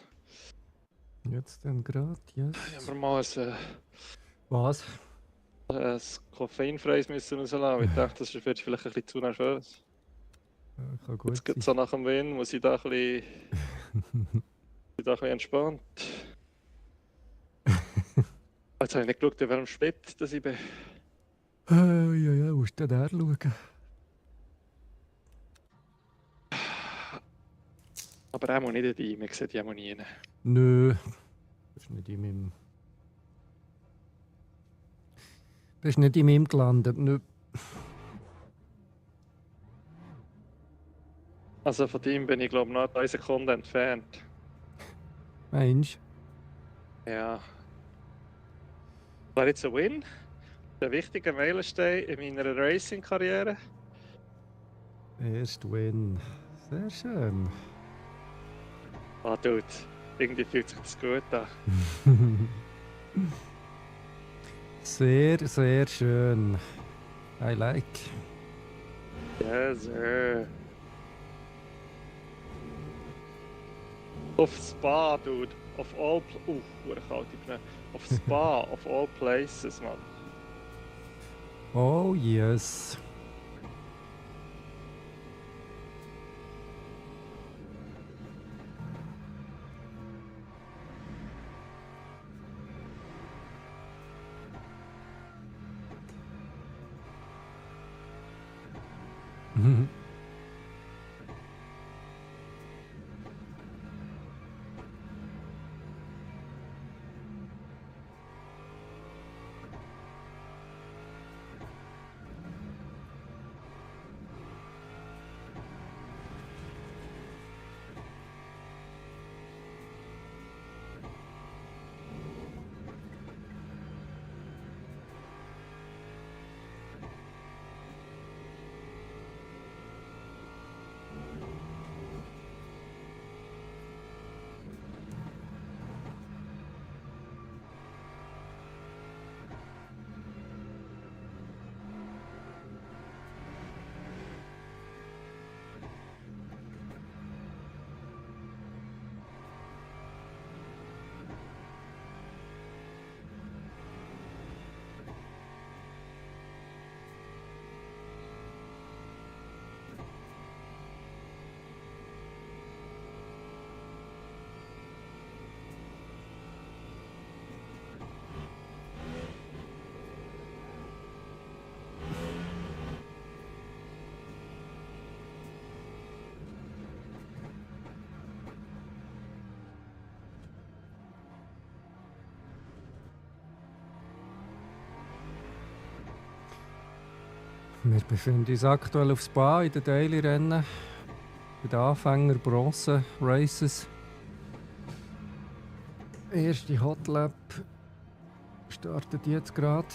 Jetzt dann gerade, yes. Ich habe mal Was? ein koffeinfreies müssen rauslassen. Ich dachte, das wird vielleicht ein bisschen zu nervös. Ja, kann gut Jetzt geht sein. so nach dem Win, muss ich da ein bisschen entspannt. Jetzt habe ich nicht geschaut, in welchem Split dass ich bin. Ja, musst du da schauen. Aber auch nicht in die, man sieht die auch nie. Nö. Das ist nicht in meinem. Das ist nicht in meinem gelandet. Nö. Also von dem bin ich glaube ich noch 3 Sekunden entfernt. Meinst Ja. War jetzt ein Win? Der wichtige Meilenstein in meiner Racing-Karriere. du? Erst Win. Sehr schön. Ah, Dude, irgendwie fühlt sich das gut an. Sehr, sehr schön. I like. Yes, sir. Auf Spa, dude. Of all... kalt die Pneu. Auf Spa, of all places, man. Oh yes. Wir befinden uns aktuell auf Spa in den Daily-Rennen. Bei den Anfänger-Bronze-Races. Erste Hot Lap startet jetzt gerade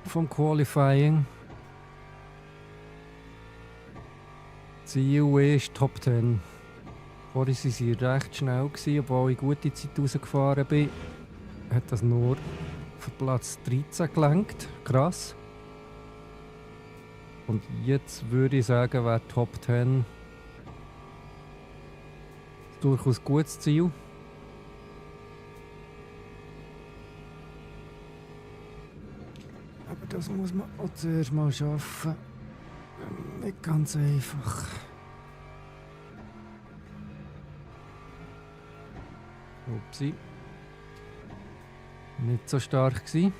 vom Qualifying. Ziel ist Top 10. Vorhin waren sie recht schnell, obwohl ich gute Zeit rausgefahren bin. Hat das nur für Platz 13 gelangt. Krass. Und jetzt würde ich sagen, wäre Top 10 durchaus ein gutes Ziel. Aber das muss man auch zuerst mal schaffen. Nicht ganz einfach. Upsi. Nicht so stark gewesen.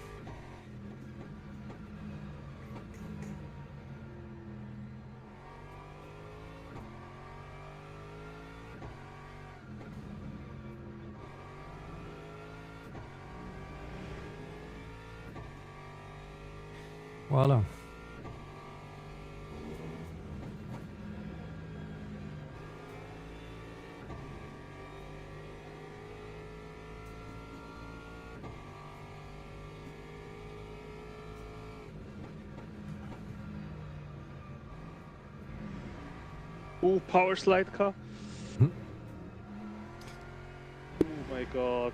Voilà. Power Slide gehabt. Hm. Oh mein Gott.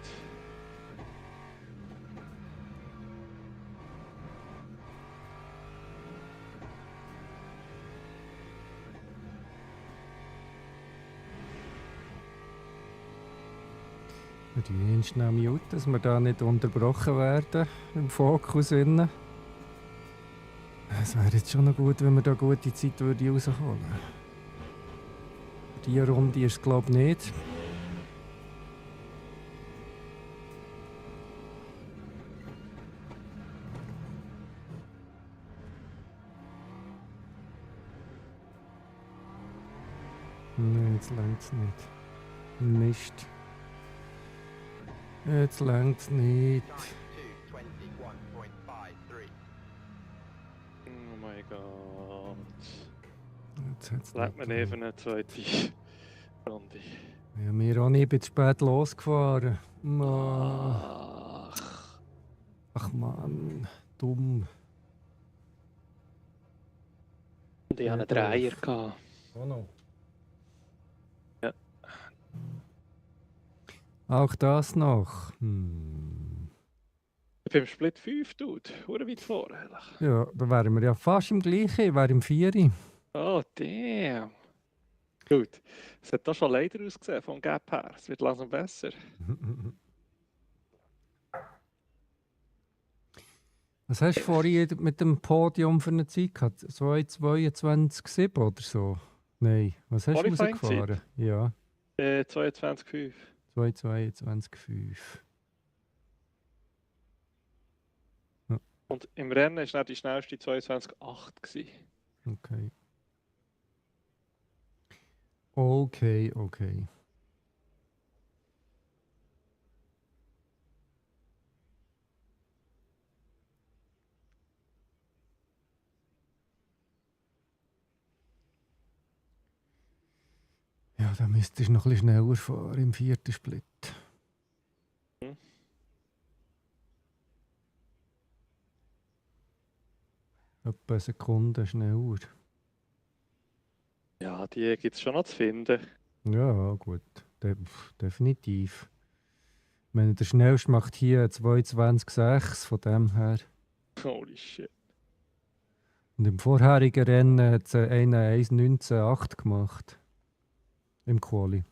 Wir tun ihn schnell mute, dass wir da nicht unterbrochen werden im Fokus. Es wäre jetzt schon noch gut, wenn wir da gute Zeit rausholen würden. Diese Runde ist es glaube ich nicht. Nein, jetzt längt es nicht. Mist. Jetzt längt es nicht. Time 2:21.53. Oh mein Gott. Jetzt hat's Leg mir nicht even eine zweite Runde. Ja, wir auch nicht, ich bin zu spät losgefahren. Mann. Ach man, dumm. Und ich hatte einen Ja, Dreier gehabt. Oh no. Ja. Auch das noch. Ich bin im Split 5, Dude. Hure weit vor, ehrlich. Ja, da wären wir ja fast im gleichen, ich wäre im 4. Oh, damn. Gut. Es hat da schon leider ausgesehen vom Gap her. Es wird langsam besser. Was hast du vorhin mit dem Podium für eine Zeit gehabt? 2,22,7 oder so? Nein, was hast du Qualifying rausgefahren? Ja, 22,5. 2,22,5. Und im Rennen war dann die schnellste 22,8 gewesen. Okay. Okay, okay. Ja, da müsstest du noch ein bisschen schneller fahren im 4. Split. Hm. Etwa eine Sekunde schneller. Ja, die gibt es schon noch zu finden. Ja, gut. Definitiv. Ich meine, der schnellste macht hier 22,6 von dem her. Holy shit. Und im vorherigen Rennen hat es einen 1,19,8 gemacht. Im Quali.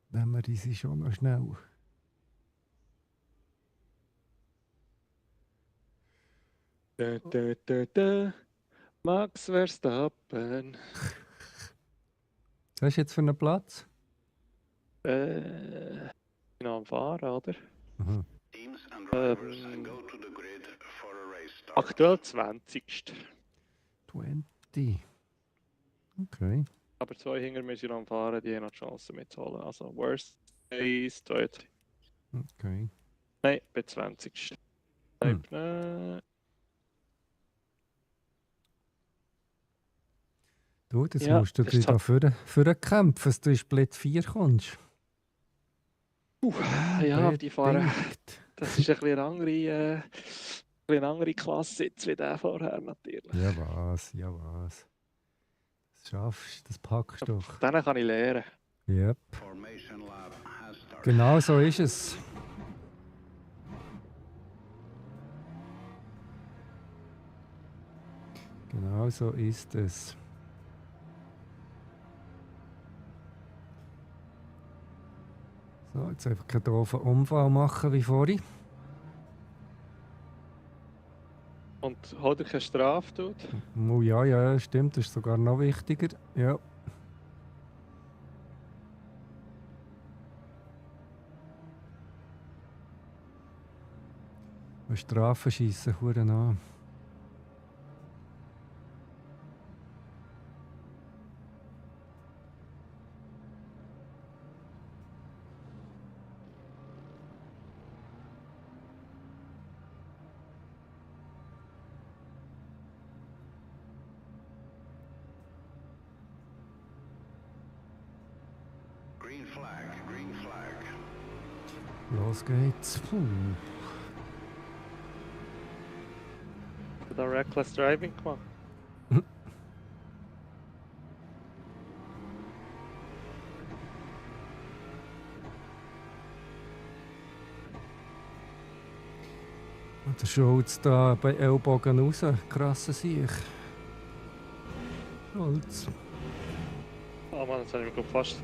Nehmen wir diese schon noch schnell. Da, da, da, da. Max Verstappen. Was hast du jetzt für einen Platz? Ich bin am Fahren, oder? Aha. Teams and drivers go to the grid for a race start. Aktuell 20. 20. Okay. Aber zwei hinter mir sind am Fahren, die haben noch die Chance mitzuholen. Also, worst case, 2, 3. Okay. Nein, bei 20. Hm. Du, jetzt Ja, musst du das dich ist da für kämpfen, dass du in Split 4 kommst. Ja, aber die fahren. Unbedingt. Das ist ein bisschen eine andere Klasse jetzt wie der vorher natürlich. Ja was, ja was. Das schaffst du, das packst du doch. Denen kann ich lernen. Yep. Formation lap has started. Genau so ist es. Genau so ist es. So, jetzt einfach keinen doofen Unfall machen wie vorhin. Und hat er keine Strafe tut. Oh, ja, ja, stimmt, das ist sogar noch wichtiger. Ja. Strafen schiessen, Huren an. Green flag, green flag. Los geht's. Puh. Da Reckless Driving gemacht. Und der Schulz da bei Ellbogen raus. Krasse Sieg. Schulz. Oh Mann, jetzt habe ich mir glaub fast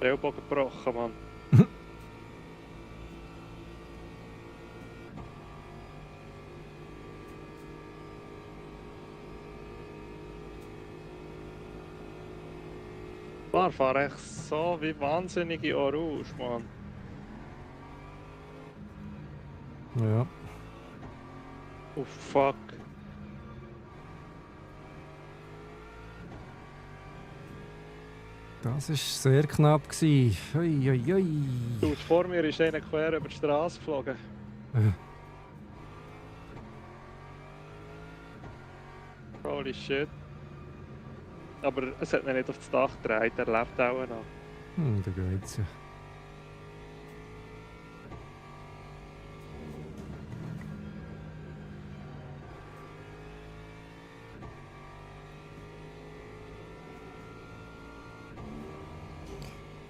den Ellbogen gebrochen, Mann. Ich fahre echt so wie wahnsinnige Orange, Mann. Ja. Oh fuck. Das war sehr knapp. Ui, ui, ui. Du, vor mir ist einer quer über die Straße geflogen. Holy shit. Aber es hat ihn nicht auf das Dach gedreht, er lebt auch noch. Da geht's ja.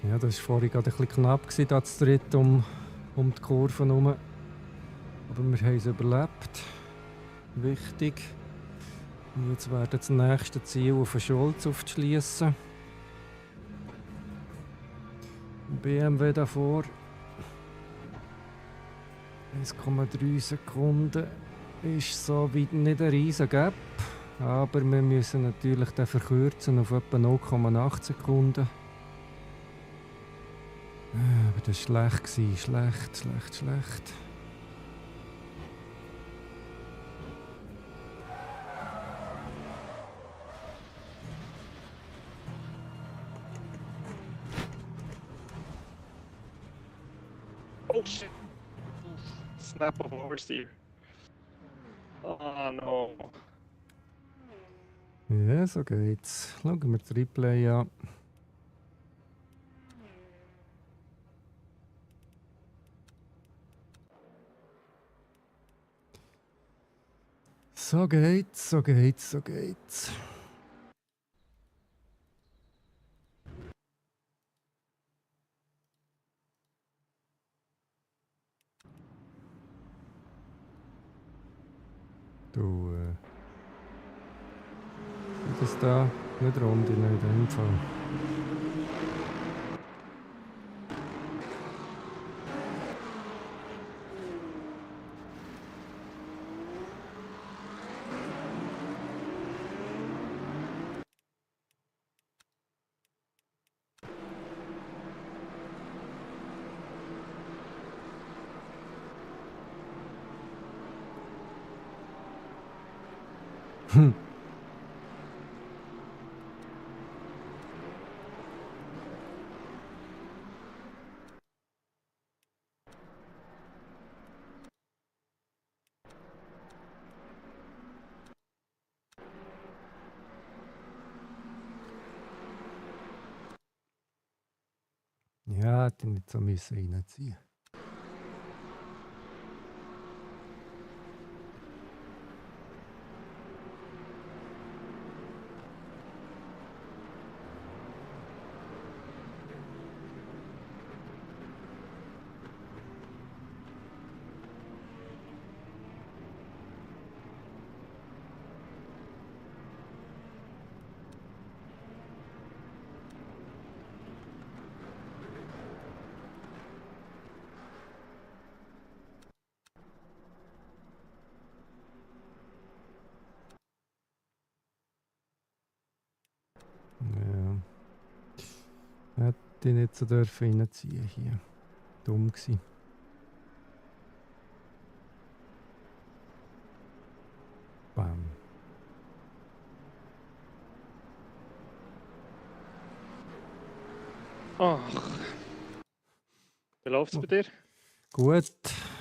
Ja, das war vorhin gerade ein bisschen knapp, da zu dritt um die Kurve herum. Aber wir haben es überlebt. Wichtig. Und jetzt wäre das nächste Ziel, auf den Schulz aufzuschliessen. BMW davor. 1,3 Sekunden ist so weit nicht ein riesen Gap. Aber wir müssen natürlich den verkürzen auf etwa 0,8 Sekunden. Aber das war schlecht. Schlecht. Oh shit. Snap of oversteer. Oh no. Ja, so geht's. Schauen wir das Replay an. So geht's. Du, das da nicht rund in dem Fall. Ja, hätte ich nicht so müssen reinziehen. Ja. Hätte ich nicht so dürfen reinziehen hier. Dumm gsi. Ach, wie läuft's bei dir? Gut,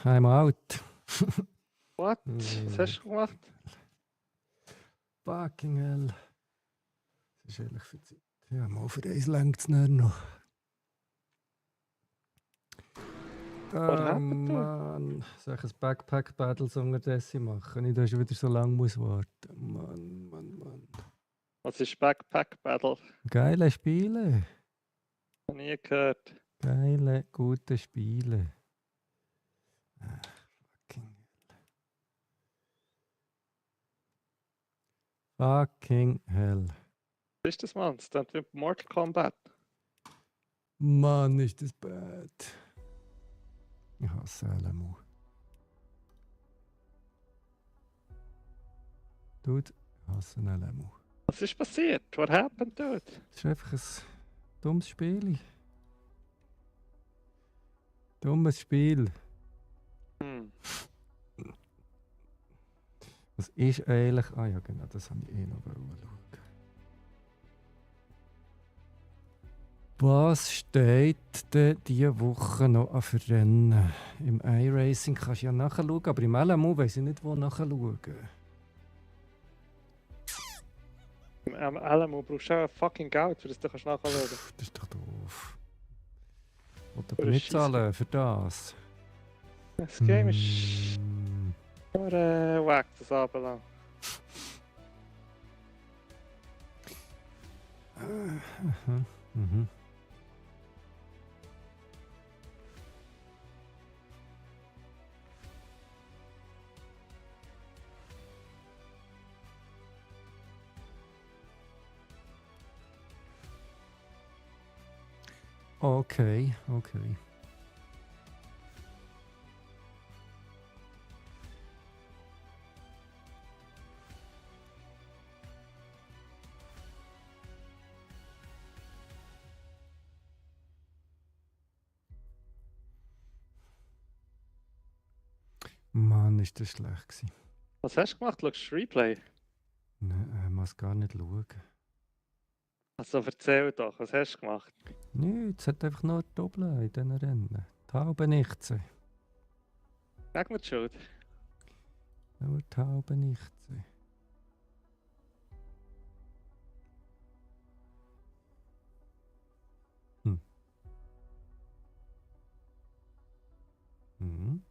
I'm out. What? Was hast du gemacht? Fucking hell. Das ist ehrlich für Zeit. Ja, mal für eins längt es nicht noch. What happened, dude? Mann. Soll ich ein Backpack-Battle unterdessen machen? Nicht, dass ich wieder so lange muss warten. Mann. Was ist Backpack Battle? Geile Spiele. Noch nie gehört. Geile, gute Spiele. Fucking hell. Was ist das, Mann? Das klingt wie Mortal Kombat. Mann, ist das bad. Ich hasse LMU. Dude, ich hasse LMU. Was ist passiert? What happened, dude? Das ist einfach ein dummes Spiel. Dummes Spiel. Hm. Was ist eigentlich... Ah ja, genau, das habe ich eh noch schauen. Was steht denn diese Woche noch an für Rennen? Im iRacing kannst du ja nachschauen, aber im LMU weiss ich nicht, wo nachschauen. Im LMO brauchst du auch fucking Geld, für das du kannst nachschauen. Das ist doch doof. Ich will Für aber ein nicht Scheissdreck. zahlen für das. Das Game ist Mm. nur wack, das anbelangt. Mhm. Okay. Mann, ist das schlecht gewesen. Was hast du gemacht? Schaust du Replay? Nein, ich muss gar nicht schauen. Also erzähl doch, was hast du gemacht? Nichts, es hat einfach nur Doppel in diesen Rennen. Die halben nichts. Sag mir die Schuld. Nur die halben nichts. Mhm.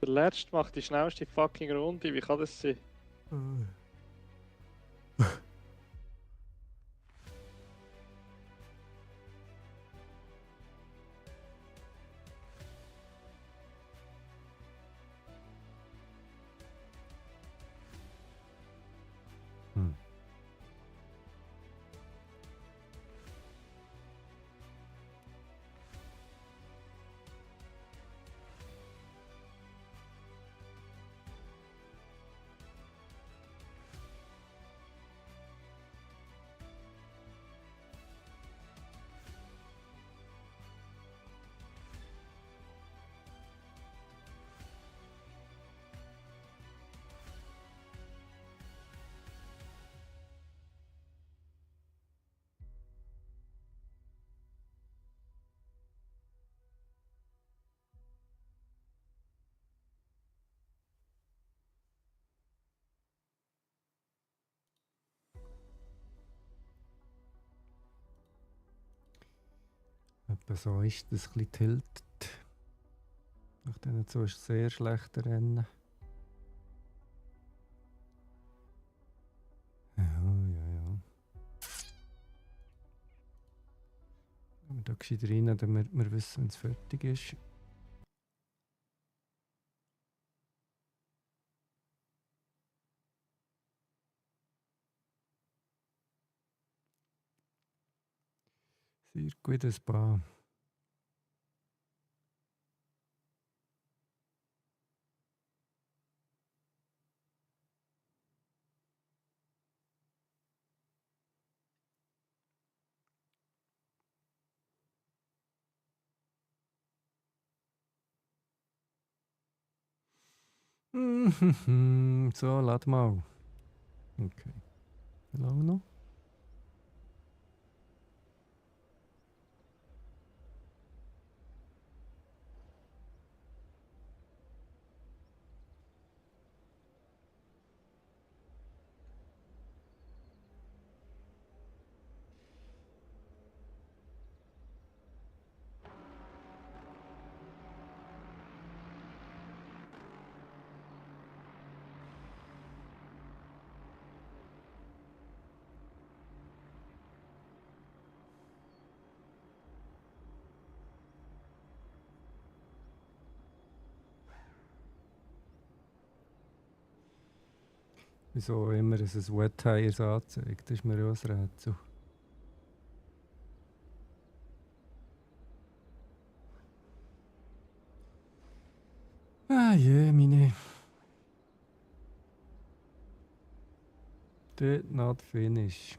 Der Letzte macht die schnellste fucking Runde, wie kann das sein? Hm. Etwa so ist das ein bisschen tiltet. Nach diesen zwei sehr schlechten Rennen. Ja. Wenn wir da gescheit rein, damit wir wissen, wenn es fertig ist. Circuit Spa. So, lad mal. Okay. Wie lange noch? Wieso immer es ein Wet Tires anzeigt, das ist mir ja ein Rätsel. Ah je, meine. Did not finish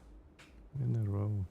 in a row.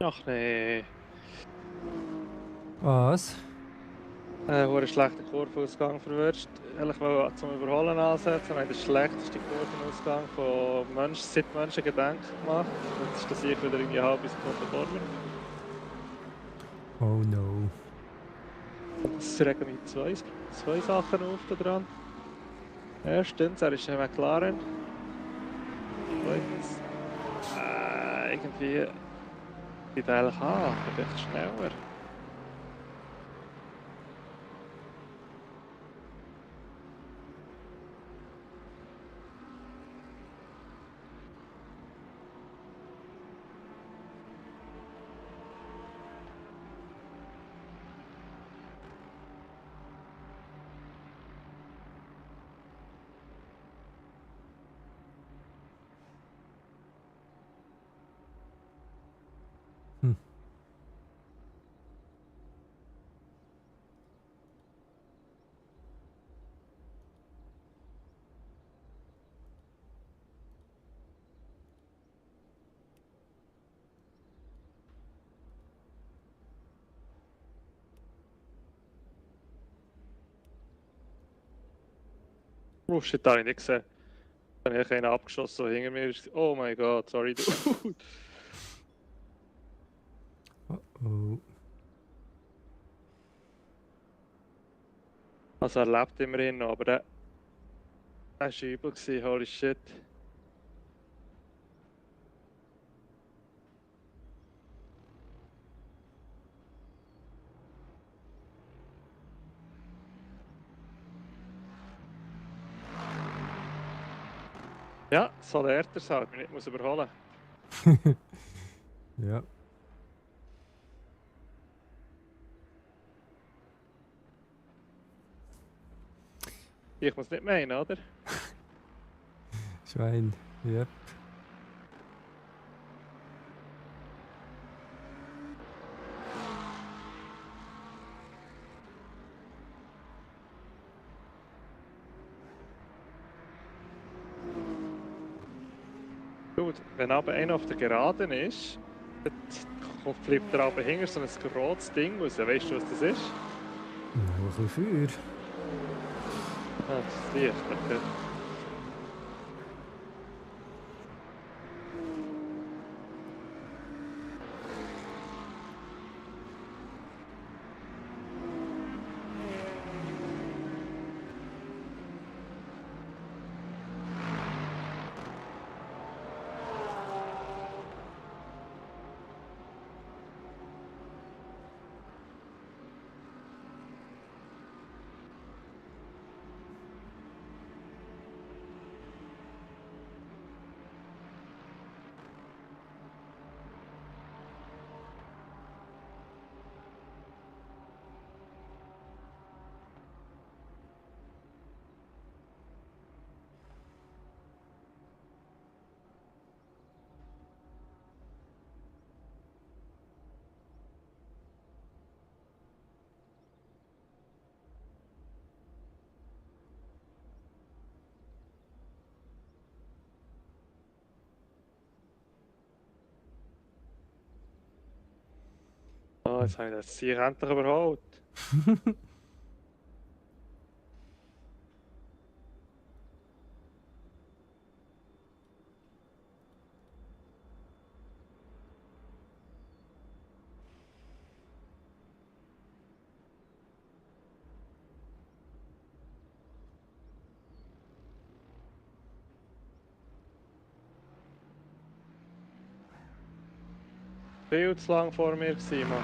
Ach nee. Was? Hure schlechter Kurvenausgang verwünscht. Ehrlich mal zum Überholen ansetzen, habe ich den schlechtesten Kurvenausgang von seit Menschen gedenkt gemacht. Jetzt ist das ich wieder irgendwie eine halbe Sekunde vor mir. Oh no. Es regen mich zwei Sachen auf da dran. Erstens, er ist ein McLaren. Zweitens, irgendwie ich eigentlich vielleicht schneller. Hm. Oh shit, da habe ich nicht gesehen. Da habe ich einen abgeschossen, der hinter mir ist. Oh mein Gott, sorry du. Oh. Also er lebt immerhin noch, aber der war übel gewesen, holy shit. Ja, so lernt er es halt, man nicht muss überholen. Ja. Ich muss nicht meinen, oder? Schwein. Yep. Gut, wenn aber einer auf der Geraden ist, dann flippt er aber hinter so ein rotes Ding raus. Weißt du, was das ist? Noch ein bisschen Feuer. Ah, das ist Licht, okay. Oh, jetzt habe ich das Sieg endlich überholt. Viel zu lang vor mir gewesen, Mann.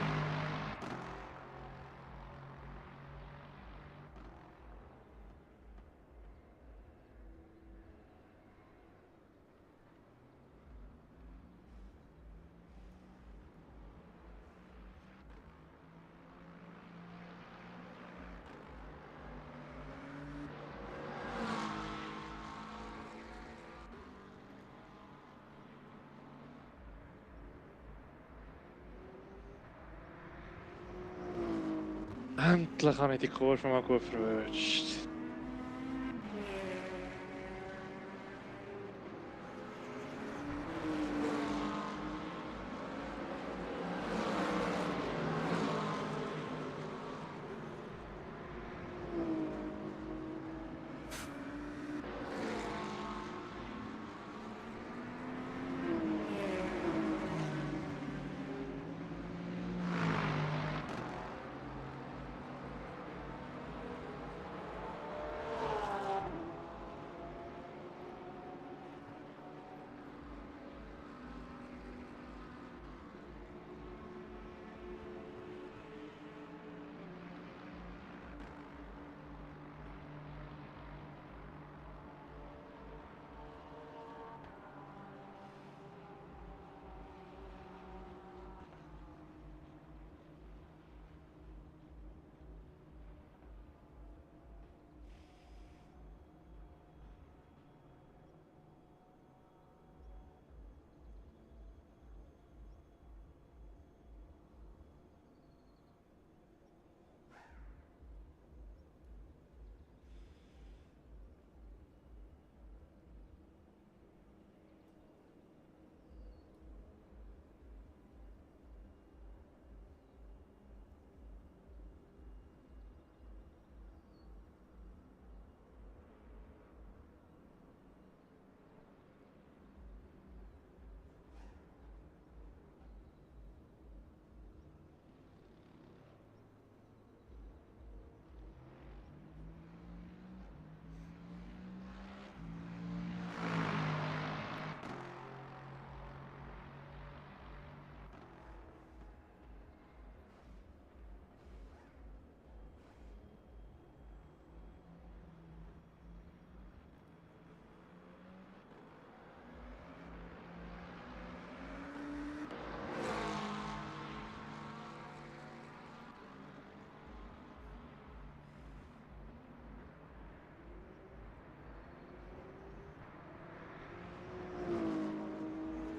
Endlich habe ich die Kurve mal gut verwünscht.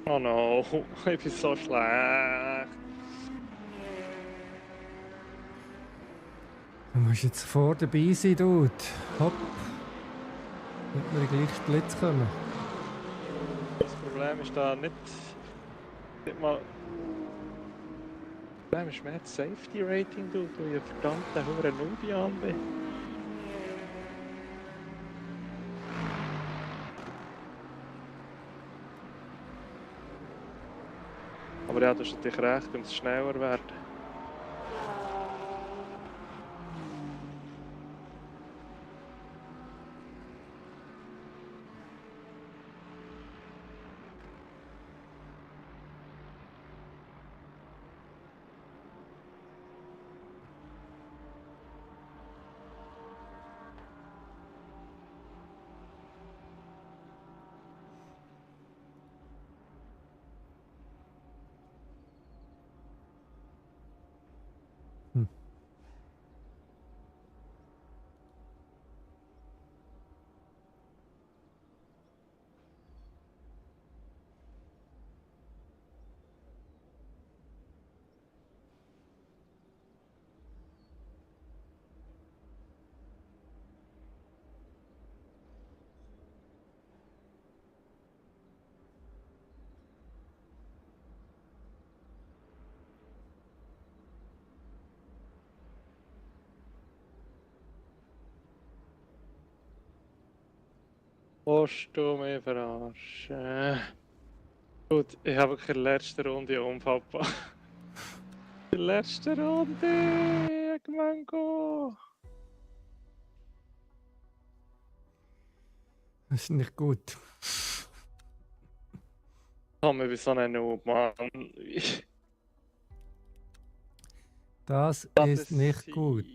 Oh no, ich bin so schlecht. Du musst jetzt vor dabei sein, Dude. Hopp. Damit wir in den gleichen Splitz kommen. Das Problem ist da nicht mal. Das Problem ist mehr das Safety Rating, du, du ich verdammte hure Nubian bin. Aber ja, du hast natürlich recht, könnte es schneller werden. Willst du mich verarschen? Gut, ich habe wirklich in der letzten Runde einen Unfall gebracht. In der letzten Runde! Mango! Das ist nicht gut. Komm, ich bin so ein Noob, Mann. Das ist nicht gut.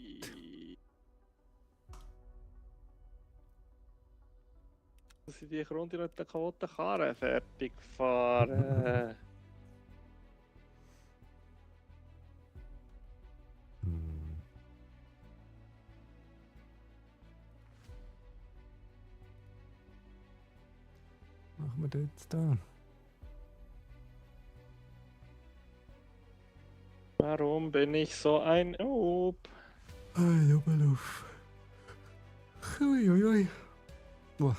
Dass ich die Runde mit der kaputten Karre fertig fahren. Hm. Was machen wir jetzt da? Warum bin ich so ein Noob? Hey, auf. Uiuiui. Boah.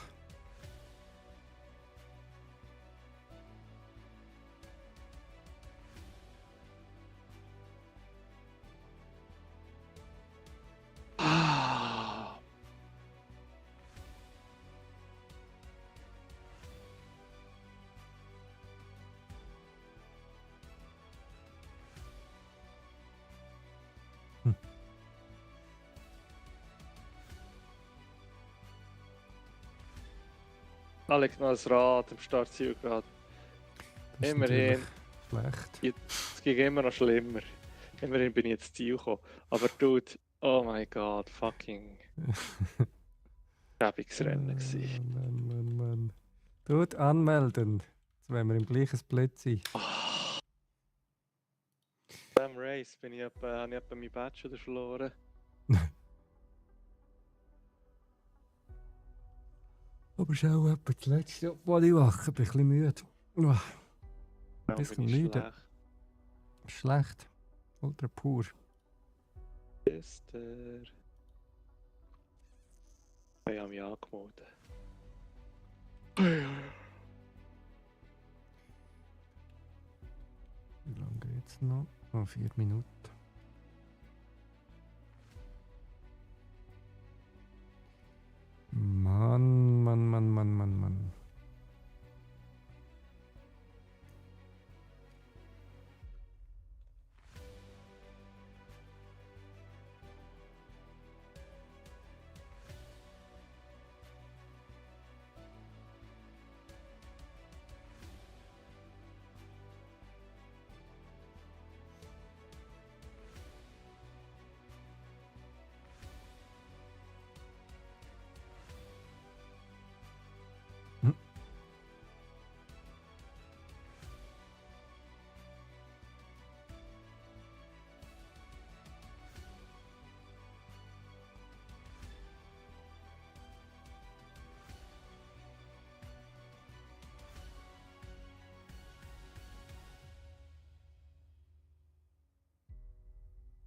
Ah. Hm. Alex, noch ein Rad im Startziel gerade. Das ist Immerhin. natürlich schlecht. Es ging immer noch schlimmer. Immerhin bin ich jetzt Ziel gekommen. Aber Dude, oh mein Gott, fucking Schäbungsrennen gewesen. Mann. Tut anmelden. Jetzt wollen wir im gleichen Split sein. Beim Race habe ich etwa meinen Bachelor verloren. Aber schau etwa das letzte, was ich mache. Bin ein bisschen müde. Ein Warum bisschen bin ich müde. Schlecht. Ultra pur. Ist der... Ich habe mich angemeldet. Wie lange geht's noch? Oh, 4 Minuten. Mann.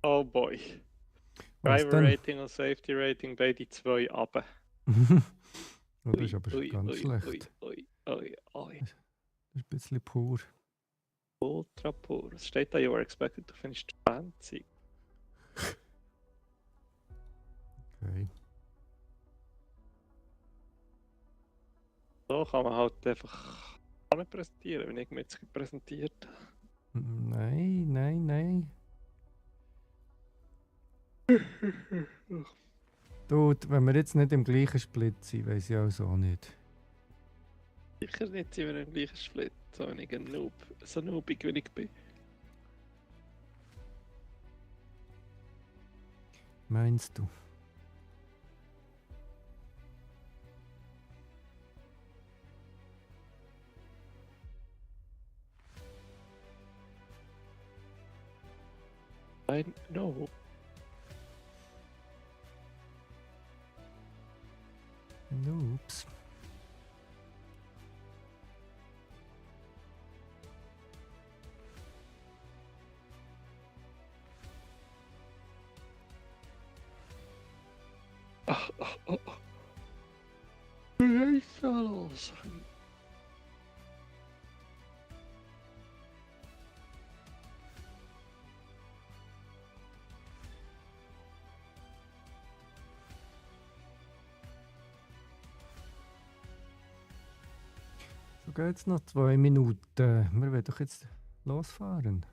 Oh boy. Was Driver denn? Rating und Safety Rating, beide 2 runter. Oh, das ist aber schon ganz schlecht. Ui. Das ist ein bisschen pur. Ultra pur. Es steht da, you are expected to finish 20. Okay. So kann man halt einfach auch nicht präsentieren, wenn ich mir jetzt präsentiert. Nein. Dude, wenn wir jetzt nicht im gleichen Split sind, weiß ich auch nicht. Sicher nicht sind wir im gleichen Split, so wenn ich ein Noob, so noobig wie ich bin. Meinst du? Ein Noob. Noobs. Oh. Wie ist da los? geht's noch 2 Minuten. Wir wollen doch jetzt losfahren.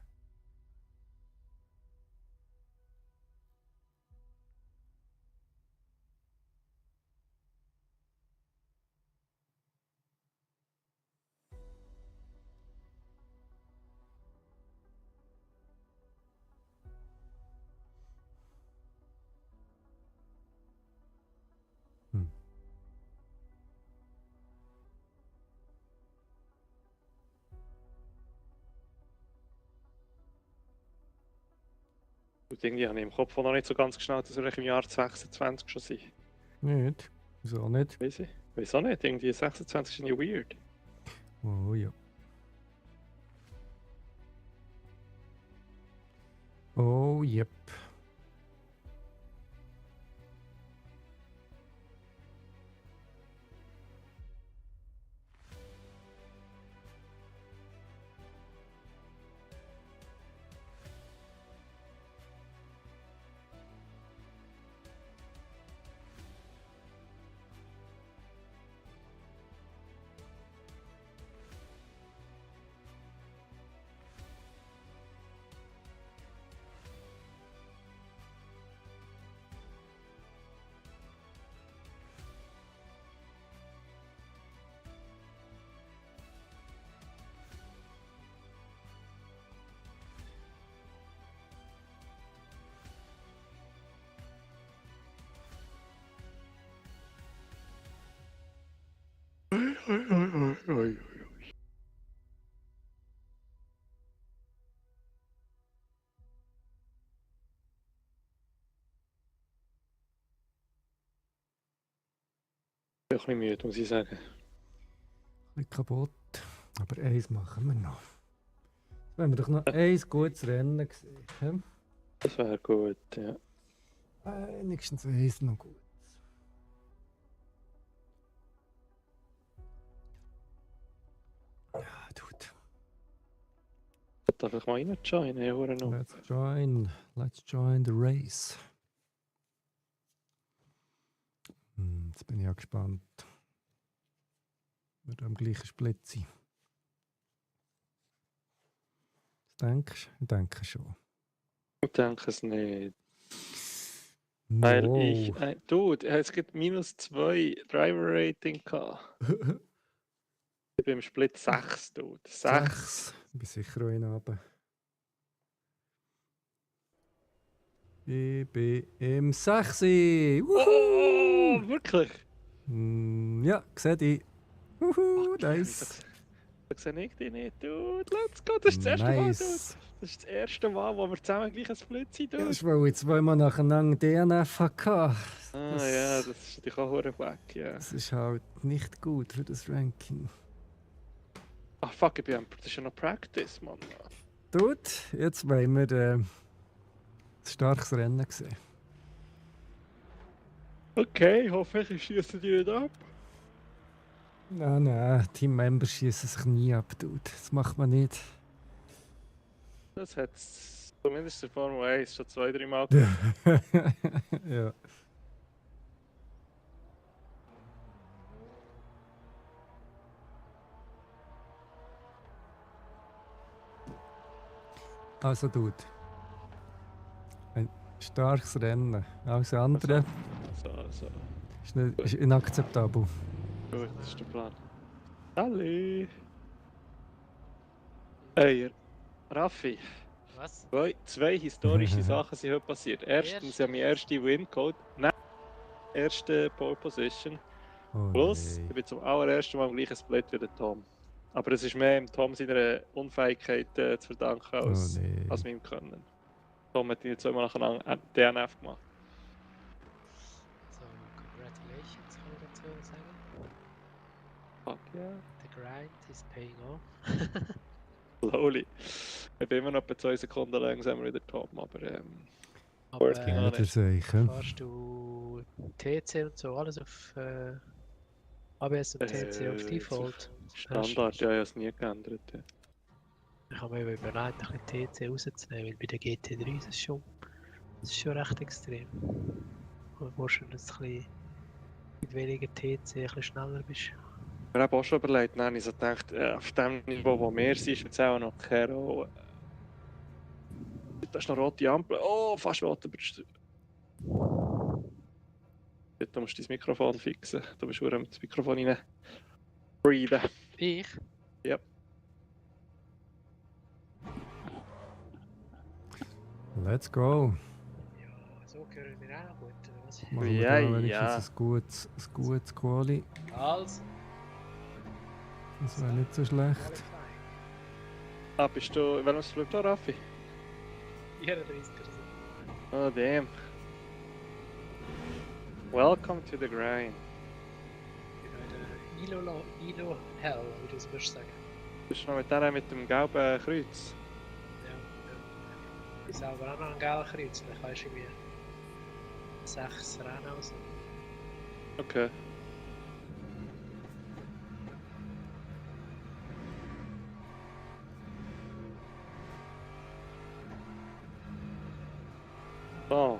Hm. Und irgendwie habe ich im Kopf auch noch nicht so ganz geschnallt, dass wir im Jahr 26 schon sind. Nicht? Wieso nicht? Weiss ich? Wieso nicht? Irgendwie 26 ist nicht weird. Oh ja. Oh, yep. Ich bin auch ein bisschen müde, muss ich sagen. Ein bisschen kaputt. Aber eins machen wir noch. Wenn wir doch noch ein gutes Rennen gesehen. Das wäre gut, ja. Wenigstens eins noch gut. Ja, dude. Darf ich mal reinjoinen? Ja, hure noch. Let's join the race. Jetzt bin ich ja gespannt. Wir am gleichen Split sein. Was denkst du? Ich denke schon. Ich denke es nicht. Weil No. Dude, es gibt -2 Driver-Rating gehabt. Ich bin im Split 6, Dude. 6. Ich bin sicher auch in runter. Ich bin im 6. Oh, wirklich? Ja, seht ihr. Nice. Da sehe ich dich nicht, Dude. Let's go. Das ist das erste Mal, Dude. Nice. Das ist das erste Mal, wo wir zusammen gleich ein Split sind, Ja, Dude. das ist, weil ich zweimal nacheinander DNF hatte. Ah ja, das ist natürlich auch hure wack, ja. Das ist halt nicht gut für das Ranking. Ah fuck, das ist ja noch Practice, Mann. Dude, jetzt wollen wir ein starkes Rennen sehen. Okay, hoffentlich schießen die nicht ab. Nein, Teammembers schießen sich nie ab, Dude. Das macht man nicht. Das hat zumindest der Formel 1 schon 2-3 Mal gemacht. Ja. Also, Dude. Ein starkes Rennen. Alles andere So. ist inakzeptabel. Gut, das ist der Plan. Hallo! Hey, Raffi, Was? zwei historische Sachen sind heute passiert. Erstens, ja, mein erster Win-Code. Nein, erste Pole Position. Oh, Plus, nee. ich bin zum allerersten Mal im gleichen Split wie der Tom. Aber es ist mehr Tom seiner Unfähigkeit zu verdanken als, Oh, nee. als meinem Können. Tom hat ihn zweimal nacheinander DNF gemacht. So, congratulations kann ich dazu sagen. Fuck yeah. The grind is paying off. Slowly. Ich bin immer noch etwa 2 Sekunden langsamer wie der Tom, aber Aber Working on Ja, das sicher. fährst du TC und so alles auf ABS und TC auf Default? Standard, ja, ich habe es nie geändert. Ja. Ich habe mir überlegt, ein bisschen TC rauszunehmen, weil bei der GT3 ist es schon recht extrem. Und wahrscheinlich ein bisschen mit weniger TC ein bisschen schneller bist. Ich habe auch schon überlegt, dann habe ich so gedacht, auf dem Niveau, wo wir sind, ist jetzt auch noch Kero. Da ist noch rote Ampel. Oh, fast rot übersteuert. Du musst dein Mikrofon fixen. Du bist schon mit dem Mikrofon rein. Breathen. Ich? Ja. Let's go. Ja, so hören wir auch noch gut, oder was? Machen wir Ja, da wenigstens ja. ein gutes Quali. Also, Das wäre nicht so schlecht. Qualifying. Ah, bist du. In welchem Flug da, Raffi? 34. Oh, damn. Welcome to the grind. Ich bin noch in der Ilo Hell, wie du es würdest sagen. Bist du noch mit der mit dem gelben Kreuz? Ja. Ich bin selber auch noch ein geiler Kreuz, dann kannst du mir 6 Rennen aus. Okay. So.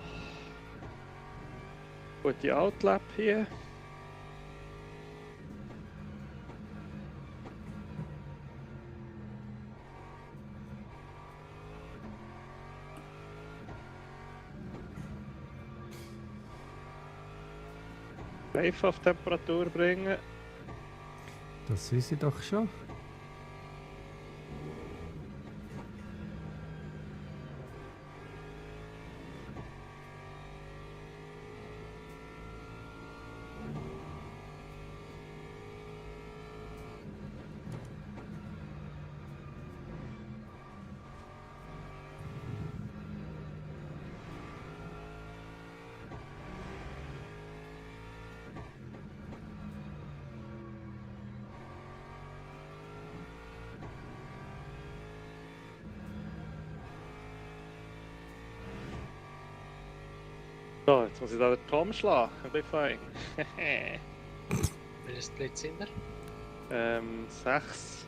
Gute Outlap hier. Reifen auf Temperatur bringen. Das sind sie doch schon. So, jetzt muss ich da den Tom schlagen. Ein bisschen fein. Welches Blitz sind wir? 6.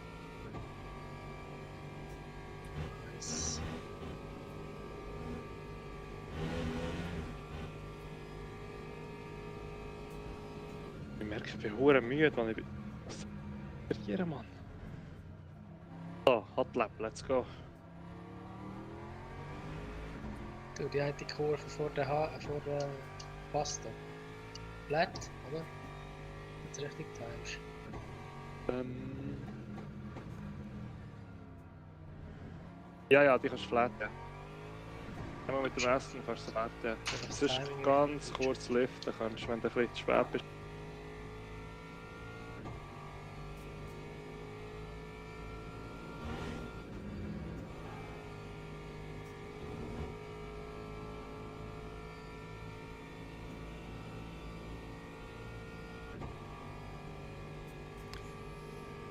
Nice. Ich merke, ich bin hure müde, wenn ich bin. Was passiert, Mann? So, Hot Lap, let's go. Du, die eine Kurve vor der Pasta. Flat, oder? Wenn du richtig timest. Ja, die kannst du flatten. Wenn man mit dem Essen kannst du flatten. Sonst ganz kurz liften kannst du, wenn du ein bisschen zu spät bist.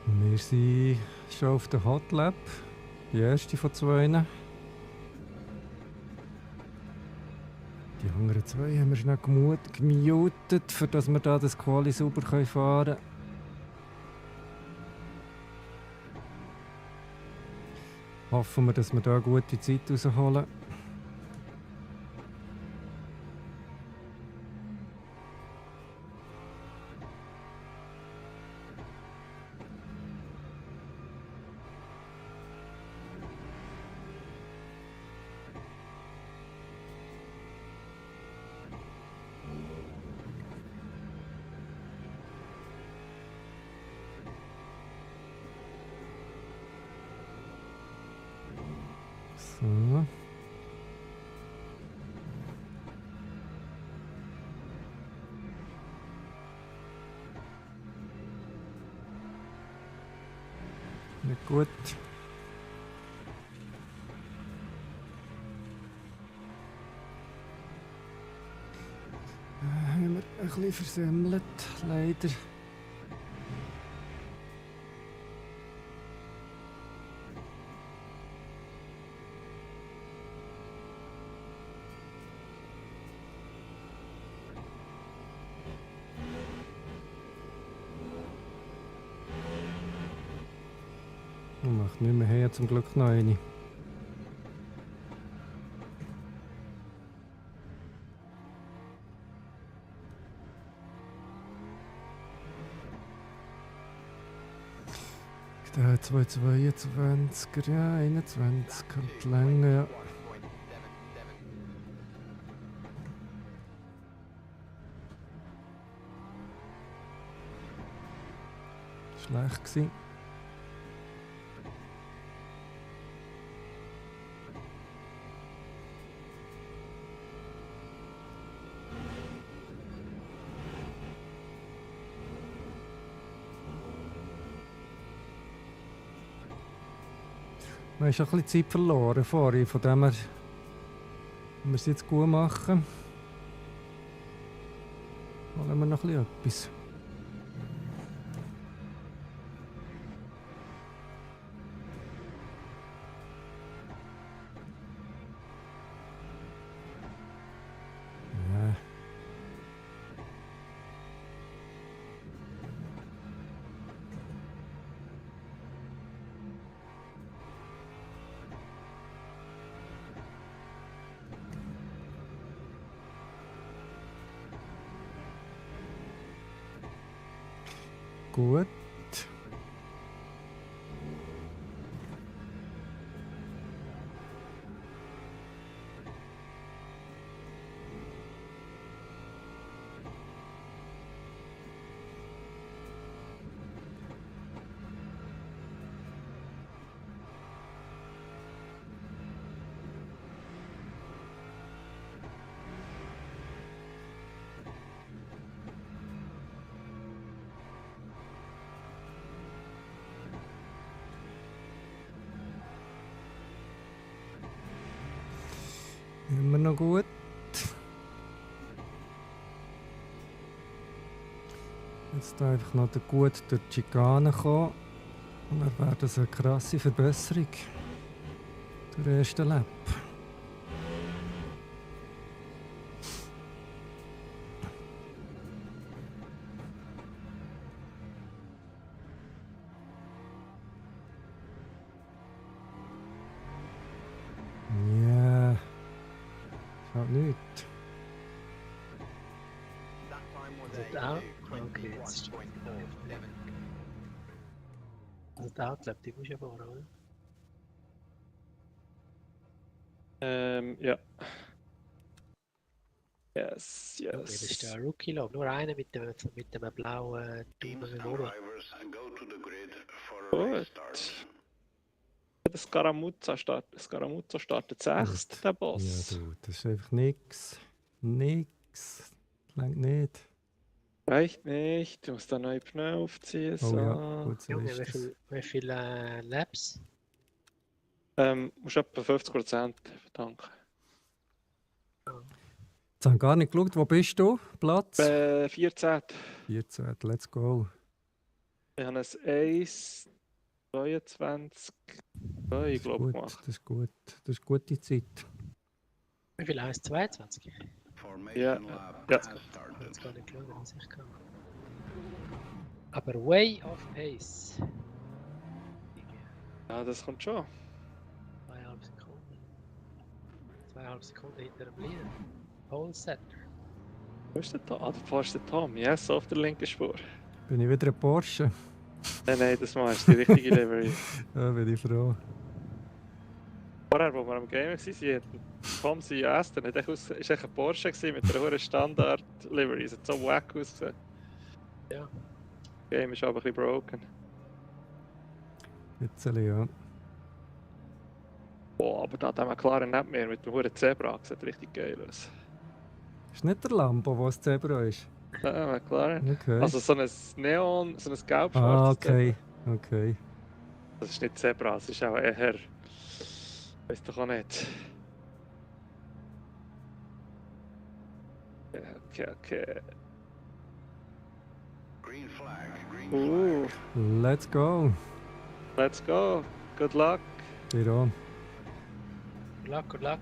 Wir sind schon auf der Hot Lap. Die erste von 2. Die anderen 2 haben wir schnell gemutet, für dass wir da das Quali sauber fahren können. Hoffen wir, dass wir da eine gute Zeit rausholen. So. Nicht gut. Haben wir ein bisschen versemmelt, leider. Macht nicht mehr her, zum Glück noch eine. Der 222er, ja, 21 kommt länger, ja. Schlecht gewesen. Wir haben schon ein bisschen Zeit verloren vorhin, von dem her, wenn wir es jetzt gut machen, holen wir noch ein bisschen etwas. Ja. Gut. Immer noch gut. Jetzt einfach noch gut durch die Schikane kommen. Und dann wäre das eine krasse Verbesserung. Der erste Lap. Ja. Ist halt nichts. Also der okay, jetzt. Also der Outlap, die musst du ja fahren, oder? Ja. Yes, Okay, das ist yes. der Rookie-Log. Nur einer mit dem blauen Teams Daumen and im Ohren. drivers go to the grid for a race Gut. start. Der Scaramuzzo startet 6, Gut. der Ja, Boss. du, das ist einfach nix. Nix. Langt nicht. Reicht nicht, du musst da neue Pneu aufziehen. Oh So. ja, gut, so Junge, ist das. wie viel Laps? Musst etwa 50% bedanken. Jetzt haben wir gar nicht geschaut, wo bist du? Platz? 14. 14, let's go. Ich habe ein 1, 22, 2, ich Das ist glaube, gut, gemacht. das ist gut. Das ist gute Zeit. Wie viel 1,22? Formation Ja, lap ja. has Ich habe started. jetzt gar nicht geschaut, was ich kann. Aber way off pace. Ja, das kommt schon. 2,5 Sekunden. 2,5 Sekunden hinter dem Leader. Pole Setter. Wo ist der Tom? Ah, du fährst den Tom. Yes, auf der linken Spur. Bin ich wieder ein Porsche? Nein, das machst du, die richtige Livery. Ja, bin ich froh. Vorher, wo wir am Game waren, Tom sein Aston, war echt ein Porsche gewesen, mit einer hohen Standard-Livery. Es hat so wack ausgesehen. Ja. Das Game ist aber ein bisschen broken. Jetzt ja. Boah, aber da hat man klar nicht mehr mit dem hohen Zebra. Das sieht richtig geil aus. Ist nicht der Lambo, wo das Zebra ist? Ja, McLaren. Okay. Also so ein Neon, so ein gelb-schwarzes ah, okay. Zebra. Okay. Das ist nicht Zebra, das ist auch eher... Weiß doch auch nicht. Okay. Green flag, green flag. Let's go. Let's go. Good luck. Dir auch. Good luck, good luck.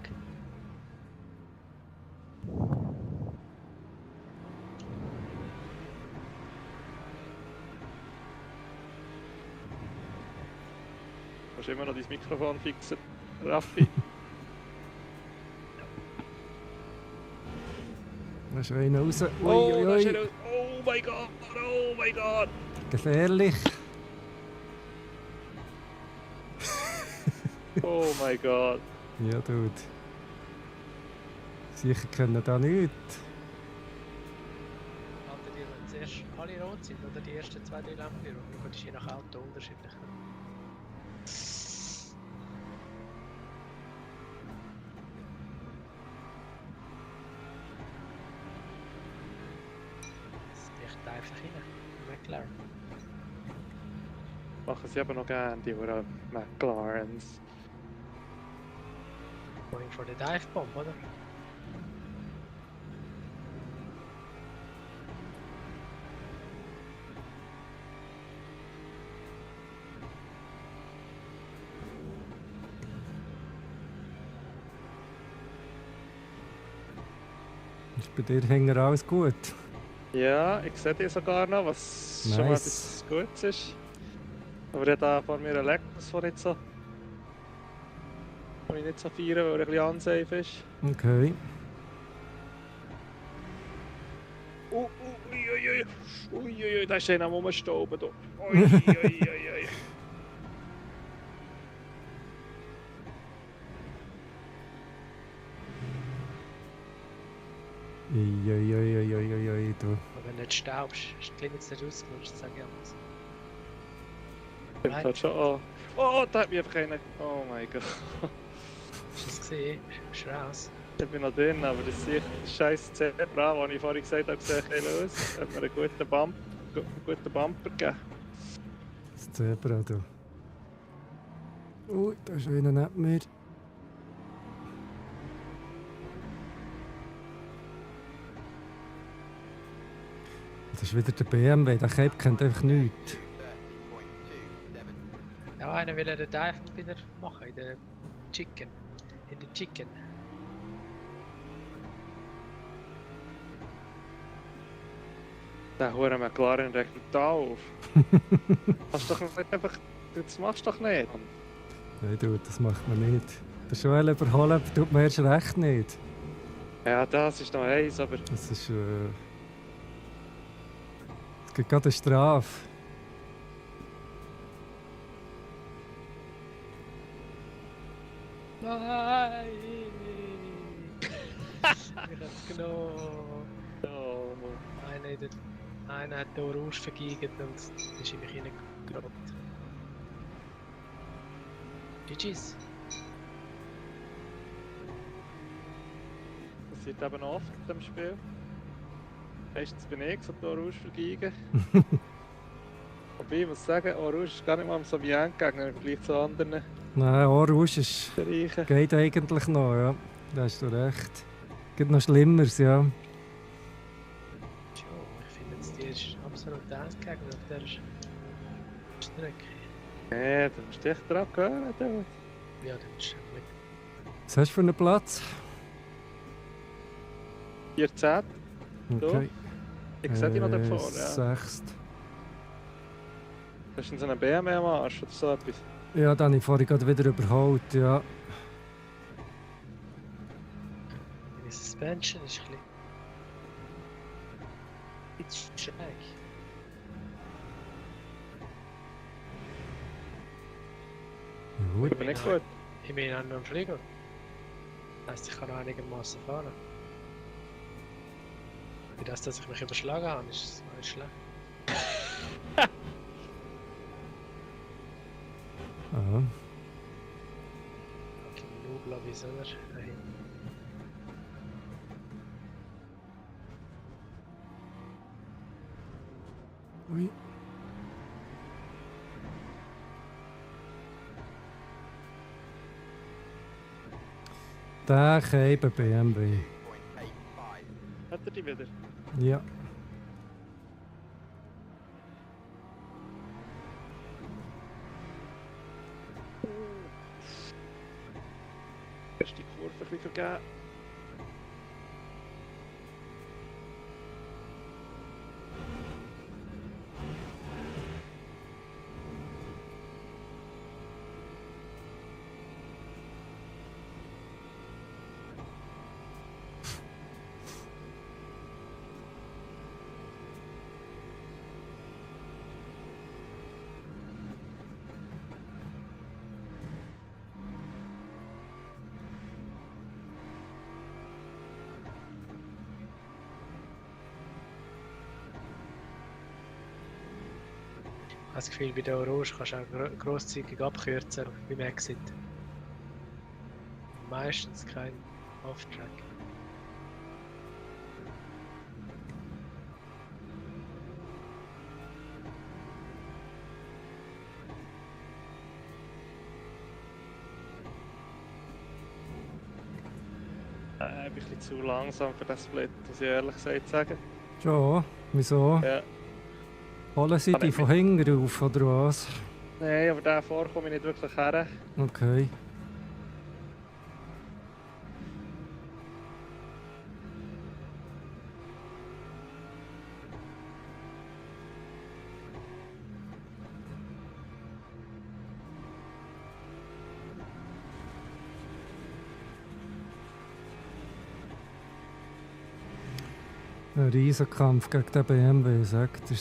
Du musst immer noch dein Mikrofon fixen, Raffi. Da ist einer raus. Ui, Oh, ui, da ist er ui. raus. Oh mein Gott, oh mein Gott. Gefährlich. Oh mein Gott. Ja, Dude. Sicher können da nichts. Haltet ihr, wenn zuerst alle rot sind oder die ersten 2, 3 Lämpchen rot? Das ist je nach Auto unterschiedlich. Das echt einfach rein. McLaren. Machen sie aber noch gerne, die Uhren McLarens. Going for the dive bomb, oder? Ist bei dir hängt alles gut? Ja, ich sehe die sogar noch, was schon mal Nice. etwas Gutes ist. Aber ich habe da vor mir einen Lexus, der nicht so... den ich nicht so feiere, weil er ein bisschen unsafe ist. Okay. Uiuiui. Uiuiui, da ist einer am Rumstauben. Uiuiui. Uiuiuiuiui, du. Aber wenn du nicht staubst, ist die Limits nicht ausgelutscht, sag ich anders. Stimmt halt schon an. Oh, da hat mich einfach einer... Oh mein Gott. Hast du das gesehen? Bist du raus? Ich bin noch drin, aber das ist scheiß Zebra, den ich vorhin gesagt habe, sehe ich los. Hat mir einen guten Bumper gegeben. Das Zebra, du. Ui, da ist einer neben mir. Das ist wieder der BMW, der Cape kennt einfach nichts. Ja, einer will den Dive wieder machen in der Chicken. In der Chicken. Der Huren McLaren regt mich da auf. Hast doch nicht einfach... Das machst du doch nicht. Nein, du, das macht man nicht. Der Joel überholen tut man erst recht nicht. Ja, das ist noch eins, aber... Das ist. Es gibt gerade eine Strafe. Nein! Ich hab's genommen. Oh, Einer hat den Orange vergeigt und ist in mich reingerobbt. GG's. das passiert eben oft in dem Spiel. Meistens bin ich so die Orange vergeigen. Wobei, ich muss sagen, Orange ist gar nicht mal so wie Endgegner im Vergleich zu anderen Nein, Orange ist, Bereichen. geht eigentlich noch, ja. Da hast du recht. Gibt noch Schlimmeres, ja. Tja, ich finde jetzt, die ist absolut der Endgegner auf der Strecke. Nee, du musst dich dran hören. Du. Ja, dann ist mit Was hast du für einen Platz? 14. Okay. Ich sehe dich noch da vorne. Ja. Sechst. Hast du so einen BMW am Arsch oder so etwas? Ja, dann habe ich vorhin gerade wieder überholt, ja. meine Suspension ist ein bisschen schräg. Ja, gut. Ich bin nicht gut. Ich bin an einem Flieger. Das heisst, ich kann noch einigermaßen fahren. Für das, dass ich mich überschlagen habe, ist es noch nicht schlecht. Aha. Okay, Nubla, wie soll er dahin? Ui. Der Cape BMW. Hat er die wieder? Ja. Erst die Kurve ein bisschen vergeben. das Gefühl, bei der Orange kannst du auch grosszügig abkürzen beim Exit. Meistens kein Off-Track. Ich bin ein bisschen zu langsam für das Split, muss ich ehrlich gesagt sagen. Schon? Wieso? Ja. Holen sie die von hinten auf, oder was? Nein, aber davor komme ich nicht wirklich her. Okay. Ein Riesenkampf gegen den BMW, sagt er.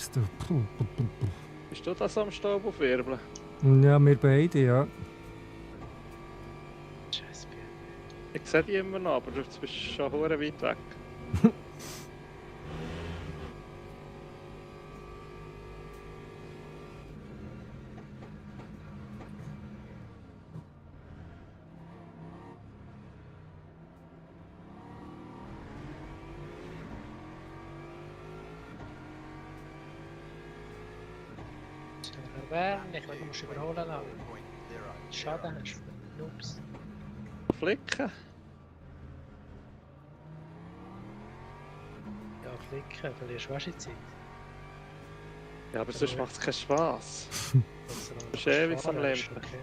Bist du das am Staub aufwirbeln? Ja, wir beide, ja. Scheiß Bier. Ich sehe die immer noch, aber jetzt bist du schon hure weit weg. Erwärmen, ich will, du musst überholen lassen. Schaden hast du. Ups. Flicken? Ja, flicken, verlierst du Waschezeit. Ja, aber sonst macht es keinen Spass. Bist ewig am Limpen. Okay.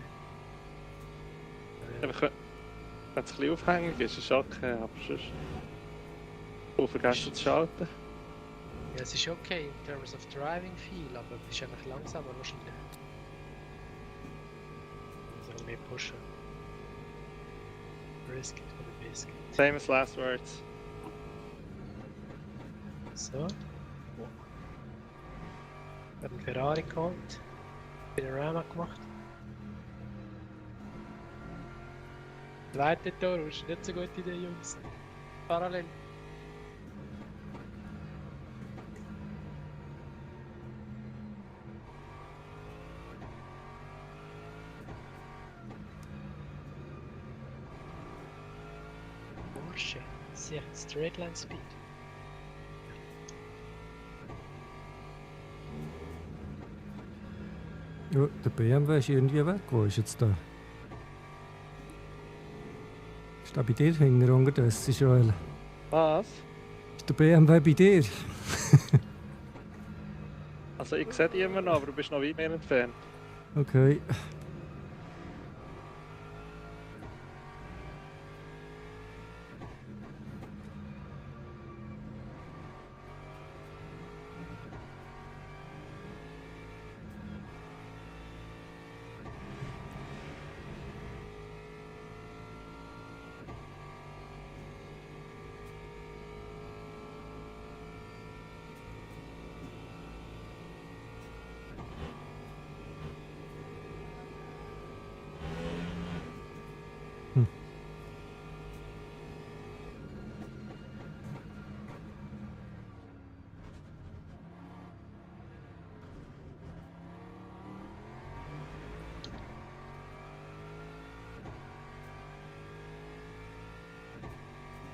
Wenn es ein bisschen aufhängig ist, ist es okay, aber sonst... Du vergisst zu schalten. Ja, es ist okay in terms of driving viel, aber es ist einfach langsamer wahrscheinlich. Also mehr pushen. Risk it for the biscuit. Famous last words. So. Ich habe einen Ferrari geholt. Panorama gemacht. Zweite Tor, ist nicht so gute Idee, Jungs. Parallel. Porsche, sehr straight line speed. Ja, der BMW ist irgendwie weg. Wo ist jetzt der? Ist der bei dir hinten unterdessen, Joel? Was? Ist der BMW bei dir? Also ich sehe die immer noch, aber du bist noch weit mehr entfernt. Okay.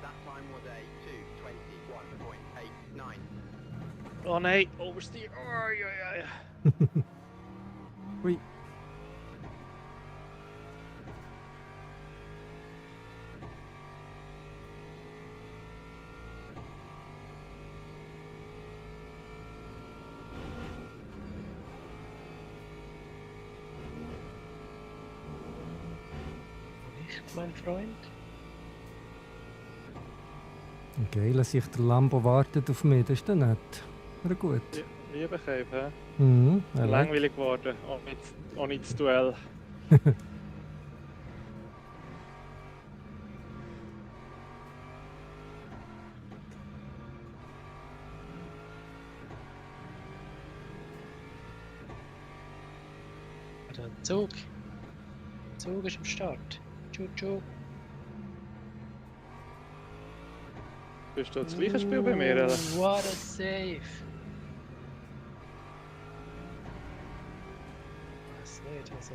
That time was a 2:21.89. Oh nein, oversteer. Oh, ja, ja. Ui. Nicht, mein Freund. Geil, dass sich der Lambo wartet auf mich, das ist dann nett. Aber gut. Liebe Käfer, Mhm, er langweilig geworden, ohne das Duell. Oder ein Zug. Zug ist am Start. Tschu-tschu. Bist du das gleiche Spiel bei mir, oder? What a save. Also,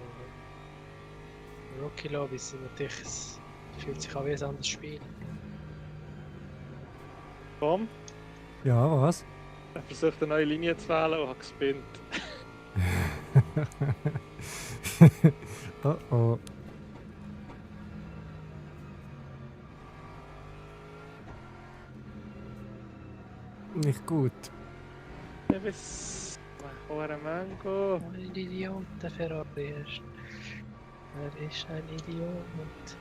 Rookie Lobbys sind natürlich, es fühlt sich an wie ein anderes Spiel. Komm, Ja, was? er versucht eine neue Linie zu wählen und hat gespinnt. Oh oh. Nicht gut. Ich weiß, hoher Mango. Oh, ein Idiot, der Ferrari ist. Er ist ein Idiot.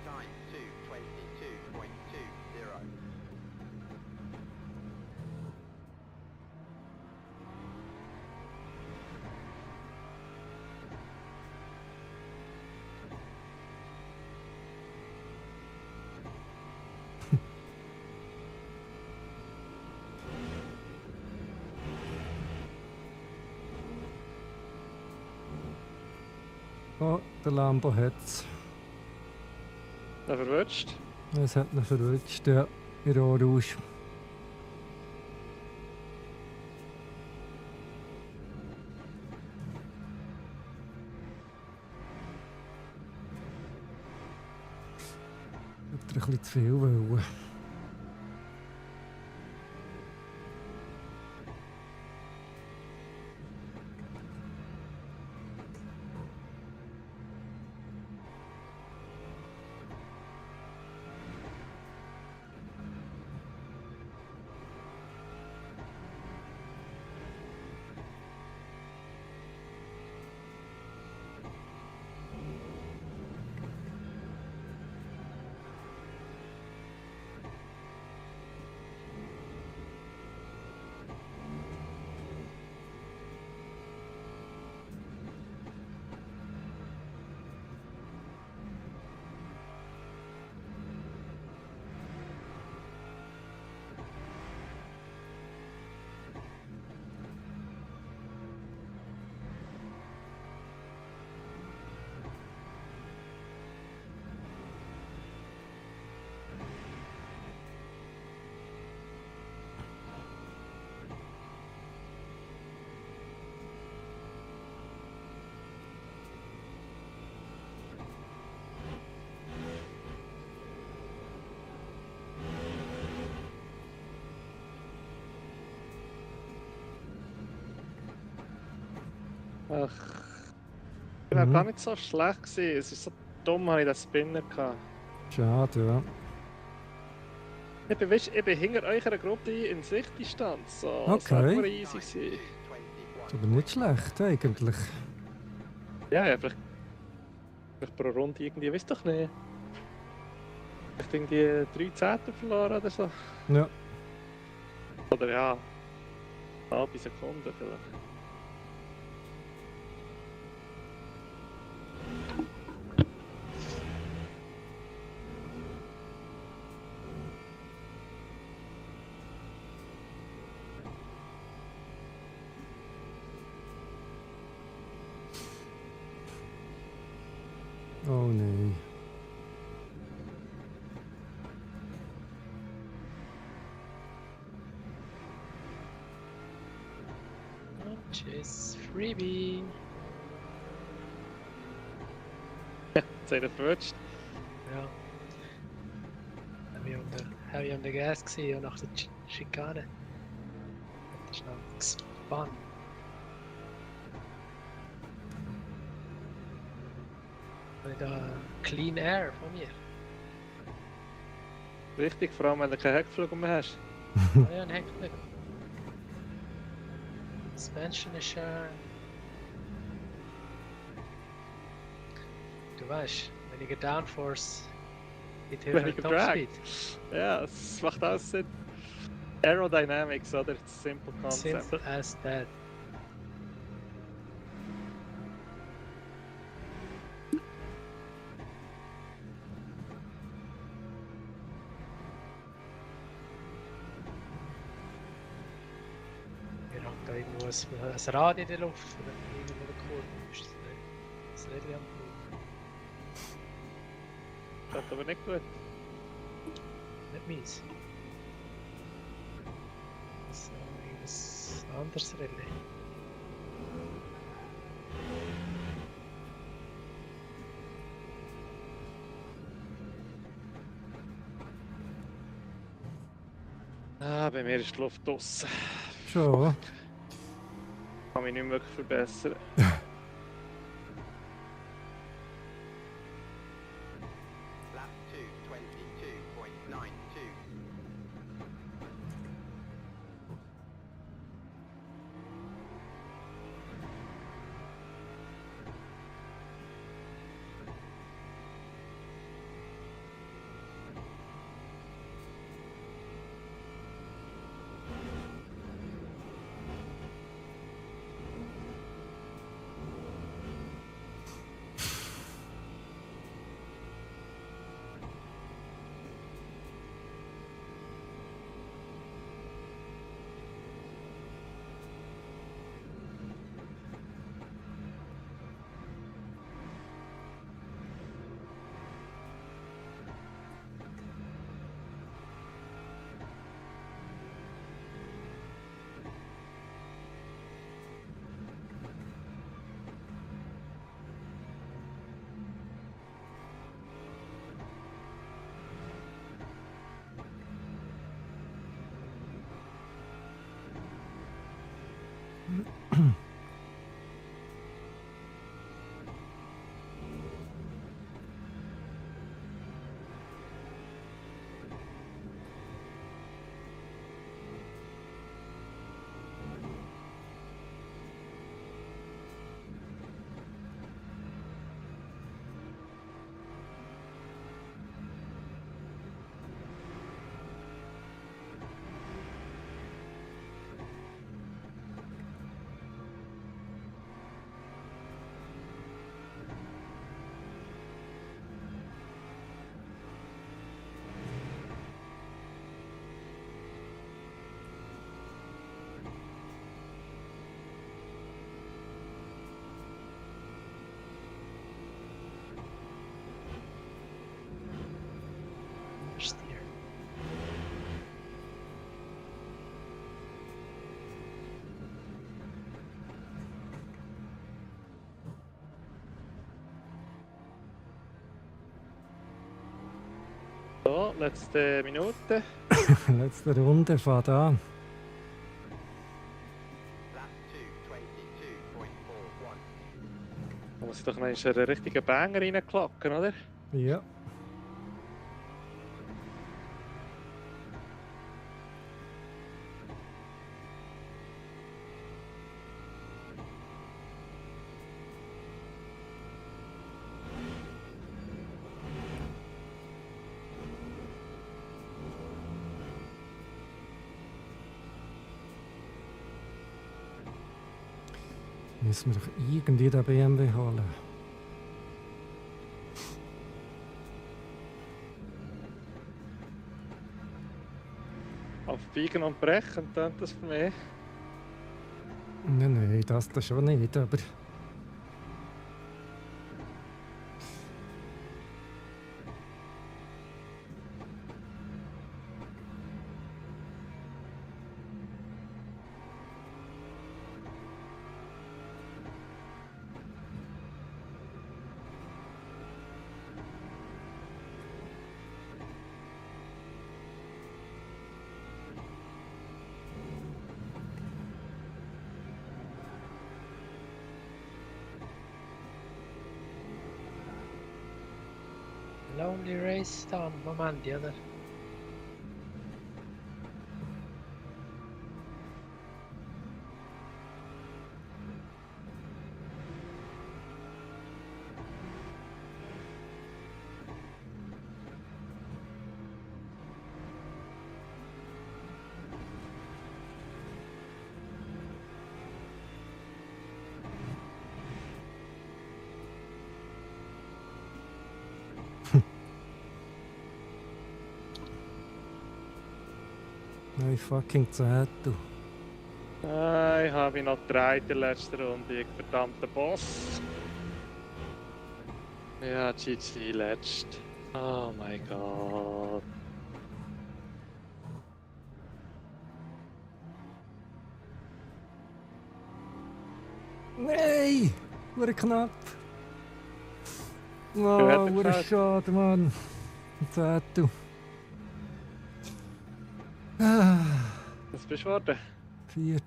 Time 2:22.20. Oh, der Lambo hat's. Er verwünscht. Es hat ihn verrutscht, ja. In Rohrrausch. Hat er ein bisschen zu viel wollen. Ach. Ich war Mhm. gar nicht so schlecht gewesen. Es ist so dumm, habe ich den Spinner gehabt. Schade, ja. Ich bin hinter eurer Gruppe in Sichtdistanz. So, Okay. das war easy gewesen. Ist aber nicht schlecht eigentlich. Ja, vielleicht pro Runde irgendwie, weiß doch nicht. Vielleicht irgendwie 3 Zehntel verloren oder so. Ja. Oder ja, halbe Sekunde vielleicht. Oh nein. Und tschüss, Freebie. Jetzt hat er verwünscht. Ja. Habe ich an der Gas gesehen und nach der Schikane. Hat er schnell gespannt. Habe ich da Clean Air von mir. Richtig, vor allem wenn du keinen Heckflug mehr hast. Ah ja, ein Heckflügel. Suspension ist schön. Du weißt, weniger Downforce Mit höheren Weniger Drag. Topspeed. Ja, es macht alles Sinn. Aerodynamics, oder? Das simple concept. Simple as that. Wir haben da irgendwo ein Rad in der Luft oder irgendwo eine Kurve. Ist das nicht am Boden? Das ist aber nicht gut. Nicht meins. So, irgendwas anderes Relais. Ah, bei mir ist die Luft draussen. Schon. Kann mich nicht wirklich verbessern. Lap 222.92. Steer. So, letzte Minute. Letzte Runde, fahrt an. Lap 222.41. Da muss ich doch noch einen richtigen Banger reinklacken, oder? Ja. Müssen wir doch irgendwie den BMW holen. Auf Biegen und Brechen tönt das für mich. Nein, das schon nicht, aber... Lonely Race da am Moment, oder? 2 fucking Zehntel. Nein, habe ich noch gedreht in der letzten Runde, ich verdammter Boss. Ja, GG letzt. Oh mein Gott. Nein! Wurde knapp! hat Oh, er wurde gefällt? schade, Mann. Ein Zettel. Ah, Was bist du geworden? 4.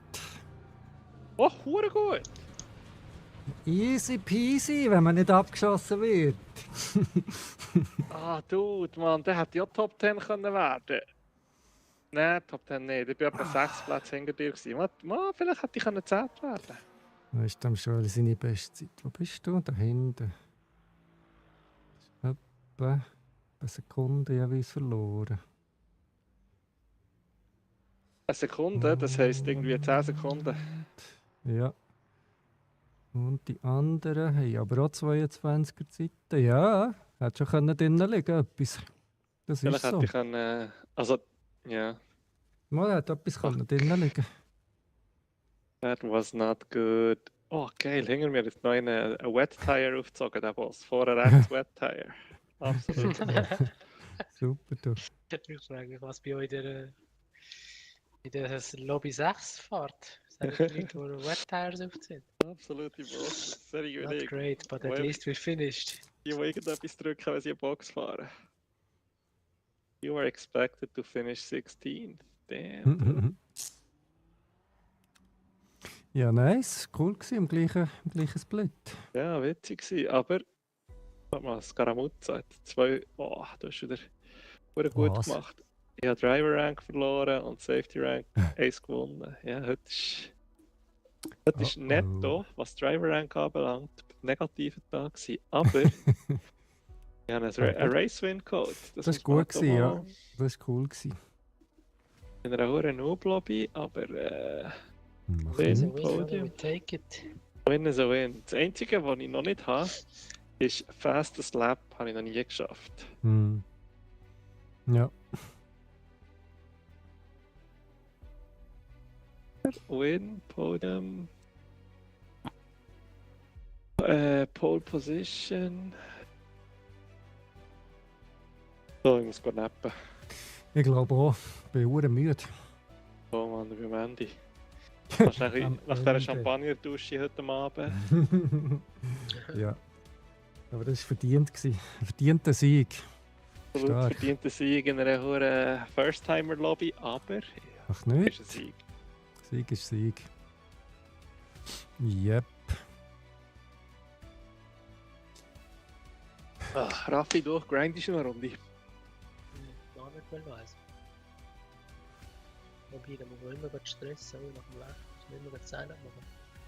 Oh, hure gut! Easy peasy, wenn man nicht abgeschossen wird. Ah, Dude, Mann, der hätte ja Top 10 können werden. Nein, Top 10 nicht. Ich war etwa 6 Plätze hinter dir. Man, vielleicht hätte ich 10 werden. Da ist dann schon seine Bestzeit. Wo bist du? Da hinten. Etwa eine Sekunde jeweils verloren. Eine Sekunde, das heisst irgendwie 10 Sekunden. Ja. Und die anderen haben aber auch 22er Zeiten. Ja, hätte schon drinnen liegen etwas. Das Vielleicht ist so. hätte ich können. Also, ja, Mal hat etwas drinnen liegen. that was not good. Oh, geil, hinter mir ist noch ein Wet Tire aufgezogen, der Boss. Vorher rechts Wet Tire. Absolut. Super, du. Ich frage mich, was bei euch in der Lobby 6 fährt. Sind die Leute, die Wet Tires aufziehen? Absolute Boss. Sehr Not gut. great, but at Well- least we finished. Die, die irgendetwas drücken, wenn sie eine Box fahren. You were expected to finish 16th. Damn. Ja, nice. Cool gewesen, im gleichen Split. Ja, witzig gewesen, aber. Warte mal, Scaramuzza hat 2. Oh, du hast wieder gut Was? gemacht. Ich habe Driver Rank verloren und Safety Rank 1 gewonnen. Ja, heute ist Oh, netto, was Driver Rank anbelangt, negativer Tag gewesen. Aber ich habe einen Race-Win-Code. Das ist gut gewesen, ja. Das war cool gewesen. In einer hohen Noob-Lobby, aber Macht Win. So nichts. win, Podium. we take it. Win is a Win. Das Einzige, was ich noch nicht habe, ist Fastest Lap, habe ich noch nie geschafft. Hm. Ja. Win, Podium. Pole Position. So, ich muss gut nappen. Ich glaube auch. Ich bin sehr müde. Oh Mann, ich bin am Ende. Nach Am dieser Ende. Champagner-Dusche heute Abend. Ja. Aber das war verdient. Ein verdienter Sieg. Absolut Stark. verdienter Sieg in einer hohen First-Timer-Lobby, aber Ach es nicht? ist ein Sieg. Sieg ist Sieg. Yep. Raffi, du grindest noch eine Runde. Gar nicht mehr weiss. Wobei, da muss man immer stressen, nach dem Weg. Das müssen wir Zeit machen.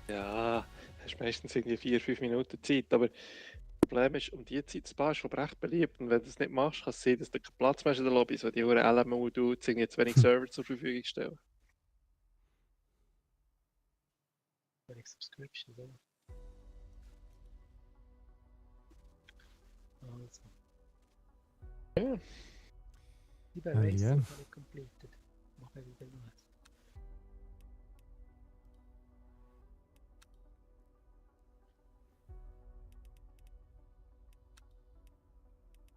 Ja, hast meistens irgendwie 4-5 Minuten Zeit, aber das Problem ist, um die Zeit zu sparen, ist aber recht beliebt. Und wenn du das nicht machst, kann es sein, dass du keinen Platz mehr hast in der Lobby, so die hohen LMU-Dudes irgendwie zu wenig Server zur Verfügung stellen. Wenn ich Subscriptions habe. Also. Ja. Die bei Ja, Racing ja. habe ich completed. Mach ich wieder noch eins.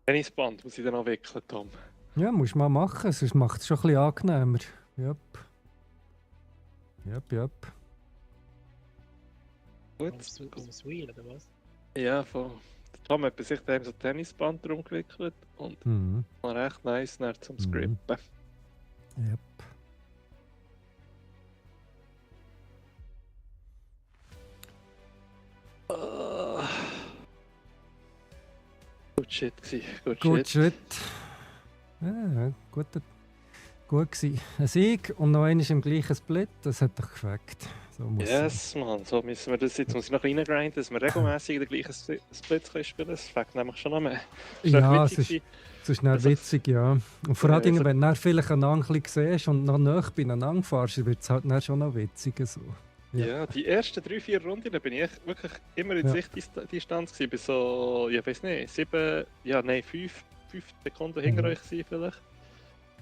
Tennisband muss ich dann noch wickeln, Tom. Ja, musst du mal machen, sonst macht es schon ein bisschen angenehmer. Yep. Yep. Gut. Ums Wheel, oder was? Ja, voll. Der Tom hat bei sich daheim so ein Tennisband drum gewickelt und Mhm. war recht nice dann zum Mhm. Scrippen. Yep. Good shit gsi, good Gut, shit. Schritt. Ja, gut gewesen. Ein Sieg und noch einmal im gleichen Split, das hat doch gefällt. So muss Yes, man, so müssen wir das jetzt muss ich noch reingrinden, dass wir regelmäßig in den gleichen Splits können spielen. Das fängt nämlich schon an mehr. sein. Ja, es witzig ist, gewesen. es ist dann Also- witzig, ja. Und vor Ja, allem, also- wenn du dann vielleicht einander ein bisschen siehst und noch näher beieinander fährst, wird es halt dann schon noch witziger so. Ja. Ja, die ersten 3-4 Runden bin ich wirklich immer in Ja. Sichtdistanz gewesen. Bis so, ich weiß nicht, 5 Sekunden hinter Mhm. euch gewesen vielleicht.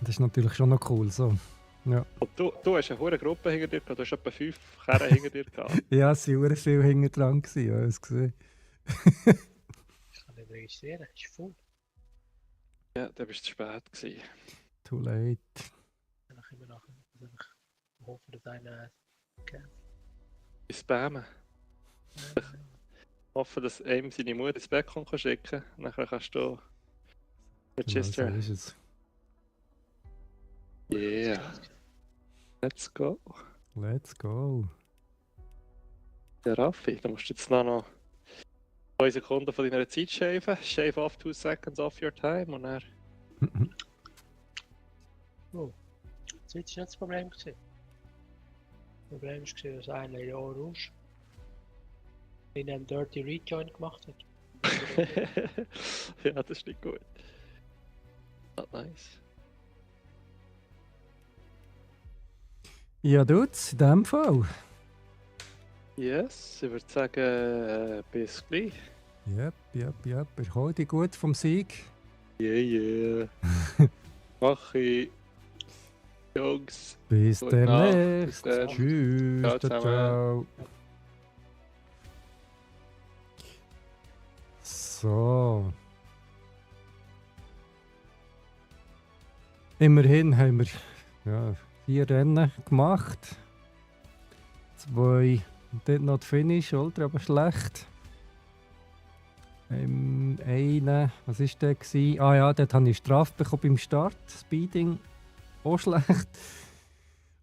Das ist natürlich schon noch cool so. Ja. Und du hast eine hohe Gruppe hinter dir gehabt, du hast etwa 5 Kerren hinter dir gehabt. Ja, es waren viel hinten dran, ich habe es gesehen. Ich kann nicht registrieren, ist voll. Ja, da bist du zu spät gewesen. Too late. Kann ich immer nachher. Also ich hoffe, dass einer Ich spamme. Ich hoffe, dass ihm seine Mutter ins Bett kann schicken kann. Nachher kannst du register. Genau so ist es. Yeah, let's go. Let's go. Ja, Raffi, du musst jetzt noch 2 Sekunden von deiner Zeit shaven. Shave off 2 seconds off your time und dann... Das war nicht das Problem. Das Problem war, dass einer Jahr raus in einem Dirty Rejoin gemacht hat. Ja, das ist nicht gut. Not nice. Ja, tut's, in dem Fall. Yes, ich würde sagen, bis gleich. Yep. Erhol dich gut vom Sieg. Yeah. Mach ich. Jungs. Bis Gute Nacht. demnächst. Bis dann. Tschüss. Ciao Ciao, zusammen. ciao. So. Immerhin haben wir 4 Rennen gemacht. 2 did not finish, ultra aber schlecht. Eine, was war der? Ah ja, dort habe ich Strafe bekommen beim Start. Speeding, auch schlecht.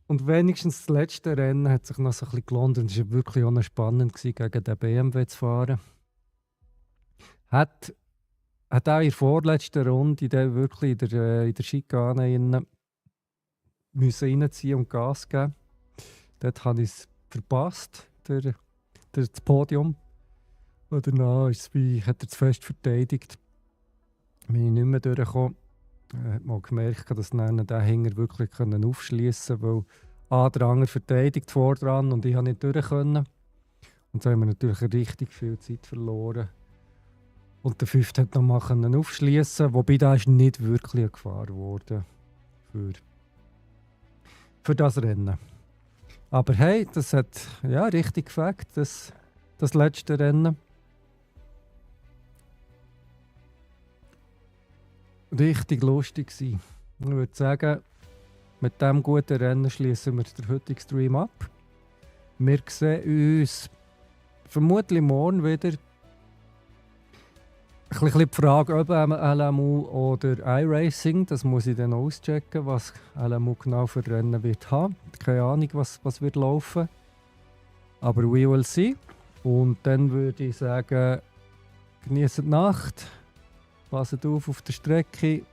Und wenigstens das letzte Rennen hat sich noch so ein bisschen gelohnt. Und es war wirklich auch noch spannend, gegen den BMW zu fahren. Hat auch in der vorletzten Runde wirklich in der Schikane reinziehen und Gas geben. Dort habe ich es verpasst, das Podium. Und danach hat er es fest verteidigt. Bin ich nicht mehr durchgekommen. Hat man gemerkt, dass dann den Hänger wirklich aufschliessen konnte, weil der andere verteidigt vordran und ich konnte nicht durch können. Und so haben wir natürlich richtig viel Zeit verloren. Und der 5. hat noch mal aufschliessen, wobei da ist nicht wirklich eine Gefahr geworden für das Rennen. Aber hey, das hat ja richtig gefällt, das letzte Rennen. Richtig lustig gewesen. Ich würde sagen, mit diesem guten Rennen schließen wir den heutigen Stream ab. Wir sehen uns vermutlich morgen wieder. Ein bisschen die Frage, ob LMU oder iRacing, das muss ich dann auschecken, was LMU genau für Rennen wird haben. Keine Ahnung, was wird laufen. Aber we will see. Und dann würde ich sagen, genießt die Nacht, passt auf der Strecke